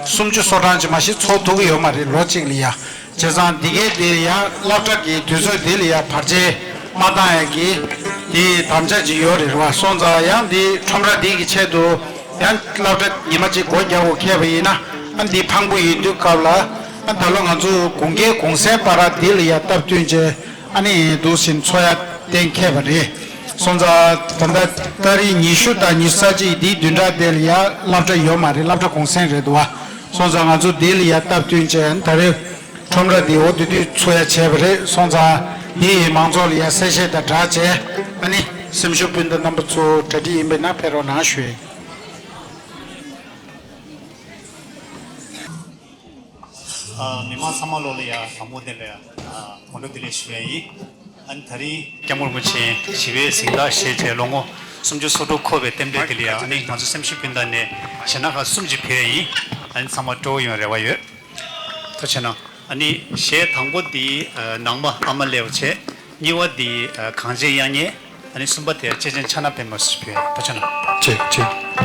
སུམ་ཅུ་སོ་གྲངས་ཅིག་མ་གཞི་ཚོགས་ཐུབ་ཀྱི་ཡོད་མ་རེད་ལོ་གཅིག་ལ་ཡ། བྱས་ཙང་འདི་གའི་དེ་ཡང་སློབ་གྲྭ་གི་དུས་ཚོད་དེ་ལ་ཡང་བར་ཆད་མ་བཏང་ཡ་གི་དེའི་དམ་བཅའ་ཅིག་ཡོད་རེད་བ། སོང་ཙང་ཡང་འདི་ཁྲོམ་ར་འདི་གི་ཆེད་དུ་ཡང་སློབ་གྲྭ་ཉི་མ་གཅིག་སྒོ་རྒྱག་དགོས་ཁེལ་བ་ཡིན་ན་ཨ་འདི་ཕངས་པོ་ཡིན་དུས་སྐབས་ལ་ཨ་ད་ལོ་ང་ཚོ་དགུན་ཁའི་གུང་སེང་བར་འདི་ལ་ཡང་སྟབས་བསྟུན་བྱས་ཨ་ནི་འདུག་སེ་འཚོགས་ཡ་གཏན་འཁེལ་བ་རེད། སོང་ཙང་ད་ལྟ་ཏ་རིག་ཉི་ཤུ་དང་ཉི་ཤུ་རྩ་གཅིག་འདིའི་བདུན་ཕྲག་དེ་ལ་ཡང་སློབ་གྲྭ་ཡོད་མ་རེད། སློབ་གྲྭ་གུང་སེང་རེད་འདུག་བ། སོང་ཙང་ང་ཚོ་འདི་ལ་ཡང་སྟབས་བསྟུན་བྱས་ད་རེས། ཁྲོམ་ར་འདི་འོ་དེ་དུས་ཚོགས་ཡ་བྱས་པ་རེད། སོང་ཙང་འདི་ཡི་མང་ཚོགས་ལ་ཡ་གསལ་བཤད་དང་སྦྲགས་བྱས་ཨ་ནི་སེམས་ཤུགས་སྤུན་ཟླ་རྣམ་པ་ཚོ་གྲ་སྒྲིག་ཡིན་པས་ན་ཕེབས་རོགས་གནང་ཞུ་ཡ་ཡིན། ཨ་མི་མང་ཚང་མ་ལོ་ལ་ཡ་དང་པོ་དེ་ལ་ཡ་ཨ་གོང་བཀུར་བདེ་ལེགས་ཞུ་ཡ་ཡིན། ཨ་ནི་ད་རིང་སྐྱབས་མགོན་རིན་པོ་ཆེ་ཞི་བའི་གཟེངས་རྟགས་བཞེས་བྱས་ལོ་ངོ་སུམ་ཅུ་སོ་དྲུག་འཁོར་བའི་རྟེན་འབྲེལ་དེ་ལ་ཡ་ཨ་ནི་ང་ཚོ་སེམས་ཤུགས་སྤུན་ཟླ་ནས་གཞས་སྣ་ཁག་གསུམ་ཅིག་ཕུལ་ཡ་ཡིན། ཨ་ནི་ཚང་མ་སྤྲོ་བོ་ཡོང་རེ་བ་ཡོད། ཐུགས་རྗེ་གནང་། ཨ་ནི་གཞས་དང་པོ་འདི་ཨ་ནང་མ་ཨ་མ་སླེབས་བྱས། གཉིས་པ་འདི་ཨ་གངས་ཅན་དབྱངས་སྙན། ཨ་ནི་གསུམ་པ་དེ་ཅེ་ཅན་ཆ་ན་པད་མ་སུ་ཕུལ། ཐུགས་རྗེ་གནང་། ཅེ་ཅེ།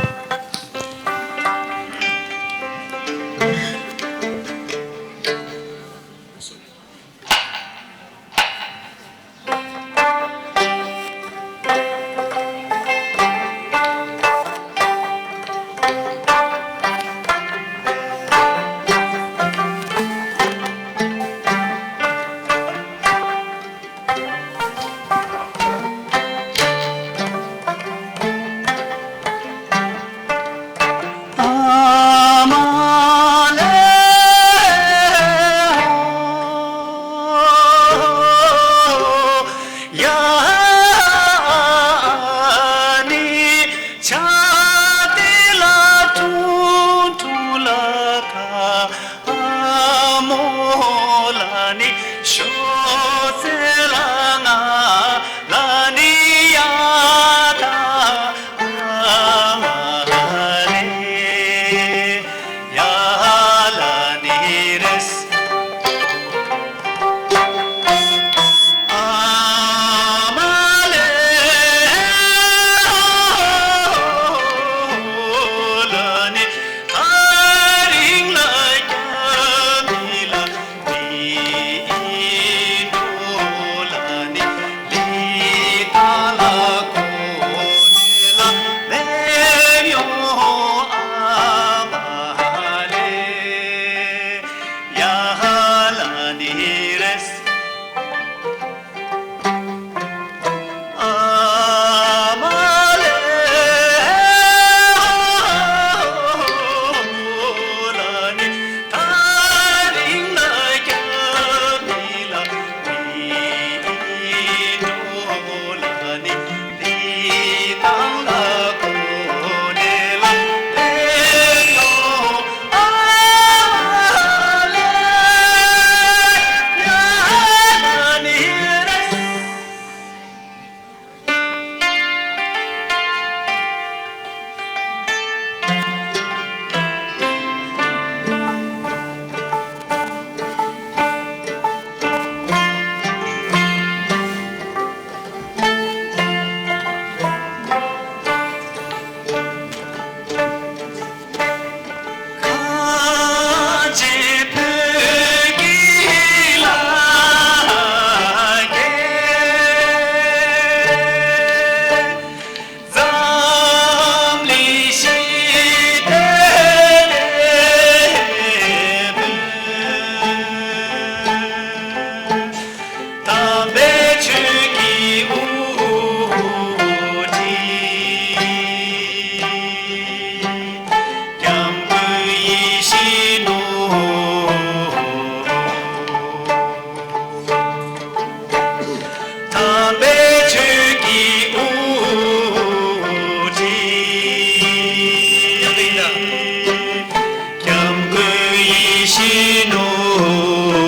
སྐྱབས་མགོན་ཡིད་བཞིན་ནོར་བུ།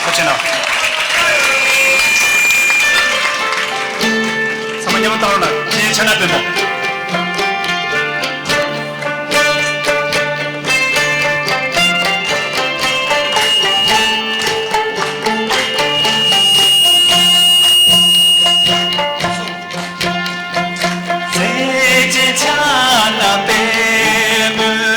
ཐུགས་རྗེ་གནང་། ཚང་མ་མཉམ་དུ་བཏང་རོགས་གནང་། ཁྱེད་ཆ་ན་དཔོན་པོ།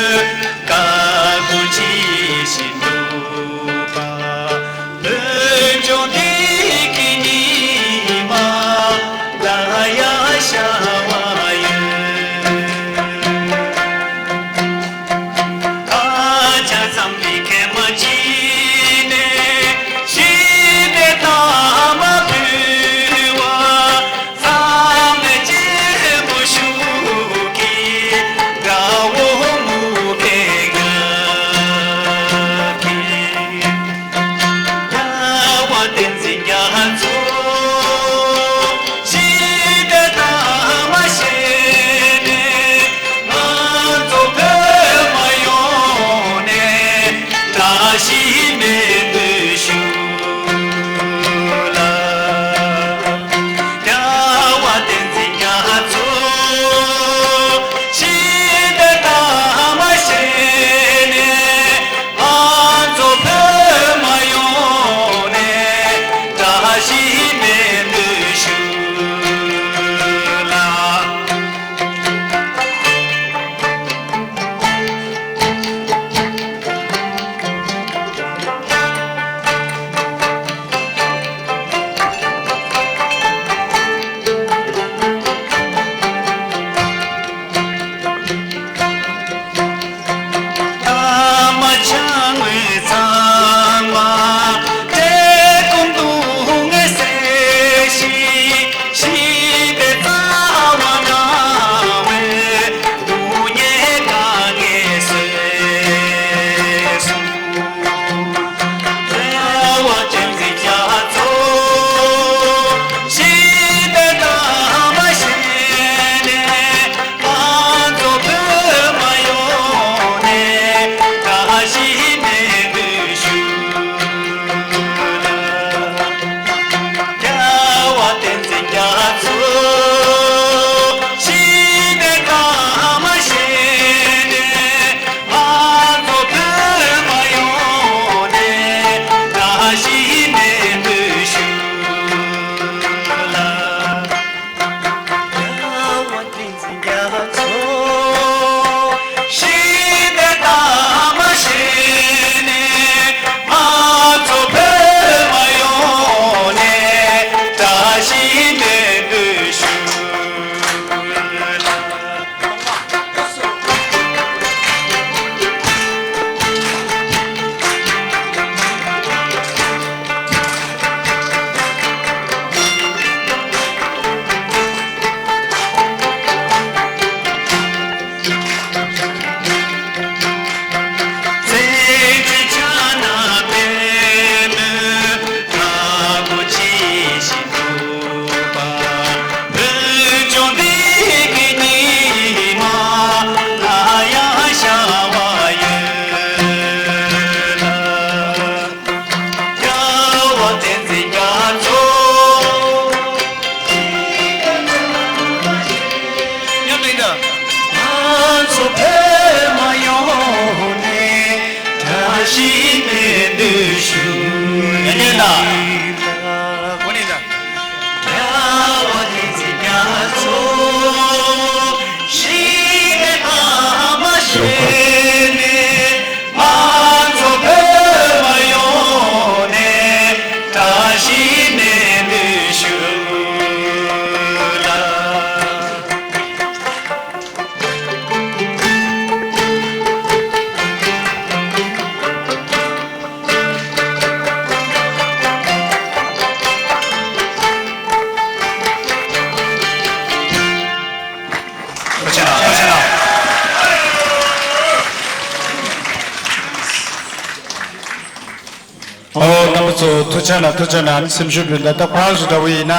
ཨོ། རྣམ་པ་ཚོ་ཐུགས་རྗེ་གནང་། ཐུགས་རྗེ་གནང་། ཨ་ནི་སེམས་ཤུགས་སྤྲོད་ད། ད་ཁོ་རང་ཚོ་འདྲ་བོ་ཡིན་ན།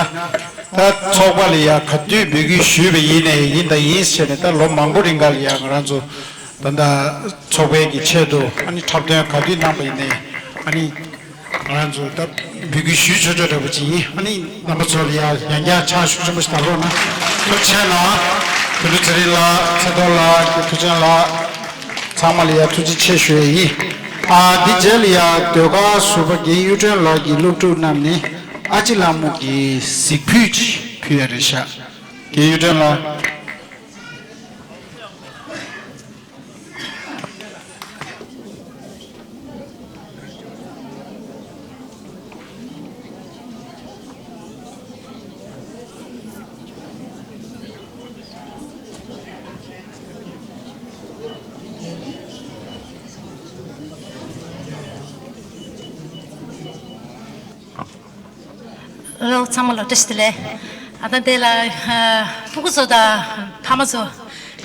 ད་ཚོགས་པ་ལ་ཡ་ག་དུས་འབོད་སྐུལ་ཞུས་པ་ཡིན་ནའི་ཡིན་དང་ཡིན་ཟེར་ནས། ད་ལོ་མང་པོ་རིང་ག་ལ་ཡ་ང་རང་ཚོ་ད་ལྟ་ཚོགས་པའི་གི་ཆེད་དུ་ཨ་ནི་འཁྲབ་སྟོན་ག་དུས་གནང་པ་ཡིན་ནའི་ཨ་ནི་ང་རང་ཚོ་ད་འབོད་སྐུལ་ཞུས་ཆོག་ཆོག་འདྲ་བོ་ཅིག་ཡིན། ཨ་ནི་རྣམ་པ་ཚོ་ལ་ཡ་ཡང་བསྐྱར་ཕྱག་ཤུགས་ཆེན་པོ་ཞིག་བརྡབ་རོགས་གནང་། ཐུགས་རྗེ་གནང་། དོན་གྲུབ་ཚེ་རིང་ལགས། ཚེ་རྡོར་ལགས། ཐུབ་ཆེན་ལགས། ཚང་མ་ལ་ཡ་ཐུགས་རྗེ་ཆེ་ཞུ་ཡས་ཡིན། ཨ། འདི་རྗེས་ལ་ཡ་ཟློས་གར་ཟུར་པ་རྒན་གཡུ་སྒྲོན་ལགས་ཀྱིས་སློབ་ཕྲུག་རྣམས་ནས་ཨ་ཅེ་ལགས་མོ་གི་གཟིགས་ཕུད་ཅིག་ཕུལ་ཡ་རེད་ཤག་རྒན་གཡུ་སྒྲོན་ལགས། ཨོ། ཚང་མ་ལ་བཀྲ་ཤིས་བདེ་ལེགས། ཨ། ད་འདི་ལ་ཨ་སྤུ་གུ་ཚོ་དང་ཕ་མ་ཚོ།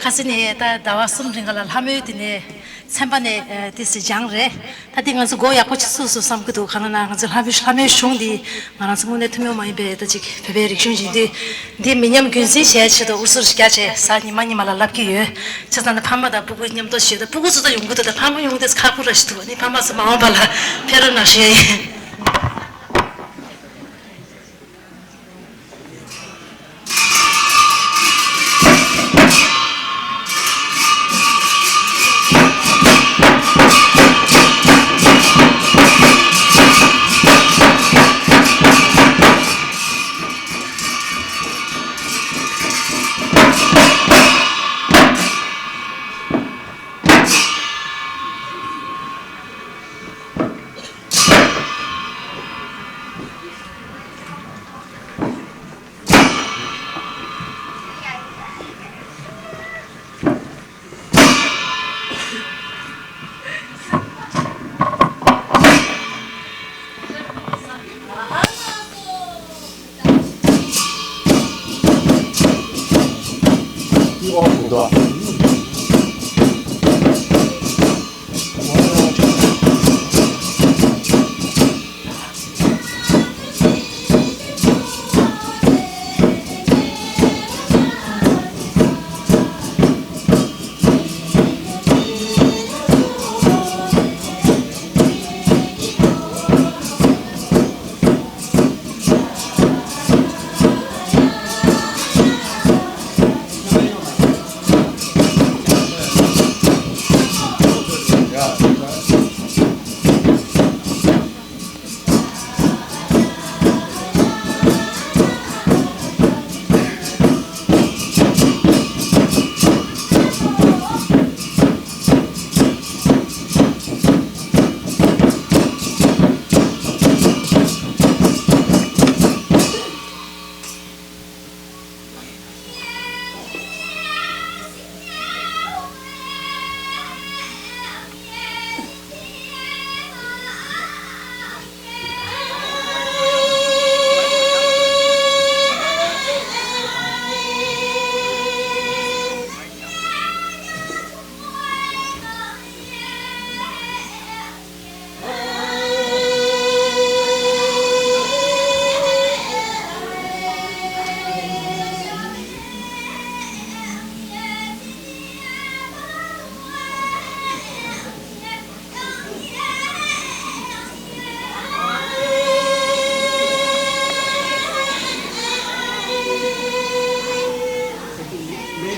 ཁ་སང་ནས་ད་ཟླ་བ་གསུམ་རིང་ག་ལ་ལྷ་མོའི་དེ་ནས་ཚན་པ་ནས་ཨ་ཏོག་ཙམ་སྦྱངས་རེད། ད་འདི་ང་ཚོ་མགོ་ཡག་པོ་ཅིག་ཚོས་སོང་བསམ་གྱི་འདུག་གང་ལ་ན་ང་ཚོ་ལྷ་མོའི་ལྷ་མོའི་གཞུང་འདི་ང་རང་ཚོ་དངོས་གནས་ཐུན་མོང་མ་ཡིན་པའི་ད་ཅིག་བོད་པའི་རིག་གཞུང་ཡིན་དུས། འདི་མི་ཉམས་རྒྱུན་འཛིན་བྱེད་ཆེད་དུ་དབུ་གཙོ་རྒྱ་ཆེ་ས་ཉི་མ་ཉི་མ་ལ་ལབ་ཀྱི་ཡོད། བྱས་ཙང་ད་ཕ་མ་དང་སྤུ་གུ་མཉམ་དུ་བྱེད་དུས། སྤུ་གུ་ཚོ་ད་ཡོང་གི་འདུག་ད་ཕ་མ་ཡོང་དུས་ཁག་པོ་ར་ཞིག་འདུག་ཨ་ནི་ཕ་མ་ཚོ་མ་འོངས་པ་ལ་ཕེབས་རོགས་གནང་ཞུ་ཡ་ཡིན།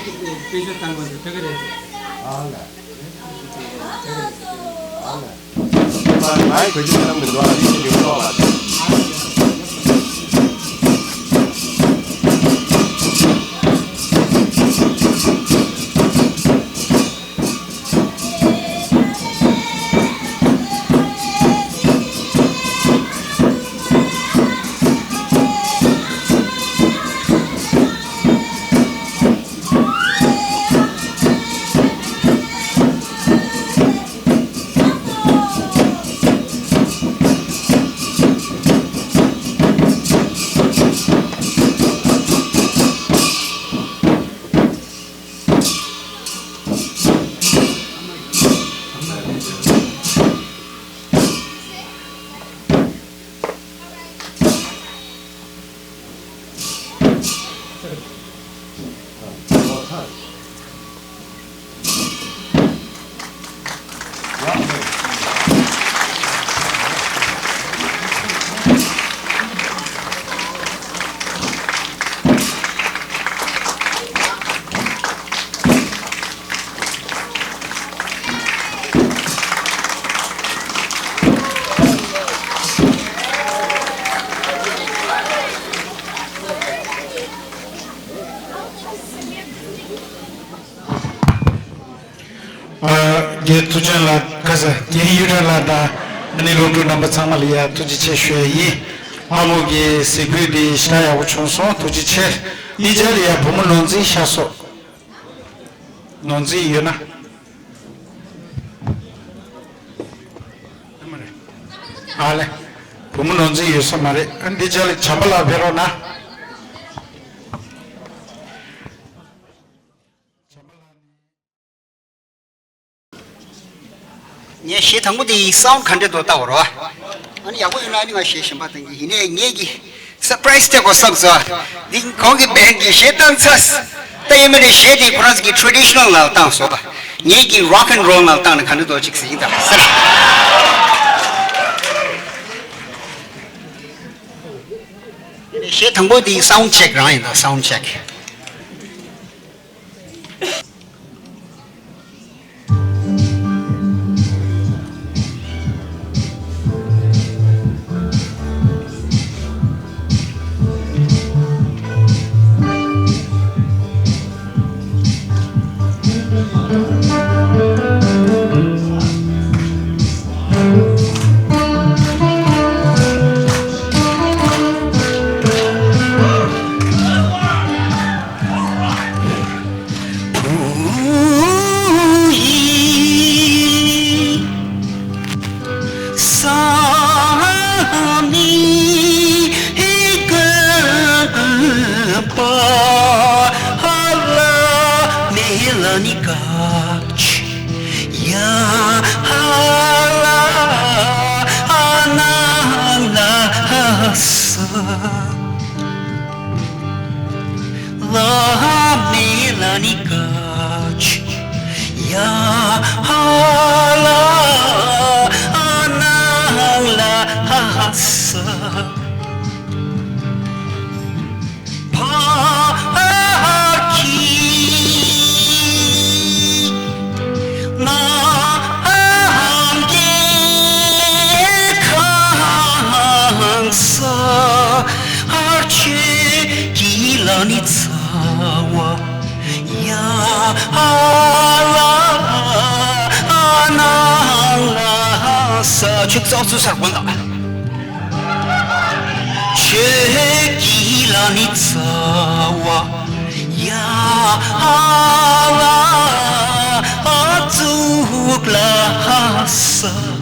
དཔེ་ཆ་བཏང་དགོས་འདུག་ད་ག་རེད། ཨ་ལ། ཨ་ལ། ང་བོད་ཆས་བཏང་མི་འདུག་ཨ་རི་ཡོད་ལོག་ལ། རྒན་ཐུབ་བསྟན་ལགས་ཁ་ས་རྒན་གཡུ་སྒྲོན་ལགས་དང་ཨ་ནི་སློབ་ཕྲུག་རྣམ་པ་ཚང་མ་ལ་ཡ་ཐུགས་རྗེ་ཆེ་ཞུ་ཡ་ཡིན། ཨ་མོ་གི་གཟིགས་འབུལ་འདི་ཞེ་དྲག་ཡག་པོ་བྱུང་སོང་། ཐུགས་རྗེ་ཆེ། འདི་རྗེས་ལ་ཡ་བུ་མོ་ནོར་འཛིན་ཤར་སོང་། ནོར་འཛིན་ཡོད་ན། ཨ་ལེ། བུ་མོ་ནོར་འཛིན་ཡོད་ས་མ་རེད། ཨ་འདི་རྗེས་ལ་བྱམས་པ་ལགས་ཕེབས་རོགས་གནང་། ངས་གཞས་དང་པོ་དེའི་སའུན་ག་འདྲ་འདུག་ལྟ་བར་བ། ཨ་ནི་ཡག་པོ་ཡོད་ན་ཨ་ནི་ང་གཞས་གཞན་པ་བཏང་གི་ཡིན་ནའི་ངེད་ཀྱི་སར་པ་རའི་སི་སྟེར་དགོས་བསམ་སོང་། འདི་གོང་གི་བན་གྱི་གཞས་བཏང་ཚར། ད་ཡིན་མིན་ནས་གཞས་དེ་ཁོ་རང་ཚོ་གི་ཊི་རེ་ཌི་ཤི་ནལ་ནང་བཏང་སོང་། ངེད་ཀྱི་རོག་ཨེན་རོལ་ནང་བཏང་ན་ག་འདྲ་འདུག་ཅིག་ཟེར་ཡིན་ད་ཟེར། གཞས་དང་པོ་དེའི་སའུན་ཆེག་རང་ཡིན་ད། སའུན་ཆེག། ཆོས་རྩ་ཚུལ་སར་དགོན་དང་། ཆོས་ཀྱི་ལ་ནི་ཚ་བ་ཡ་ཨ་ལ་ཨ་ཙུག་ལ་ས།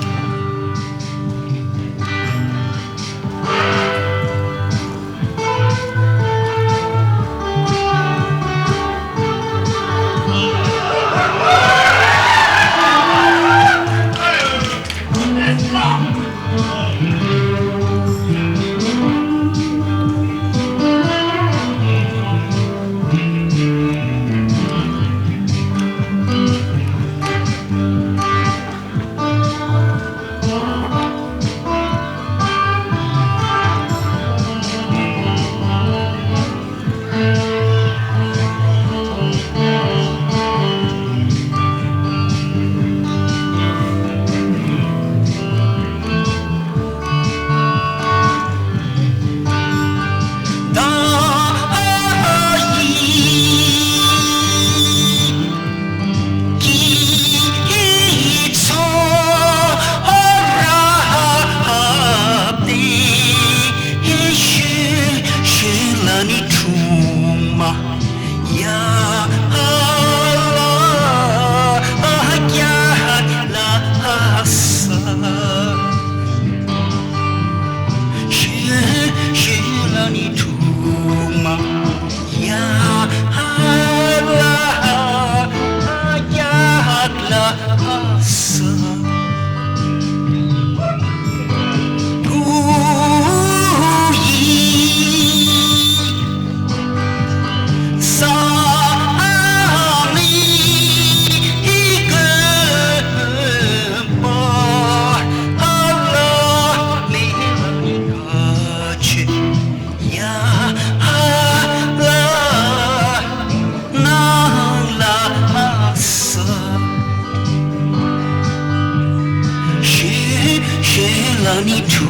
ནི་ཁྲུ་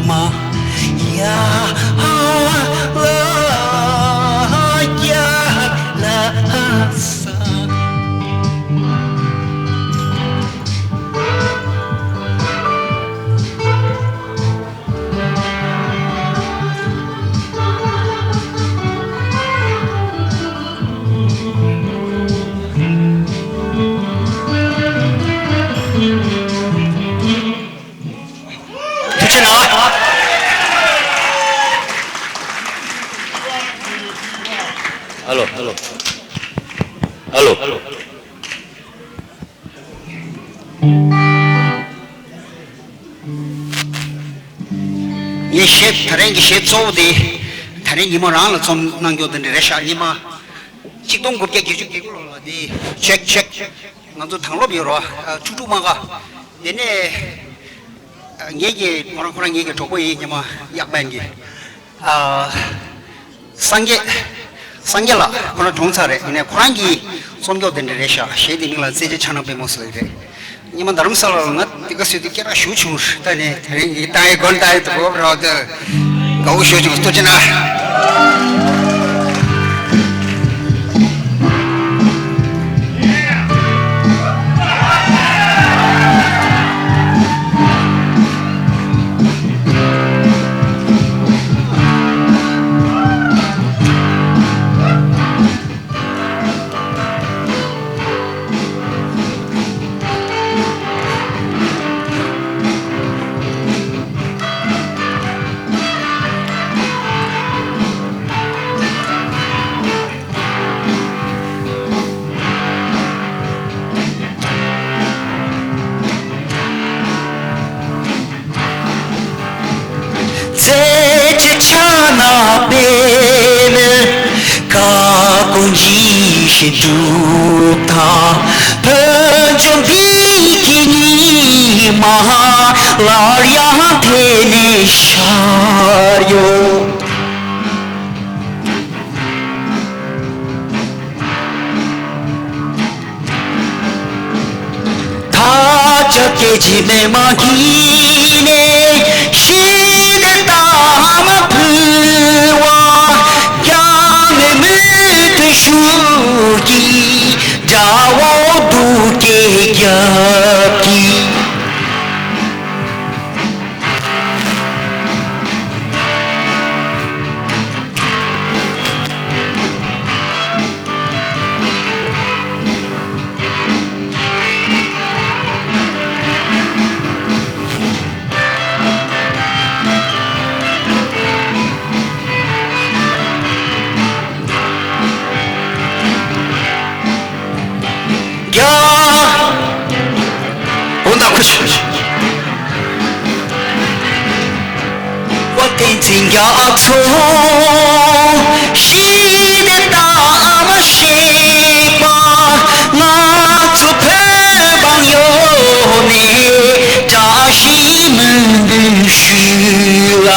མ་ཡ་ཧ་ལ་ཡ་ལ་ས། ཐུགས་རྗེ་གནང་། ཨ་ལོ། ཨ་ལོ། ཨ་ལོ། ངས་གཞས་ད་རིང་གི་གཞས་གཙོ་བོ་དེ་ད་རིང་ཉི་མ་རང་ལ་རྩོམ་གནང་རྒྱུ་དེ་འདྲ་རེད་ཤག་ཉི་མ་གཅིག་སྟོང་དགུ་བརྒྱ་བརྒྱད་ཅུ་གྱ་དགུ་ལོ་ལ་དེ་ཆེག་ཆེག་ང་ཚོ་དྭང་སློབ་ཡོད་རོ། ཁྲུ་ཁྲུ་མ་ག་དེ་ནས་ངེད་ཀྱི་ཁོ་རང་ཁོ་རང་ངེད་ཀྱི་གྲོགས་པོ་ཡིན། ཉི་མ་གཡག་པན་གྱི། ཨ། སངས་རྒྱས། སངས་རྒྱས་ལགས་ཁོ་རང་གྲོངས་ཚར་རེད། ཡིན་ནའི་ཁོ་རང་གི་རྩོམ་སྐྱོར་དེ་འདྲ་རེད་ཤག་གཞས་དེ་མིང་ལ་རྩེད་འཇོ་ཕྱག་ན་པདྨོ་ཟེར་རེད། ཉི་མ་རྡ་རམ་ས་ལ་ལ་ང་དེ་ག་སུས་དེ་སྐད་གྲགས་ཞུ་བྱུང་། ད་ནི་དེ་རིང་གི་ཏང་ཨེ་དགོན་ཏང་ཨེ་དུ་གོ་ར་དུ་དགའ་བོ་ཞུ་བྱུང་། ཐུགས་རྗེ་གནང་། རྩེ་གཅིག་ཕྱག་ན་པདྨོ། བཀའ་དགོངས་ཇི་བཞིན་སྒྲུབ་དང་། བོད་ལྗོངས་འདི་གི་ཉི་མ། སླར་ཡང་དེད་ནས་ཤར་ཡོང་། མཐའ་བརྒྱ་སྐད་ཅིག་མི་མང་གིས་ནི་ཞི་བདེའི་རྟགས་མ་ཕུལ་བ། སྐྱབས་གནས་མུ་མཐུད་ཤུགས་ཀྱིས་དགྲ་བོ་སྡུག་སྐད་རྒྱབ་ཀྱིས། རྒྱ། འོ་ད་ཁུ་ཆུ། བ་བསྟན་འཛིན་རྒྱ་མཚོ། ཞི་བདེའི་རྟགས་མ་བཞེས་པ། ང་ཚོ་བོད་འབངས་ཡོངས་ནས་བཀྲ་ཤིས་སྨོན་འདུན་ཞུ་ལ།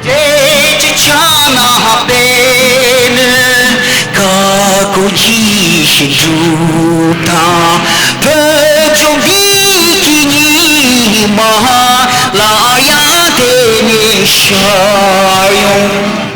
རྩེ་གཅིག་ཕྱག་ན་པདྨོ། བཀའ་དགོངས་ཇི་བཞིན་སྒྲུབ་དང་། བོད་ལྗོངས་འདི་གི་ཉི་མ། སླར་ཡང་དེད་ནས་ཤར་ཡོང་།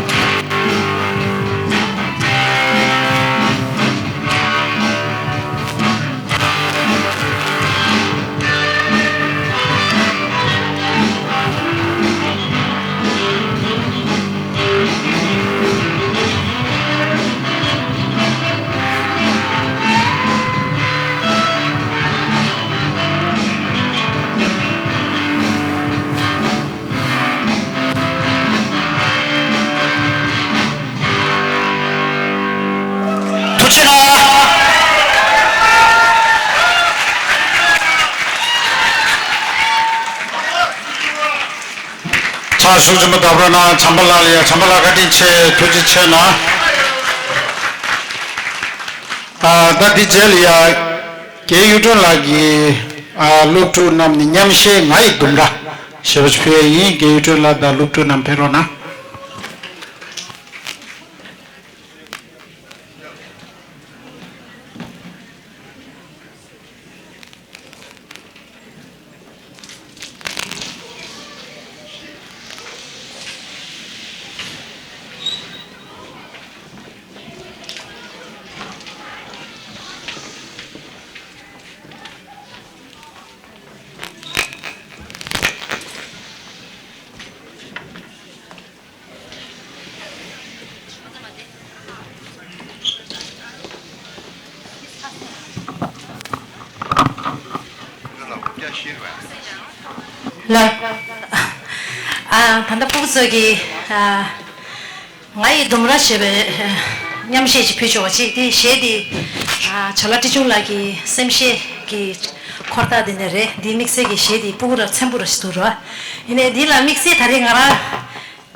ཐུགས་རྗེ་གནང་། ཕྱག་ཤུགས་ཆེན་པོ་བརྡབ་རོགས་གནང་། བྱམས་པ་ལགས་ལ་ཡ། བྱམས་པ་ལགས་བཀའ་དྲིན་ཆེ། ཐུགས་རྗེ་ཆེ་གནང་། ཨ། ད་འདི་རྗེས་ལ་ཡ། རྒན་གཡུ་སྒྲོན་ལགས་ཀྱིས། ཨ། སློབ་ཕྲུག་རྣམས་ནས་མཉམ་གཞས་ང་ཡི་ལྡུམ་ར་ཞེས་པ་ཞིག་ཕུལ་ཡས་ཡིན། རྒན་གཡུ་སྒྲོན་ལགས་དང་སློབ་ཕྲུག་རྣམས་ཕེབས་རོགས་གནང་། ཨ། ད་ལྟ་སྤུ་གུ་ཚོ་གིས་ཨ། ང་ཡི་ལྡུམ་ར་ཞེས་པའི་ཨ། མཉམ་གཞས་ཅིག་ཕུལ་ཆོག་པ་ཅིག་དེ་གཞས་དེ་ཨ། བྱ་ལ་ཁྲི་ཆུང་ལགས་ཀྱི་སེམས་གཞས་ཀྱི་འཁོར་ཐག་དེ་ནས་རེད། འདི་དམིགས་བསལ་གྱི་གཞས་དེ་སྤུ་གུ་ར་ཚེམ་བུ་ར་ཞིག་འདུག་ར། ཡིན་ནའི་འདི་ལ་དམིགས་བསལ་ད་རེས་ང་རང་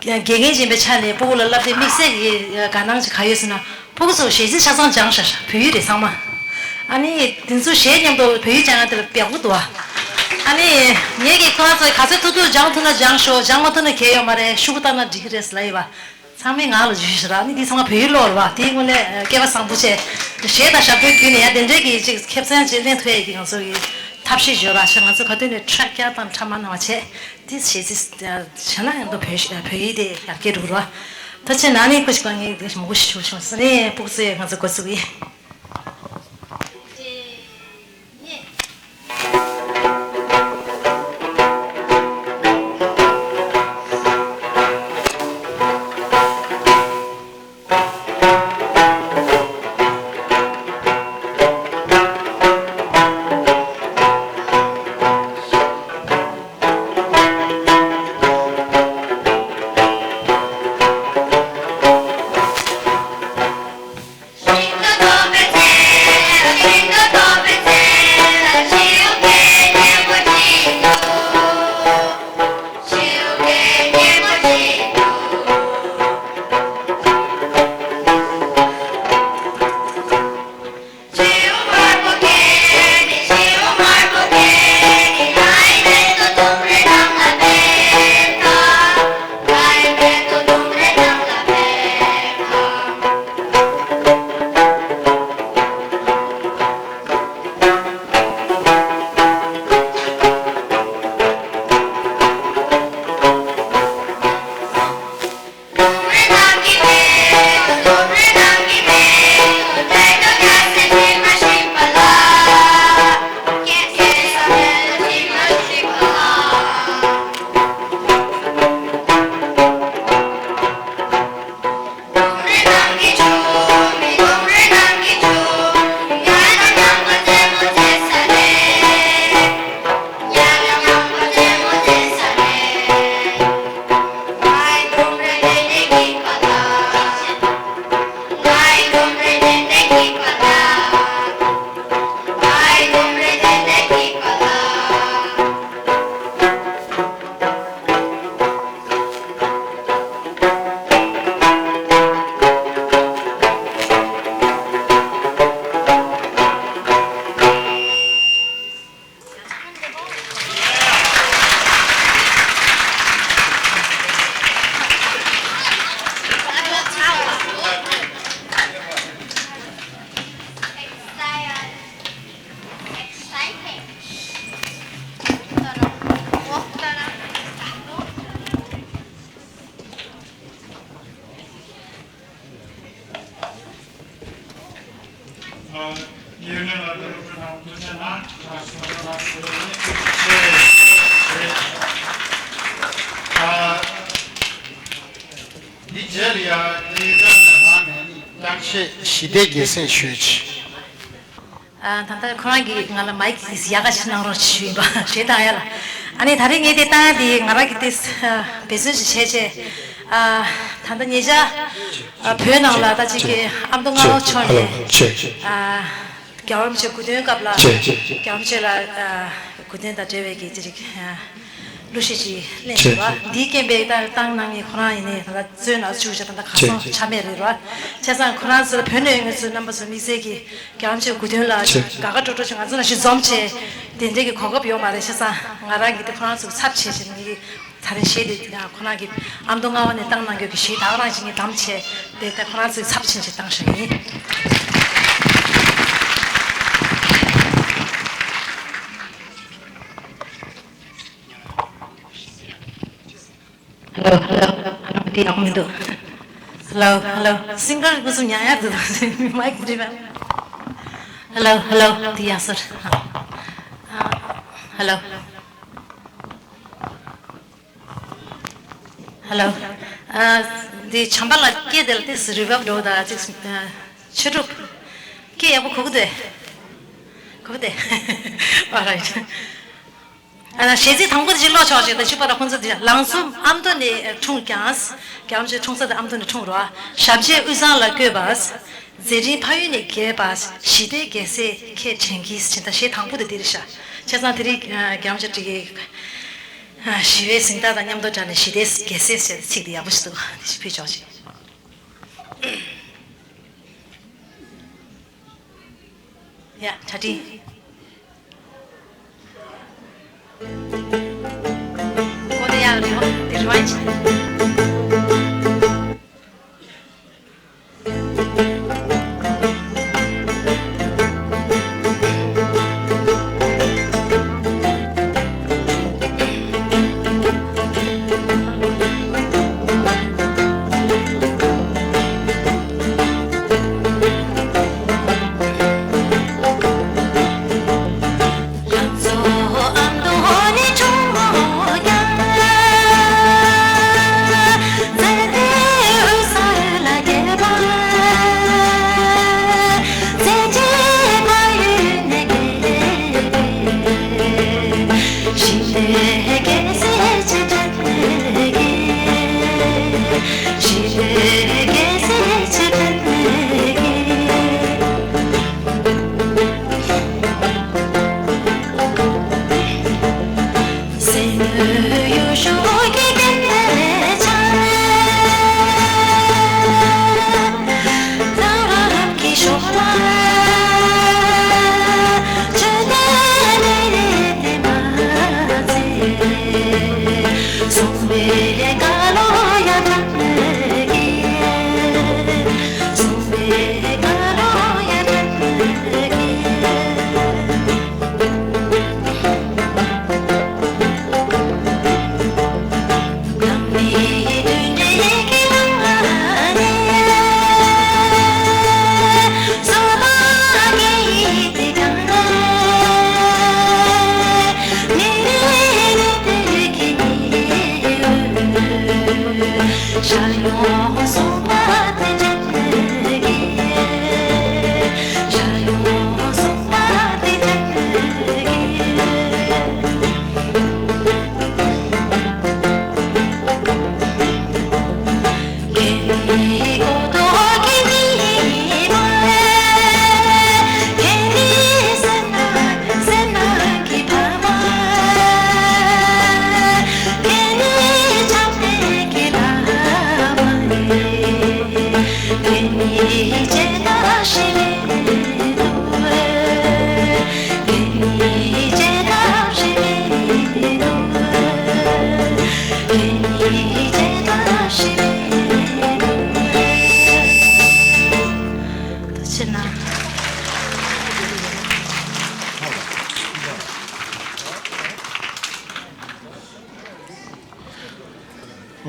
དགེ་རྒན་ཡིན་པའི་ཆ་ནས་སྤུ་གུ་ལ་བསླབ་དེ་དམིགས་བསལ་གྱི་དགའ་སྣང་ཅིག་ག་ཡོད་ཟེར་ན། སྤུ་གུ་ཚོ་གཞས་ཚིག་ཆ་ཚང་སྦྱངས་ཤག་བོད་ཡིག་རེད་ཚང་མ། ཨ་ནི་དེ་ཚོ་གཞས་མཉམ་དུ་བོད་ཡིག་སྦྱང་ཡ་དེ་ལ་ཡག་པོ་འདུག་ཨ། ཨ་ནི་ངེད་ཀྱིས་ཁོ་རང་ཚོ་ག་ཚོད་ཐུབ་ཐུབ་སྦྱང་ཐུབ་ན་སྦྱང་ཤོག་སྦྱང་མ་ཐུབ་ན་གལ་ཡོད་མ་རེད། ཤོག་བུ་བཏང་ན་འགྲིག་གི་རེད་ཟེར་ལབ་ཡོད་པ། ཚང་མས་ངག་ལ་འཇུས་ཤག་ར། ཨ་ནི་འདི་ཚང་མ་བོད་ཡིག་ཀློག་རེད་པ། དེའི་ངོས་ནས་སྐལ་བ་བཟང་པོ་བྱས། གཞས་དང་ཞབས་བྲོའི་བརྒྱུད་ནས་ཡང་དེ་འདྲའི་གི་ཅིག་ཁེ་བཟང་ཅིག་ལེན་ཐུབ་ཡ་གི་ང་ཚོ་གི་ཐབས་ཤེས་བྱོས་ར་ཤག་ང་ཚོ་ག་དུས་ནས་ཁྲག་བསྐྱར་དང་ཁྲག་མ་གནང་བ་བྱས། དེ་བྱས་ཚེ་བྱས་ན་ཡང་ད་བོད་བོད་ཡིག་དེ་ཡར་རྒྱས་འགྲོ་གི་རེད་པ། ད་ཆེ་ན་ནི་ཁོ་ཞིག་པ་ངས་དེ་མོ་གོ་ཤེས་ཆོག་ཆོག་ཟེར་ནས་སྤུ་གུ་ཚོས་ང་ཚོ་འགོ་བཙུགས་ཡིན། འདི་རྗེས་ལ་ཡང་དེའི་རིང་ལ་ནང་ནས་ནི་ཀྱང་ཤེས་ཞི་བདེ་རྒྱལ་སྲས་ཞུས་ཆེ། ཨ། ད་ལྟ་ཁོ་རང་གིས་ང་ལ་མའིག་ཡག་ག་ཞིག་གནང་རོགས་ཞུས་ཡིན་པ། གཞས་བཏང་ཡ་ལ། ཨ་ནི་ད་རེས་ངས་དེ་བཏང་ཡ་དེ་ང་རང་གིས་དེ་འབད་བརྩོན་ཞིག་བྱས་བྱས། ཨ། ད་ལྟ་ཉེ་ཆར་ཨ། བོད་ནང་ལ་ད་ཅིག་གི་ཨ་མདོ་རྔ་བ་ཕྱོགས་ནས་ཨ། རྒྱལ་བ་རིན་པོ་ཆེ་སྐུ་མདུན་སྐབས་ལ་རྒྱལ་བ་རིན་པོ་ཆེ་ལ་ཨ། སྐུ་མདུན་དང་འབྲེལ་བའི་གི་ཅིག་ཨ། གླུ་གཞས་ཅིག་ལེན་བྱས་པ། འདིའི་རྐྱེན་པས་ད་བཏང་གནང་མཁན་ཁོ་རང་ཡིན་ནའི་ད་ལྟ་བཙོན་ནང་བཅུག་བྱས་ད་ལྟ་གར་སོང་ཆ་མེད་རེད་ར། བྱས་ཙང་ཁོ་རང་ཚོ་བོད་ནས་ཡོང་མཁན་ཚོ་རྣམ་པ་ཚོ་དམིགས་བསལ་གྱི་རྒྱལ་བ་རིན་པོ་ཆེ་སྐུ་མདུན་ལ་དགའ་དགའ་སྤྲོ་སྤྲོ་ཅིག་ང་ཚོ་ནང་བཞིན་འཛོམས་བྱས་དེ་འདྲའི་གི་གོ་སྐབས་ཡོད་མ་རེད། བྱས་ཙང་ང་རང་གིས་དེ་ཁོ་རང་ཚོའི་ཚབ་བྱས་བྱས་ངེད་ཀྱི་ད་རེས་གཞས་དེ་ཁོ་རང་གིས་ཨ་མདོ་རྔ་བ་ནས་བཏང་གནང་རྒྱུ་གི་གཞས་ད་ག་རང་ཅིག་ངས་བདམས་བྱས་དེ་ད་ཁོ་རང་ཚོའི་ཚབ་བྱས་བྱས་བཏང་བཞག་ཡིན། Hello, hello, hello, དེ་ཡག་མི་འདུག Hello, hello, སིང་གར་སྐུ་གཟུགས་ཉག་ཉག་འདུག་མའིག་འགྲིག་པ། Hello, hello, དེ་ཡག་སོང་། Hello, hello, ཨ། དེ་བྱམས་པ་ལགས་སྐད་དེ་ལ་ཏོག་ཙམ་རི་བརབ་འགྲོ་ད་ཅིག་ཨ། ཆོས་གྲུབ། སྐད་ཡག་པོ་གོ་གི་འདུག་གོ་གི་འདུག All right. ཨ་ན་གཞས་ཚིག་དང་པོ་དེ་ཅིག་ཀློག་ཆོག་ཅིག་ད་ཅི་པ་ར་ཁོང་ཚོ་དེ་ལང་ཚོ་ཨ་མདོ་ནས་འཁྲུངས་ཀྱང་། རྒྱ་རམ་ཆེ་འཁྲུངས་ས་དེ་ཨ་མདོ་ནས་འཁྲུངས་རོ། ཞབས་རྗེས་དབུས་གཙང་ལ་བཀོད་པ། མཛད་འཕྲིན་ཕ་ཡུལ་ནས་རྒྱས་པ། ཞི་བདེའི་རྒྱལ་སྲས་ཁྱེད་དྲན་གྱིས་ཟེར་ད་གཞས་དང་པོ་དེ་དེ་རེད་ཤག་བྱས་ཙང་དེ་རིང་རྒྱ་རམ་ཆེ་དེ་གི་ཞི་བའི་གཟེངས་རྟགས་དང་མཉམ་དུ་སྦྲགས་ནས་ཞི་བདེའི་རྒྱལ་སྲས་ཟེར་ཚིག་དེ་ཡག་པོ་ཞིག་འདུག་དེ་ཞིག་ཕུལ་ཆོག་ཅིག་ཡ། གྲ་སྒྲིག་ཁོ་དེ་ཡག་རེད་བ། དེ་རེ་བ་ཡིན།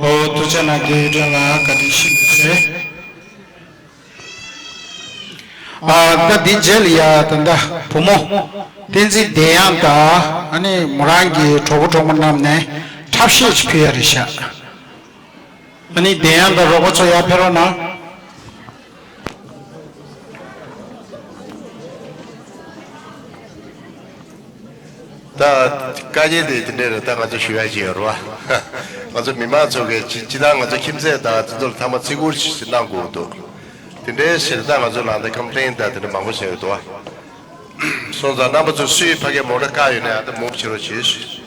ཨོ། ཐུགས་རྗེ་གནང་། དགེ་འདུན་ལགས་བཀའ་དྲིན་ཆེ་ཞུ་ཞུ། ཨ། ད་འདི་རྗེས་ལ་ཡ་ད་ལྟ་བུ་མོ་བསྟན་འཛིན་བདེ་དབྱངས་དང་ཨ་ནི་མོ་རང་གི་གྲོགས་པོ་གྲོགས་མོ་རྣམས་ནས་འཁྲབ་གཞས་ཅིག་ཕུལ་ཡ་རེད་ཤག་ཨ་ནི་བདེ་དབྱངས་དང་རོགས་པ་ཚོ་ཡར་ཕེབས་རོགས་གནང་། ད་དཀའ་ངལ་དེ་དེ་འདྲས་རེད། ད་ང་ཚོ་ཞུ་ཡ་ཅིག་ཡོད་རེད་བ། ང་ཚོ་མི་མང་ཚོ་གིས་སྤྱི་སྤྱི་བཏང་ང་ཚོ་ཁྱིམ་མཚེས་དང་དེ་ཚོ་ལ་ཐ་མ་བརྩི་བཀུར་ཞིག་གནང་དགོས་འདུག་དེ་འདྲའི་ཕྱིར་ད་ང་ཚོ་ལ་འདི་ཀམ་པི་ལེན་དང་དེ་འདྲ་མང་པོ་བྱས་ཡོད་འདུག་བ། སོང་ཙང་རྣམ་པ་ཚོ་སུས་ཕ་གིའི་མོ་ཊ་བཀག་ཡོད་ན་ཡང་ད་མུབ་བྱེད་རོགས་བྱེད།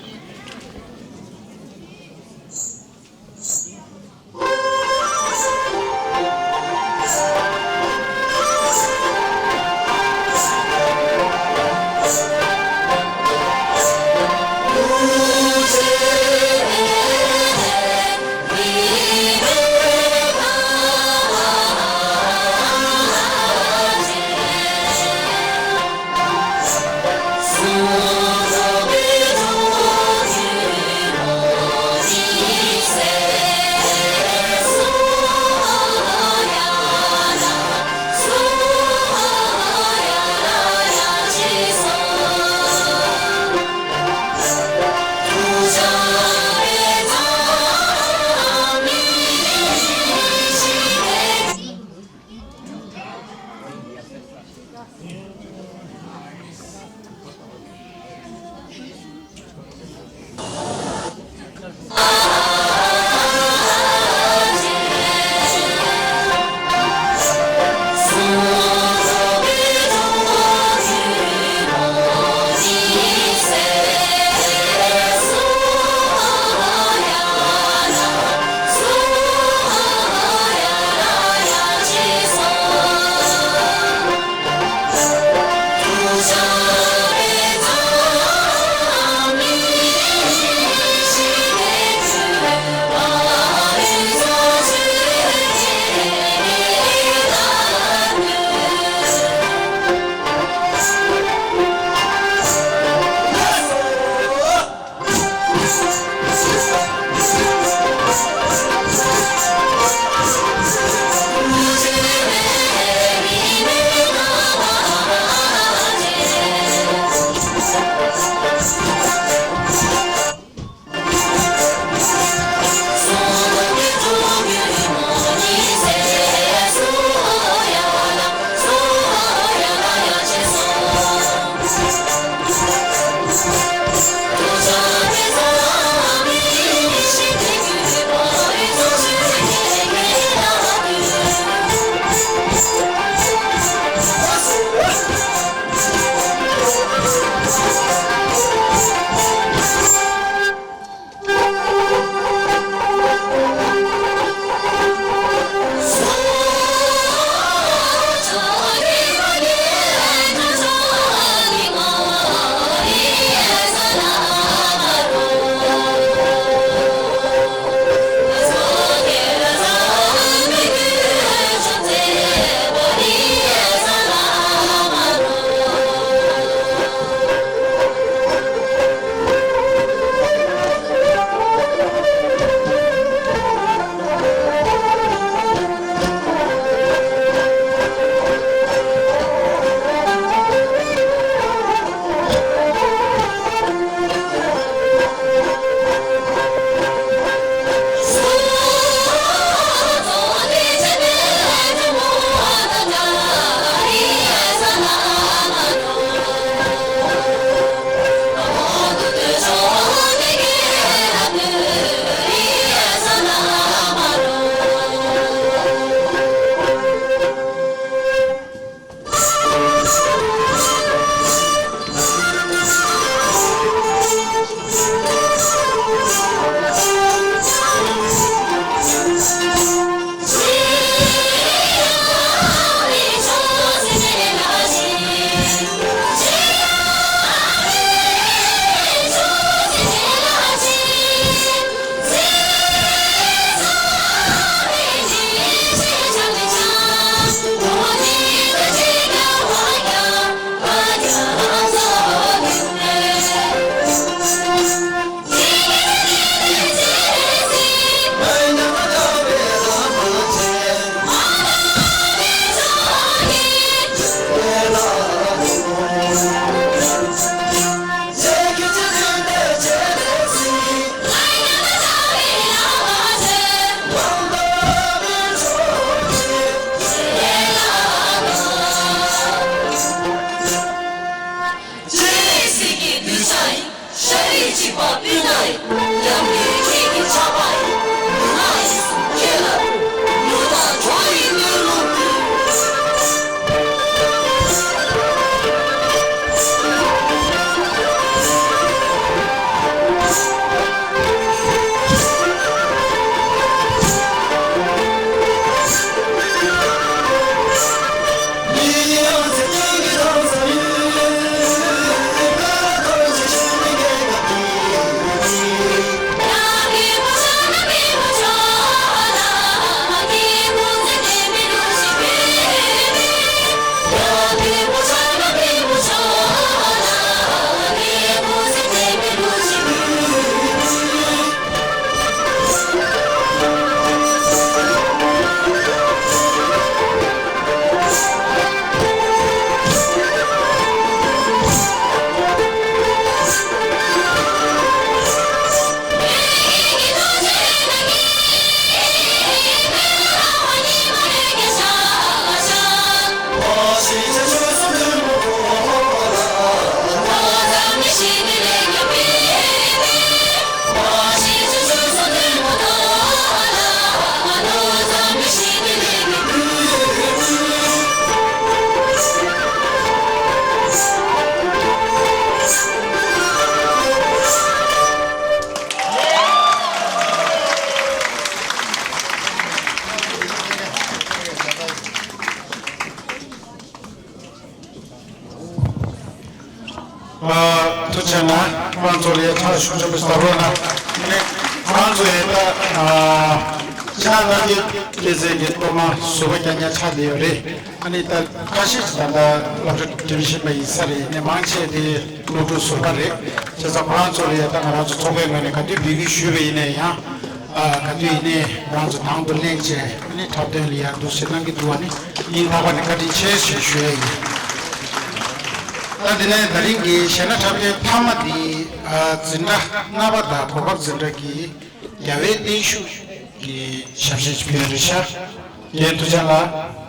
ཚོ་ལ་ཡ་ཕྱག་ཤུགས་ཆེན་པོ་ཞིག་བཏབ་རོགས་གནང་། ཨ་ནི་ང་ཚོ་ཡ་ད་ཕྱི་ནང་སློབ་གཉེར་སྐྱེད་ཚལ་གྱི་སློབ་མ་ཟུར་པ་རྐྱང་རྐྱང་ཆགས་བསྡད་ཡོད་རེད། ཨ་ནི་ད་ཁ་ཤས་ཤིག་ད་ལྟ་སློབ་གྲྭ་འགྲིམ་བཞིན་པ་ཡིན་ས་རེད། ཨ་ནི་མང་ཆེ་དེ་སློབ་ཕྲུག་ཟུར་པ་རེད། བྱས་ཙང་ཁོ་རང་ཚོ་ལ་ཡ་ད་ང་རང་ཚོ་ཚོགས་པའི་ངོས་ནས་ག་དུས་འབོད་སྐུལ་ཞུས་པ་ཡིན་ན་ཡང་། ཨ་ག་དུས་ཡིན་ནའི་ང་ཚོ་དང་དུ་གླེང་བྱས་ཨ་ནི་འཁྲབ་སྟོན་ལ་ཡར་འདུག་སེ་གནང་གི་འདུག་ཨ་ནི་སྙིང་ཐག་པ་ནས་བཀའ་དྲིན་ཆེ་ཞེས་ཞུ་ཡ་ཡིན། ད་དེ་ནས་ད་རིང་གི་གཞས་སྣ་འཁྲབ་སྟོན་མཐའ་མ་དེ་ཨ་འཛིན་གྲྭ་ལྔ་པ་དང་གོ་སྐབས་འཛིན་གྲྭ་གི་རྒྱལ་བའི་བརྟན་བཞུགས་ཀྱི་ཞབས་གཞས་ཅིག་ཕུལ་ཡ་རེད་ཤག་རྒན་ཐུབ་བྱམས་ལགས།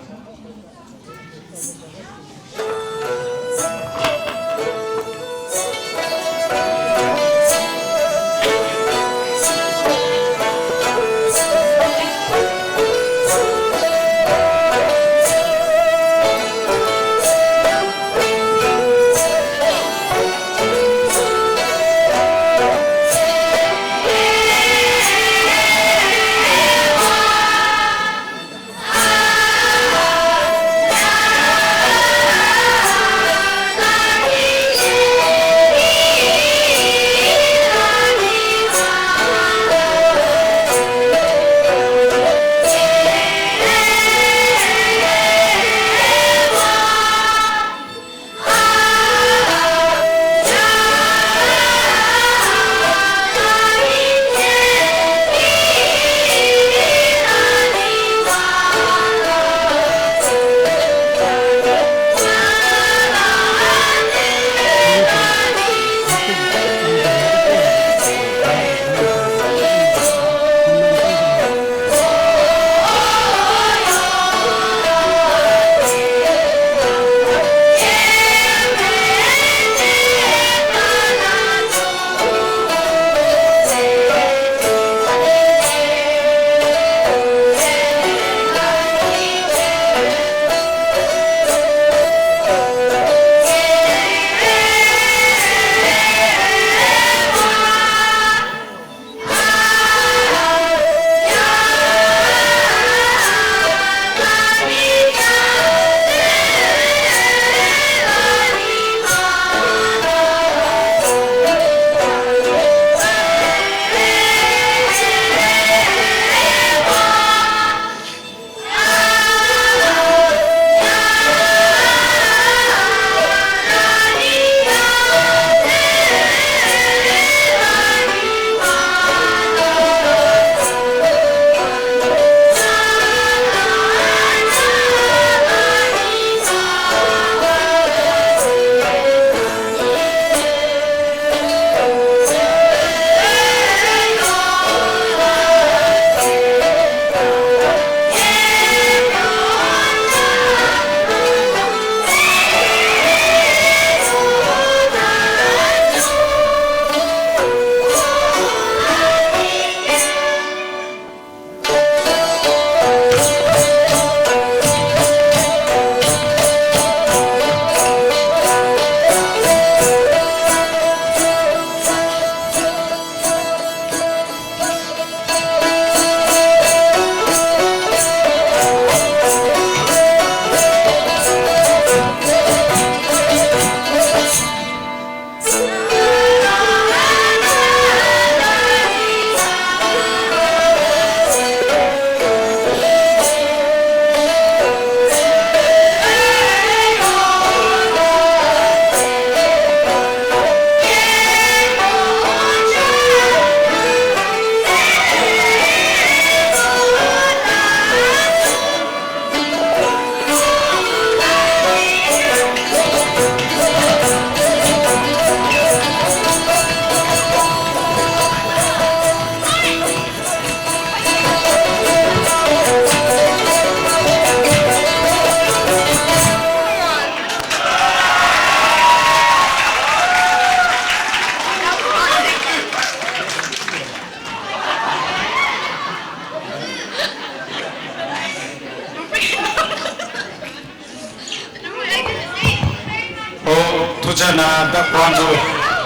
ཨོ། ཐུགས་རྗེ་གནང་། ད་ཁོང་ཚོ་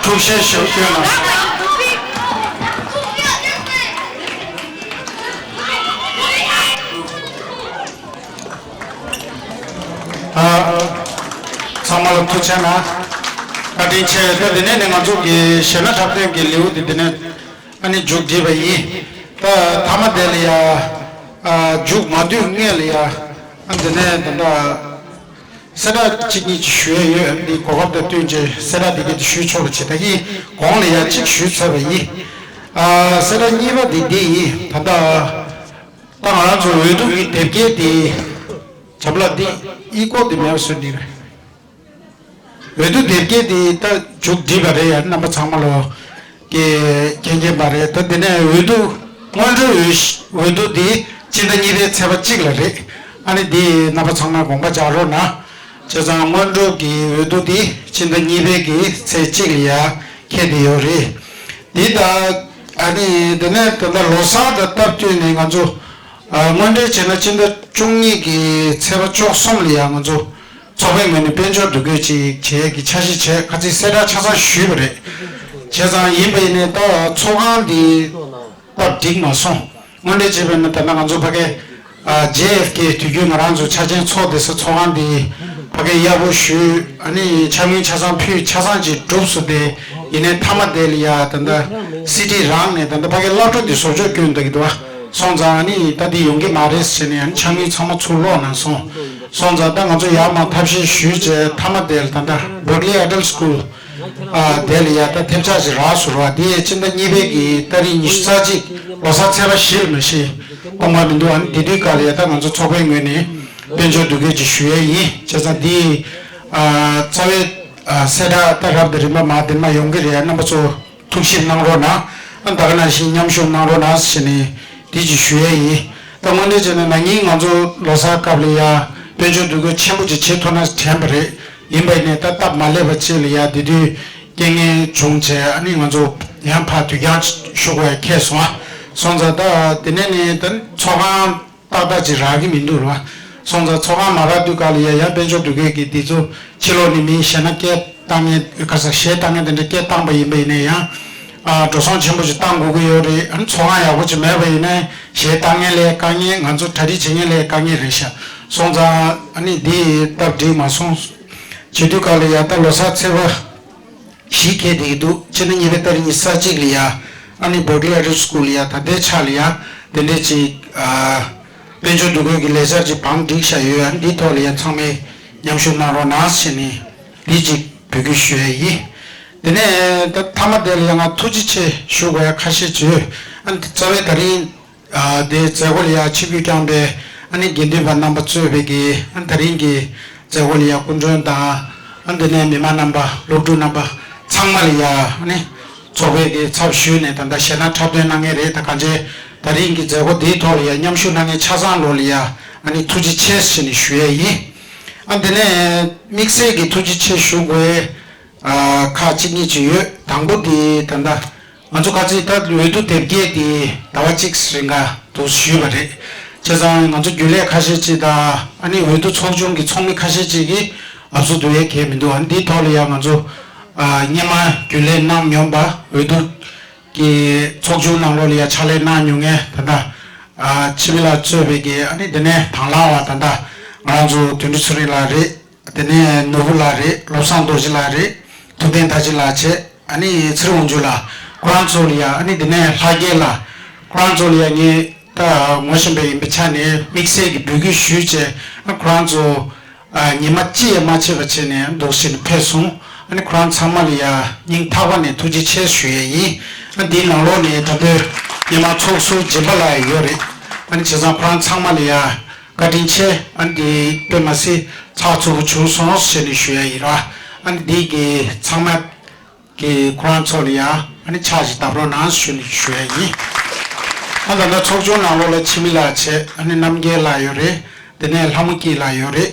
ཐུགས་བཞེས་ཞུ་སྐྱོན་གནང་། ཨ། ཚང་མ་ལ་ཐུགས་རྗེ་གནང་། བཀའ་དྲིན་ཆེ། ད་དེ་ནས་ནི་ང་ཚོ་གི་གཞས་སྣ་འཁྲབ་སྟོན་གྱི་ལེའུ་དེ་དེ་ནས་ཨ་ནི་མཇུག་བསྒྲིལ་བ་ཡིན། ད་མཐའ་མ་དེ་ལ་ཡ་ཨ་མཇུག་མ་བསྡུས་སྔོན་ལ་ཡ་ཨ་དེ་ནས་ད་ལྟ་གསལ་བསྒྲགས་གཅིག་གཉིས་ཅིག་ཞུ་ཡས་ཡོད། འདི་གོ་སྐབས་དང་བསྟུན་བྱས་གསལ་བསྒྲགས་འདི་གས་དེ་ཞུས་ཆོག་པ་བྱེད། ད་གིན་གོང་ལ་ཡ་གཅིག་ཞུས་ཚར་བ་ཡིན། ཨ་གསལ་བསྒྲགས་གཉིས་པ་དེ་འདི་ཡིན། ད་ལྟ་ད་ང་རང་ཚོ་འོས་བསྡུ་གི་དེབ་སྐྱེལ་དེ་བྱ་བ་ལ་འདི་ཨི་ཀོ་དེ་མེད་པ་བཟོས་ནི་རེད། འོས་བསྡུ་དེབ་སྐྱེལ་དེ་ད་མཇུག་བསྒྲིལ་བ་རེད་ཡ། རྣམ་པ་ཚང་མ་ལོ་གི་མཁྱེན་མཁྱེན་པ་རེད། ད་དེ་ནས་འོས་བསྡུ་སྔོན་འགྲོའི་འོས་འོས་བསྡུ་དེ་ཕྱི་ཟླ་གཉིས་པའི་ཚེས་པ་གཅིག་ལ་རེད། ཨ་ནི་དེ་རྣམ་པ་ཚང་མ་དགོངས་པ་འཇགས་རོགས་གནང་། བྱས་ཙང་སྔོན་འགྲོ་གི་འོས་བསྡུ་དེ་ཕྱི་ཟླ་གཉིས་པའི་གི་ཚེས་གཅིག་ལ་ཡ་འཁེལ་བསྡད་ཡོད་རེད། དེ་ད་ཨ་ནི་དེ་ནས་ད་ལྟ་ལོ་གསར་དང་སྟབས་བསྟུན་ནས་ང་ཚོ་ཨ་དངོས་འབྲེལ་བྱས་ན་ཕྱི་ཟླ་བཅུ་གཉིས་ཀྱི་ཚེས་པ་བཅུ་གསུམ་ལ་ཡ་ང་ཚོ་ཚོགས་པའི་ངོས་ནས་དཔལ་འབྱོར་འདུ་འགོད་ཅིག་བྱེད་ཀྱི་འཆར་གཞི་བྱས། ཁ་ཚིག་གསལ་བསྒྲགས་ཆ་ཚང་ཞུས་པ་རེད། བྱས་ཙང་ཡིན་པ་ཡིན་ནའི་ད་ཚོགས་ཁང་འདི་སྟབས་འགྲིག་མ་སོང་། དངོས་འབྲེལ་བྱས་པ་ཡིན་ན་ད་ལྟ་ང་ཚོ་ཕ་གི་ཨ་ཇེ་ཨེཕ་ཀེ་དུས་རྒྱུན་ང་རང་ཚོ་འཆར་ཅན་ཚོགས་བསྡད་ས་ཚོགས་ཁང་འདི་ཕ་གི་གཡར་པོ་ཞུས། ཨ་ནི་འཆར་དངུལ་ཆ་ཚང་ཕུལ། ཆ་ཚང་ཅིག་གྲུབ་སོང་སྟེ། ཡིན་ནའི་མཐའ་མ་དེ་ལ་ཡ་ད་ལྟ་སི་ཊི་རང་ནས་ད་ལྟ་ཕ་གི་གླ་སྤྲོད་འདི་བཟོ་བཅོས་སྐྱོན་འདུག་གི་འདུག་བ། སོང་ཙང་ཨ་ནི་ད་འདི་ཡོང་གི་མ་རེད་ཟེར་ནས་ཨ་ནི་འཆར་དངུལ་ཚང་མ་ཚུར་སློག་གནང་སོང་། སོང་ཙང་ད་ང་ཚོ་ཡར་མར་ཐབས་ཤེས་ཞུས་བྱས་མཐའ་མ་དེར་ད་ལྟ་Berkeley Adult School ཨ་དེ་ལ་ཡ་ད་ཐེབས་ཆག་ཅིག་རག་སོང་ར། དེ་ཕྱི་ཟླ་གཉིས་པའི་གི་ཏ་རིག་ཉི་ཤུ་རྩ་གཅིག་ལོ་གསར་ཚེས་པ་བཞི་ལ་མ་གཞི་གཏོང་བ་མི་འདུག་ཨ་ནི་དེ་དུས་སྐབས་ལ་ཡ་ད་ང་ཚོ་ཚོགས་པའི་ངོས་ནས་དཔལ་འབྱོར་འདུ་འགོད་ཅིག་ཞུ་ཡས་ཡིན། བྱས་ཙང་འདི་ཨ་རྩ་བའི་ཨ་གསལ་བསྒྲགས་ད་རབ་དང་རིམ་པ་མ་དེ་མ་ཡོང་གི་རེད། རྣམ་པ་ཚོ་ཐུགས་ཞིབ་གནང་རོགས་གནང་། ཨ་ད་ག་ནང་བཞིན་མཉམ་ཞུགས་གནང་རོགས་གནང་ཟེར་ནས་འདི་ཅིག་ཞུ་ཡས་ཡིན། ད་དངོས་གནས་བྱས་ན་ན་ནིང་ང་ཚོ་ལོ་གསར་སྐབས་ལ་ཡ་དཔལ་འབྱོར་འདུ་འགོད་ཆེན་པོ་ཅིག་བྱེད་ཐུབ་ན་དྲན་པ་རེད། ཡིན་པ་ཡིན་ནའི་ད་སྟབས་མ་ལེགས་པ་ཅིག་ལ་ཡ་དེ་དུས་རྐྱེན་ངན་བྱུང་བྱས་ཨ་ནི་ང་ཚོ་ཡང་ཕར་དུས་འགྱངས་ཞུ་དགོས་ཡ་ཁེལ་སོང་ཨ། སོང་ཙང་ད་དེ་ནས་ནི་ད་ཚོགས་ཁང་ཏག་ཏག་ཅིག་རག་གི་མི་འདུག་ར། སོང་ཙང་ཚོགས་ཁང་མ་རག་དུས་སྐབས་ལ་ཡ་ཡང་དཔལ་འབྱོར་འདུ་འགོད་ཀྱི་འདི་ཚོ་ཕྱི་ལོགས་ནས་མི་གཞས་སྣ་སྐད་བཏང་མཁན་ག་ས་གཞས་བཏང་མཁན་དེ་འདྲ་སྐད་བཏང་པ་ཡིན་པ་ཡིན་ན་ཡང་ཨ་འགྲོ་སོང་ཆེན་པོ་ཅིག་བཏང་དགོས་ཀྱི་ཡོད་རེད། ཨ་ནི་ཚོགས་ཁང་ཡག་པོ་ཅིག་མེད་པ་ཡིན་ན་གཞས་བཏང་མཁན་ལ་དཀའ་ངལ། ང་ཚོ་གྲ་སྒྲིག་བྱེད་མཁན་ལ་དཀའ་ངལ་རེད་ཤག་སོང་ཙང་ཨ་ནི་འདི་སྟབས་འགྲིག་མ་སོང་། བྱེད་དུས་སྐབས་ལ་ཡ་ད་ལོ་གསར་ཚེས་པ་བཞི་འཁེལ་བསྡད་ཀྱི་འདུག་ཕྱི་ཟླ་གཉིས་པའི་ཏ་རིག་ཉི་ཤུ་རྩ་གཅིག་ལ་ཡ་ཨ་ནི་Berkeley Adult School ལ་ཡ་ད་ལྟའི་ཆ་ལ་ཡ་དེ་འདྲས་ཅིག་ཨ་དཔལ་འབྱོར་འདུ་འགོད་ཀྱི་ལས་འཆར་ཅིག་བང་བསྒྲིགས་བཞག་ཡོད། ཨ་ནི་འདིའི་ཐོག་ལ་ཡ་ཚང་མས་མཉམ་ཞུགས་གནང་རོགས་གནང་ཟེར་ནས་འདི་ཅིག་འབོད་སྐུལ་ཞུ་ཡས་ཡིན། དེ་ནས་ད་མཐའ་མ་དེ་ལ་ཡ་ང་ཐུགས་རྗེ་ཆེ་ཞུ་དགོས་ཡ་ཁ་ཤས་ཅིག་ཡོད། ཨ་ནི་རྩ་བའི་ད་རིང་ཨ་དེའི་མཛད་སྒོ་ལ་ཡ་ཆིབས་བསྒྱུར་བསྐྱངས་པའི་ཨ་ནི་དགེ་འདུན་པ་རྣམ་པ་གཙོས་པའི་གི་ཨ་ནི་ད་རིང་གི་མཛད་སྒོ་ལ་ཡ་སྐུ་མགྲོན་དང་ཨ་ནི་དེ་ནས་མི་མང་རྣམ་པ་སློབ་ཕྲུག་རྣམ་པ་ཚང་མ་ལ་ཡ་ཨ་ནི་ཚོགས་པའི་གི་ཚབ་ཞུས་ནས་ད་ལྟ་གཞས་སྣ་འཁྲབ་སྟོན་གནང་མཁན་རེད། ད་གང་བྱས་ད་རིང་གི་མཛད་སྒོ་འདིའི་ཐོག་ལ་ཡ་མཉམ་ཞུགས་གནང་མཁན་ཆ་ཚང་ལོ་ལ་ཡ་ཨ་ནི་ཐུགས་རྗེ་ཆེ་ཟེར་ནས་ཞུ་ཡས་ཡིན། ཨ་ནི་དེ་ནས་དམིགས་བསལ་གྱི་ཐུགས་རྗེ་ཆེ་ཞུ་དགོས་ཨ་ཁག་གཅིག་གཉིས་ཅིག་ཡོད། དང་པོ་དེ་ད་ལྟ་ང་ཚོ་ཁ་ཚིག་ད་འོས་བསྡུ་དེབ་སྐྱེལ་དེ་ཟླ་བ་གཅིག་རིང་ག་འདུག་ཞུས་པ་རེད། བྱས་ཙང་ང་ཚོ་རྒྱུན་ལས་ཁ་ཤས་ཅིག་དང་ཨ་ནི་འོས་བསྡུ་ཚོགས་ཆུང་གི་ཚོགས་མི་ཁ་ཤས་ཅིག་གིས་ཨབ་སུ་བསྡུ་ཡས་གལ་མི་འདུག་ཨ་ནི་འདིའི་ཐོག་ལ་ཡང་ང་ཚོ་ཨ་སྔོན་མ་རྒྱུན་ལས་གནང་མྱོང་པ་འོས་བསྡུ་གི་ཚོགས་ཆུང་ནང་ལོགས་ལ་ཡང་ཕྱག་ལས་གནང་མྱོང་མཁན་ད་ལྟ་ཨ་འཆི་མེད་ལགས་གཙོས་པའི་གི་ཨ་ནི་དེ་ནས་དང་བླངས་པ་ད་ལྟ་ང་རང་ཚོ་དོན་གྲུབ་ཚེ་རིང་ལགས་རེད། དེ་ནས་ནོར་བུ་ལགས་རེད། བློ་བཟང་རྡོ་རྗེ་ལགས་རེད། ཐུབ་བསྟན་དར་རྒྱས་ལགས་བྱས། ཨ་ནི་ཚེ་རིང་དབང་ཕྱུག་ལགས། ཁོ་རང་ཚོ་ལ་ཡ་ཨ་ནི་དེ་ནས་ལྷ་རྒྱལ་ལགས། ཁོ་རང་ཚོ་ལ་ཡ་ངས་ད་ངོ་ཤེས་པ་ཡིན་པའི་ཆ་ནས་དམིགས་བསལ་གྱི་འབོད་སྐུལ་ཞུས་བྱས། ཨ་ཁོ་རང་ཚོ་ཨ་ཉི་མ་གཅིག་ཡང་མ་ཆད་པ་བྱས་ནས་འདུག་སེ་ནས་ཕེབས་སོང་། ཨ་ནི་ཁོ་རང་ཚང་མ་ལ་ཡ་སྙིང་ཐག་པ་ནས་ཐུགས་རྗེ་ཆེ་ཞུ་ཡས་ཡིན། ཨ་འདིའི་ནང་ལོགས་ནས་ད་ལྟའི་ཉི་མ་ཚོགས་ཟུར་སྦྱིན་པ་ལགས་ཡོད་རེད། ཨ་ནི་བྱས་ཙང་ཁོ་རང་ཚང་མ་ལ་ཡ་བཀའ་དྲིན་ཆེ། ཨ་ནི་དཔེ་མ་སྲིད་ཚགས་ཚུད་པོ་བྱུང་སོང་ཞེས་ནས་ཞུ་ཡ་ཡིན་ར། ཨ་ནི་འདི་གི་ཚང་མ་གི་ཁོ་རང་ཚོ་ལ་ཡ་ཨ་ནི་ཕྱག་ཞིག་བརྡབ་རོགས་གནང་ཞུ་ནས་ཞུ་ཡ་ཡིན། ཨ་ད་ལྟ་ཚོགས་ཆུང་ནང་ལོགས་ལ་འཆི་མེད་ལགས་བྱས། ཨ་ནི་རྣམ་རྒྱལ་ལགས་ཡོད་རེད། དེ་ནས་ལྷ་མོ་སྐྱིད་ལགས་ཡོད་རེད།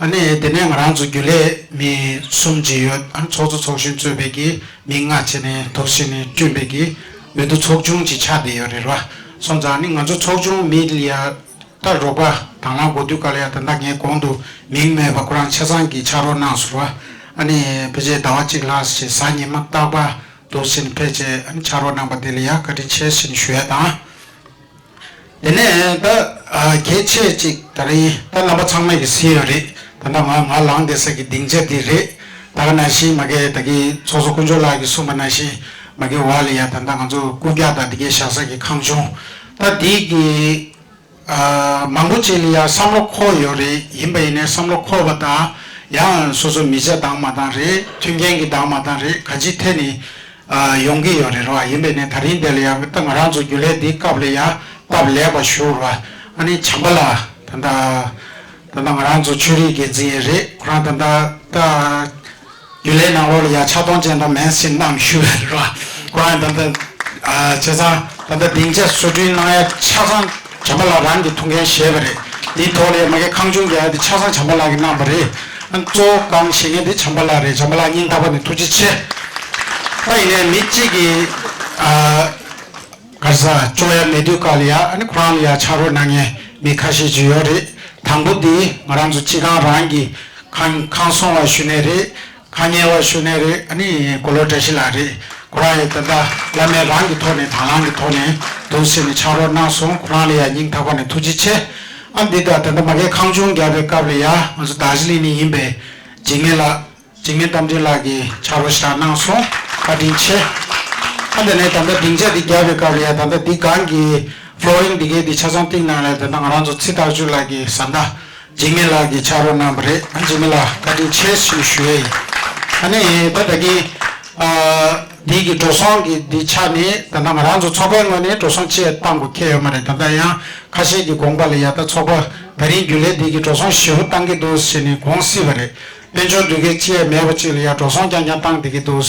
ཨ་ནི་དེ་ནས་ང་རང་ཚོ་རྒྱུན་ལས་མི་གསུམ་ཅིག་ཡོད། ཨ་ནི་ཚོགས་གཙོ་ཚོགས་གཞོན་གཙོས་པའི་གི་མི་ལྔ་བྱས་ནས་འདུག་སེ་ནས་བསྐྲུན་པའི་གི་འོས་བསྡུ་ཚོགས་ཆུང་ཅིག་ཆགས་བསྡད་ཡོད་རེད་ར། སོང་ཙང་ཨ་ནི་ང་ཚོ་ཚོགས་ཆུང་མི་ལ་ཡ་ད་རོགས་པ་དང་བླངས་དགོས་དུས་སྐབས་ལ་ཡ་ད་ལྟ་ངས་གོང་དུ་མིང་སྨོས་པ་ཁོ་རང་ཆ་ཚང་གིས་ཕྱག་རོགས་གནང་སོང་བ། ཨ་ནི་ཕལ་ཆེར་ཟླ་བ་གཅིག་ལྷག་ཙམ་གཟའ་ཉི་མ་རྟག་པར་འདུག་སེ་ནས་ཕལ་ཆེར་ཨ་ནི་ཕྱག་རོགས་གནང་པ་དེ་ལ་ཡ་བཀའ་དྲིན་ཆེ་ཟེར་ནས་ཞུ་ཡ་དང་། དེ་ནས་ད་ཨ་གལ་ཆེ་གཅིག་ད་རེས་ད་རྣམ་པ་ཚང་མས་ཀྱི་གཟིགས་ཡོད་རེད། ད་ལྟ་ང་ང་ལངས་བསྡད་ས་གི་སྡིངས་ཆ་འདི་རེད། ད་ག་ནང་བཞིན་མ་གི་ད་གི་ཚོགས་གཙོ་དཀོན་མཆོག་ལགས་ཀྱིས་གསུངས་པ་ནང་བཞིན་མ་གི་འོག་ལ་ཡ་ད་ལྟ་ང་ཚོ་རྐུབ་བཀྱག་དང་འདི་གའི་བཞག་ས་གི་ཁང་ཆུང་ད་འདི་གི་ཨ་མང་པོ་ཅིག་ལ་ཡ་བསམ་བློ་འཁོར་ཡོད་རེད། ཡིན་པ་ཡིན་ནའི་བསམ་བློ་འཁོར་བ་དང་ཡང་སོ་སོ་མི་ཚེ་འདང་མ་འདང་རེད། མཐུན་རྐྱེན་གྱི་འདང་མ་འདང་རེད། ག་ཅི་ཐད་ནས་ཨ་ཡོང་གི་ཡོད་རེད་རོ། ཡིན་པས་ནས་ད་རིང་འདི་ལ་ཡང་ད་ང་རང་ཚོ་རྒྱུན་ལས་འདིའི་སྐབས་ལ་ཡང་སྟབས་ལེགས་པ་ཞུ་རོ། ཨ་ནི་བྱམས་པ་ལགས་ད་ལྟ་ད་ལྟ་ང་རང་ཚོ་ཆོས་རིག་འགན་འཛིན་ཡང་རེད། ཁོ་རང་ད་ལྟ་ད་རྒྱུན་ལས་ནང་ལོགས་ལ་ཡང་ཕྱག་སྟོང་ཅན་དང་མིན་ཟེར་གནང་ཞུ་བ་རེད་རོ། ཁོ་རང་ད་ལྟ་ཨ་བྱས་ཙང་ད་ལྟ་སྡིངས་ཆ་བཟོ་སྐྲུན་གནང་ཡ་ཆ་ཚང་བྱམས་པ་ལགས་རང་གིས་ཐུགས་འགན་བཞེས་པ་རེད། འདིའི་ཐོག་ལ་མ་གི་ཁང་ཆུང་རྒྱག་ཡ་དེ་ཆ་ཚང་བྱམས་པ་ལགས་ཀྱིས་གནང་བ་རེད། ཨ་གཙོ་བོ་གང་བཞེས་མཁན་དེ་བྱམས་པ་ལགས་རེད། བྱམས་པ་ལགས་སྙིང་ཐག་པ་ནས་ཐུགས་རྗེ་ཆེ། ད་ཡིན་ནའི་མི་གཅིག་གིས་ཨ་ག་རེ་ཟ་བཅོ་ཡ་མེད་དུས་སྐབས་ལ་ཡ་ཨ་ནི་ཁོ་རང་ལ་ཡ་ཕྱག་རོགས་གནང་མཁན་མི་ཁ་ཤས་ཅིག་ཡོད་རེད། དང་པོ་དེ་ང་རང་ཚོ་སྤྱི་ཁང་རང་གི་ཁང་ཁང་སྲུང་བ་ཞུ་ནས་རེད། ཁ་ཉེ་བ་ཞུ་ནས་རེད། ཨ་ནི་གོ་ལོ་བཀྲ་ཤིས་ལགས་རེད། ཁོ་རང་ཡང་ད་ལྟ་བླ་མས་རང་གི་ཐོག་ནས་དང་བླངས་ཀྱི་ཐོག་ནས་འདུག་ཟེར་ནས་ཕྱག་རོགས་གནང་སོང་། ཁོ་རང་ལ་ཡང་སྙིང་ཐག་པ་ནས་ཐུགས་རྗེ་ཆེ། ཨ་འདི་ད་ད་ལྟ་མ་གིའི་ཁང་ཆུང་རྒྱག་པའི་སྐབས་ལ་ཡང་ང་ཚོ་རྡོ་རྗེ་གླིང་ནས་ཡིན་པའི་འཇིགས་མེད་ལགས་འཇིགས་མེད་རྟ་མགྲིན་ལགས་ཀྱིས་ཕྱག་རོགས་ཞེ་དྲག་གནང་སོང་། བཀའ་དྲིན་ཆེ། ཨ་འདི་ནས་ད་ལྟ་སྡིངས་ཆ་འདི་རྒྱག་པའི་སྐབས་ལ་ཡང་ད་ལྟ་འདི་སྒང་གི་ཕློ་རིང་འདི་གའི་འདི་ཆ་ཚང་བཏིང་གནང་ལ་ད་ལྟ་ང་རང་ཚོ་ཚེ་ཐར་ཆོས་ལགས་ཀྱི་བཟའ་ཟླ། འཇིགས་མེད་ལགས་ཀྱིས་ཕྱག་རོགས་གནང་བ་རེད། ཨ་འཇིགས་མེད་ལགས་བཀའ་དྲིན་ཆེ་ཞེས་ཞུ་ཡས་ཡིན། ཨ་ནི་ད་ད་གིན་ཨ་འདི་གི་འགྲོ་སོང་གི་འདི་ཆ་ནི་ད་ལྟ་ང་རང་ཚོ་ཚོགས་པའི་ངོས་ནས་འགྲོ་སོང་ཅི་ཡང་བཏང་དགོས་ཁེལ་ཡོད་མ་རེད། ད་ལྟ་ཡང་ཁ་ཤས་ཀྱི་དགོངས་པ་ལ་ཡ་ད་ཚོགས་པ་ད་རིང་རྒྱུན་ལས་འདི་གི་འགྲོ་སོང་ཞེ་པོ་བཏང་གི་འདུག་ཟེར་ནས་དགོངས་སྲིད་པ་རེད། དཔལ་འབྱོར་འདུས་སྐལ་ཅི་ཡང་མེད་པ་ཅིག་ལ་ཡ་འགྲོ་སོང་རྐྱང་རྐྱང་བཏང་བསྡད་ཀྱི་འདུག་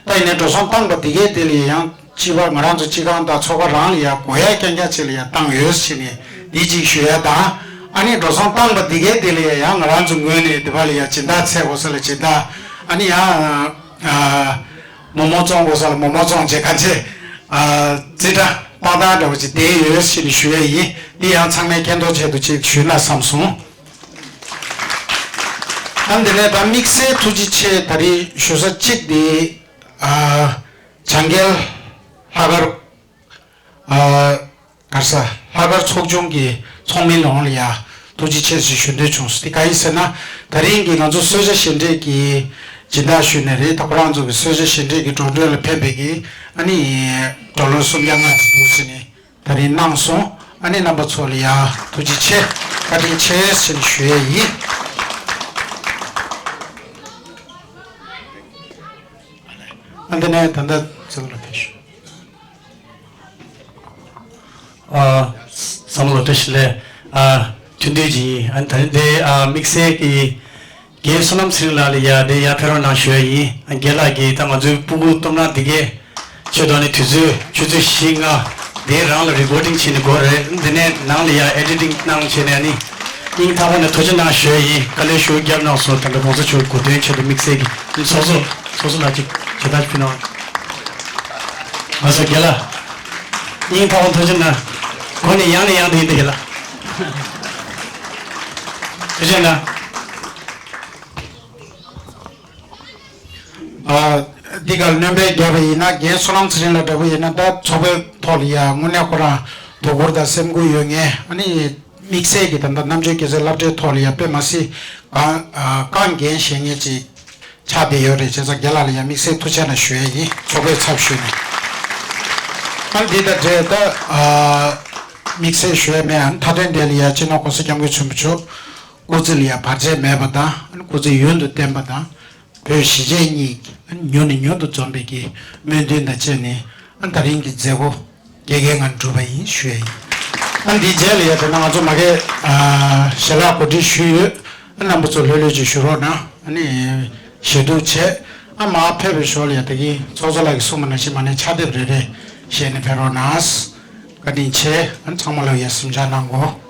ད་ཡིན་ནའི་འགྲོ་སོང་བཏང་པ་འདི་གའི་དེ་ལ་ཡང་སྤྱི་པ་ང་རང་ཚོ་སྤྱི་ཁང་དང་ཚོགས་པ་རང་ལ་ཡང་དགོས་ཡ་རྐྱང་རྐྱང་ཅིག་ལ་ཡང་བཏང་ཡོད་ཟེར་ནས་འདི་གཅིག་ཞུ་ཡ་དང་། ཨ་ནི་འགྲོ་སོང་བཏང་པ་འདི་གའི་དེ་ལ་ཡང་ང་རང་ཚོ་ངོས་ནས་འདི་པ་ལ་ཡང་སྦྱིན་བདག་འཚོལ་དགོས་ས་ལ་སྦྱིན་བདག་ཨ་ནི་ཡང་ཨ་མོག་མོག་བཙོང་དགོས་ས་ལ་མོག་མོག་བཙོང་བྱེད་ག་ཚད་ཨ་རྩིས་ཁྲ་ཏག་ཏག་འདྲ་བོ་ཅིག་བསྡད་ཡོད་ཟེར་ནས་ཞུ་ཡ་ཡིན། འདི་ཡང་ཚང་མས་མཁྱེན་རྟོགས་ཆེད་དུ་ཅིག་ཞུས་ན་བསམ་སོང་། ཨ་འདི་ནས་ད་དམིགས་བསལ་ཐུགས་རྗེ་ཆེ་ད་རེས་ཞུ་ས་གཅིག་འདི་ཨ་བྱང་རྒྱལ་ལྷག་དཀར་ཨ་ག་རེ་ཟ་ལྷག་དཀར་ཚོགས་ཆུང་གི་ཚོགས་མི་ལོངས་ལ་ཡ་ཐུགས་རྗེ་ཆེ་ཞེས་ཞུ་འདོད་བྱུང་སོང་། དེ་ག་ཡིན་ཟེར་ན་ད་རིང་གི་ང་ཚོ་གསོལ་ཇ་བཞེས་འབྲས་ཀྱི་སྦྱིན་བདག་ཞུས་ནས་རེད། ད་ཁོ་རང་ཚོ་གི་གསོལ་ཇ་བཞེས་འབྲས་ཀྱི་འགྲོ་གྲོན་ལ་ཕན་པའི་གི་ཨ་ནི་ཌོ་ལར་སུམ་བརྒྱ་ལྔ་ཙམ་འདུག་ཟེར་ནས་ད་རིང་གནང་སོང་། ཨ་ནི་རྣམ་པ་ཚོ་ལ་ཡ་ཐུགས་རྗེ་ཆེ་བཀའ་དྲིན་ཆེ་ཟེར་ནས་ཞུ་ཡས་ཡིན། ཨ་འདི་ནས་ད་ལྟ་ཚང་ལ་ཕེབས་ཞུ། ཨ་བསམ་བློ་བཀྲ་ཤིས་བདེ་ལེགས། ཨ་ཐུགས་འདུན་གྱིས་ཨ་ད་རིང་འདི་ཨ་དམིགས་བསལ་གྱི་རྒན་བསོད་ནམས་ཚེ་རིང་ལགས་ལ་ཡ་འདི་ཡར་ཕེབས་རོགས་གནང་ཞུ་ཡ་ཡིན། ཨ་རྒན་ལགས་ཀྱིས་ད་ང་ཚོའི་སྤུ་གུ་སྟོབས་ན་འདི་གའི་ཆོས་ཐོག་ནས་དུས་ཚོད་ཆུ་ཚོད་བཞི་ལྔ་འདི་རང་ལ་རི་ཀོར་ཌིང་བྱས་ནས་དགོས་རེད། འདི་ནས་ནང་ལ་ཡ་ཨེ་ཌི་ཊིང་གནང་བྱས་ནས་ཨ་ནི་སྙིང་ཐག་པ་ནས་ཐུགས་རྗེ་གནང་ཞུ་ཡ་ཡིན། དཀའ་ལས་ཞེ་པོ་བརྒྱབ་གནང་སོང་། ད་ལྟ་གོང་ས་མཆོག་གི་གོ་སྟོན་ཆེད་དུ་དམིགས་བསལ་གྱི་ཚོགས་གཙོ་ཚོགས་གཙོ་ལགས་ཀྱིས་བྱེད་ཐབས་ཕུལ་གནང་བ། ང་ཚོ་རྒན་ལགས། སྙིང་ཐག་པ་ཐུགས་རྗེ་གནང་། གོ་ནས་ཡང་ནས་ཡང་དུ་ཡིན་ཏེ་རྒན་ལགས། ཐུགས་རྗེ་གནང་། ཨ་འདི་གར་སྣོན་པ་བརྒྱབ་པ་ཡིན་ན་རྒན་བསོད་ནམས་ཚེ་རིང་ལགས་འདྲ་པོ་ཡིན་ན་ད་ཚོགས་པའི་ཐོག་ལ་ཡ་དངོས་གནས་ཁོ་རང་དོ་ཁུར་དང་སེམས་ཁུར་ཡོད་མཁན། ཨ་ནི་དམིགས་བསལ་གྱི་ད་ལྟ་རྣམ་དཔྱོད་སྐྱེད་ཚལ་སློབ་གྲྭའི་ཐོག་ལ་ཡ་དཔེ་མ་སྲིད་གང་ཨ་གང་འགན་བཞེས་མཁན་ཅིག་ཆགས་བསྡད་ཡོད་རེད། བྱས་ཙང་རྒན་ལགས་ལ་ཡང་དམིགས་བསལ་ཐུགས་རྗེ་གནང་ཞུ་ཡས་ཡིན། ཚོགས་པའི་ཚབ་ཞུས་ནས། ཨ་འདི་དང་འབྲེལ་ད་ཨ་དམིགས་བསལ་ཞུ་ཡས་མེད། ཨ་མཐའ་དོན་དེ་ལ་ཡང་སྤྱི་ནོར་༸གོང་ས་༸སྐྱབས་མགོན་ཆེན་པོ་མཆོག་སྐུ་ཚེ་ལ་ཡང་བར་ཆད་མེད་པ་དང་། ཨ་སྐུ་ཚེ་ཡུན་དུ་བརྟན་པ་དང་། བོད་གཞིས་བྱེས་གཉིས་ཀྱི་ཨ་མྱུར་ནས་མྱུར་དུ་འཛོམས་པའི་གི་སྨོན་འདུན་དང་བཅས་ནས་ཨ་ད་རིང་གི་མཛད་སྒོ་རྒྱལ་ཁའི་ངང་གྲུབ་པ་ཡིན་ཞུ་ཡས་ཡིན། ཨ་འདིའི་རྗེས་ལ་ཡ་དེ་ན་ང་ཚོ་མ་གི་ཨ་ཞལ་ལག་གོ་སྒྲིག་ཞུས་ཡོད། ཨ་རྣམ་པ་ཚོ་ལྷོད་ལྷོད་ཅིག་བཞུགས་རོགས་གནང་། ཨ་ནི་ཞལ་འདུག་བྱས། ཨ་མར་ཕེབས་པའི་ཞོར་ལ་ཡ་ད་གིན་ཚོགས་གཙོ་ལགས་ཀྱིས་གསུངས་པ་ནང་བཞིན་མར་ནས་ཕྱག་དེབ་རེ་རེ་བཞེས་ནས་ཕེབས་རོགས་གནང་། བཀའ་དྲིན་ཆེ། ཨ་ཚང་མ་ལ་ཡ་གཟིམ་འཇག་གནང་གོ།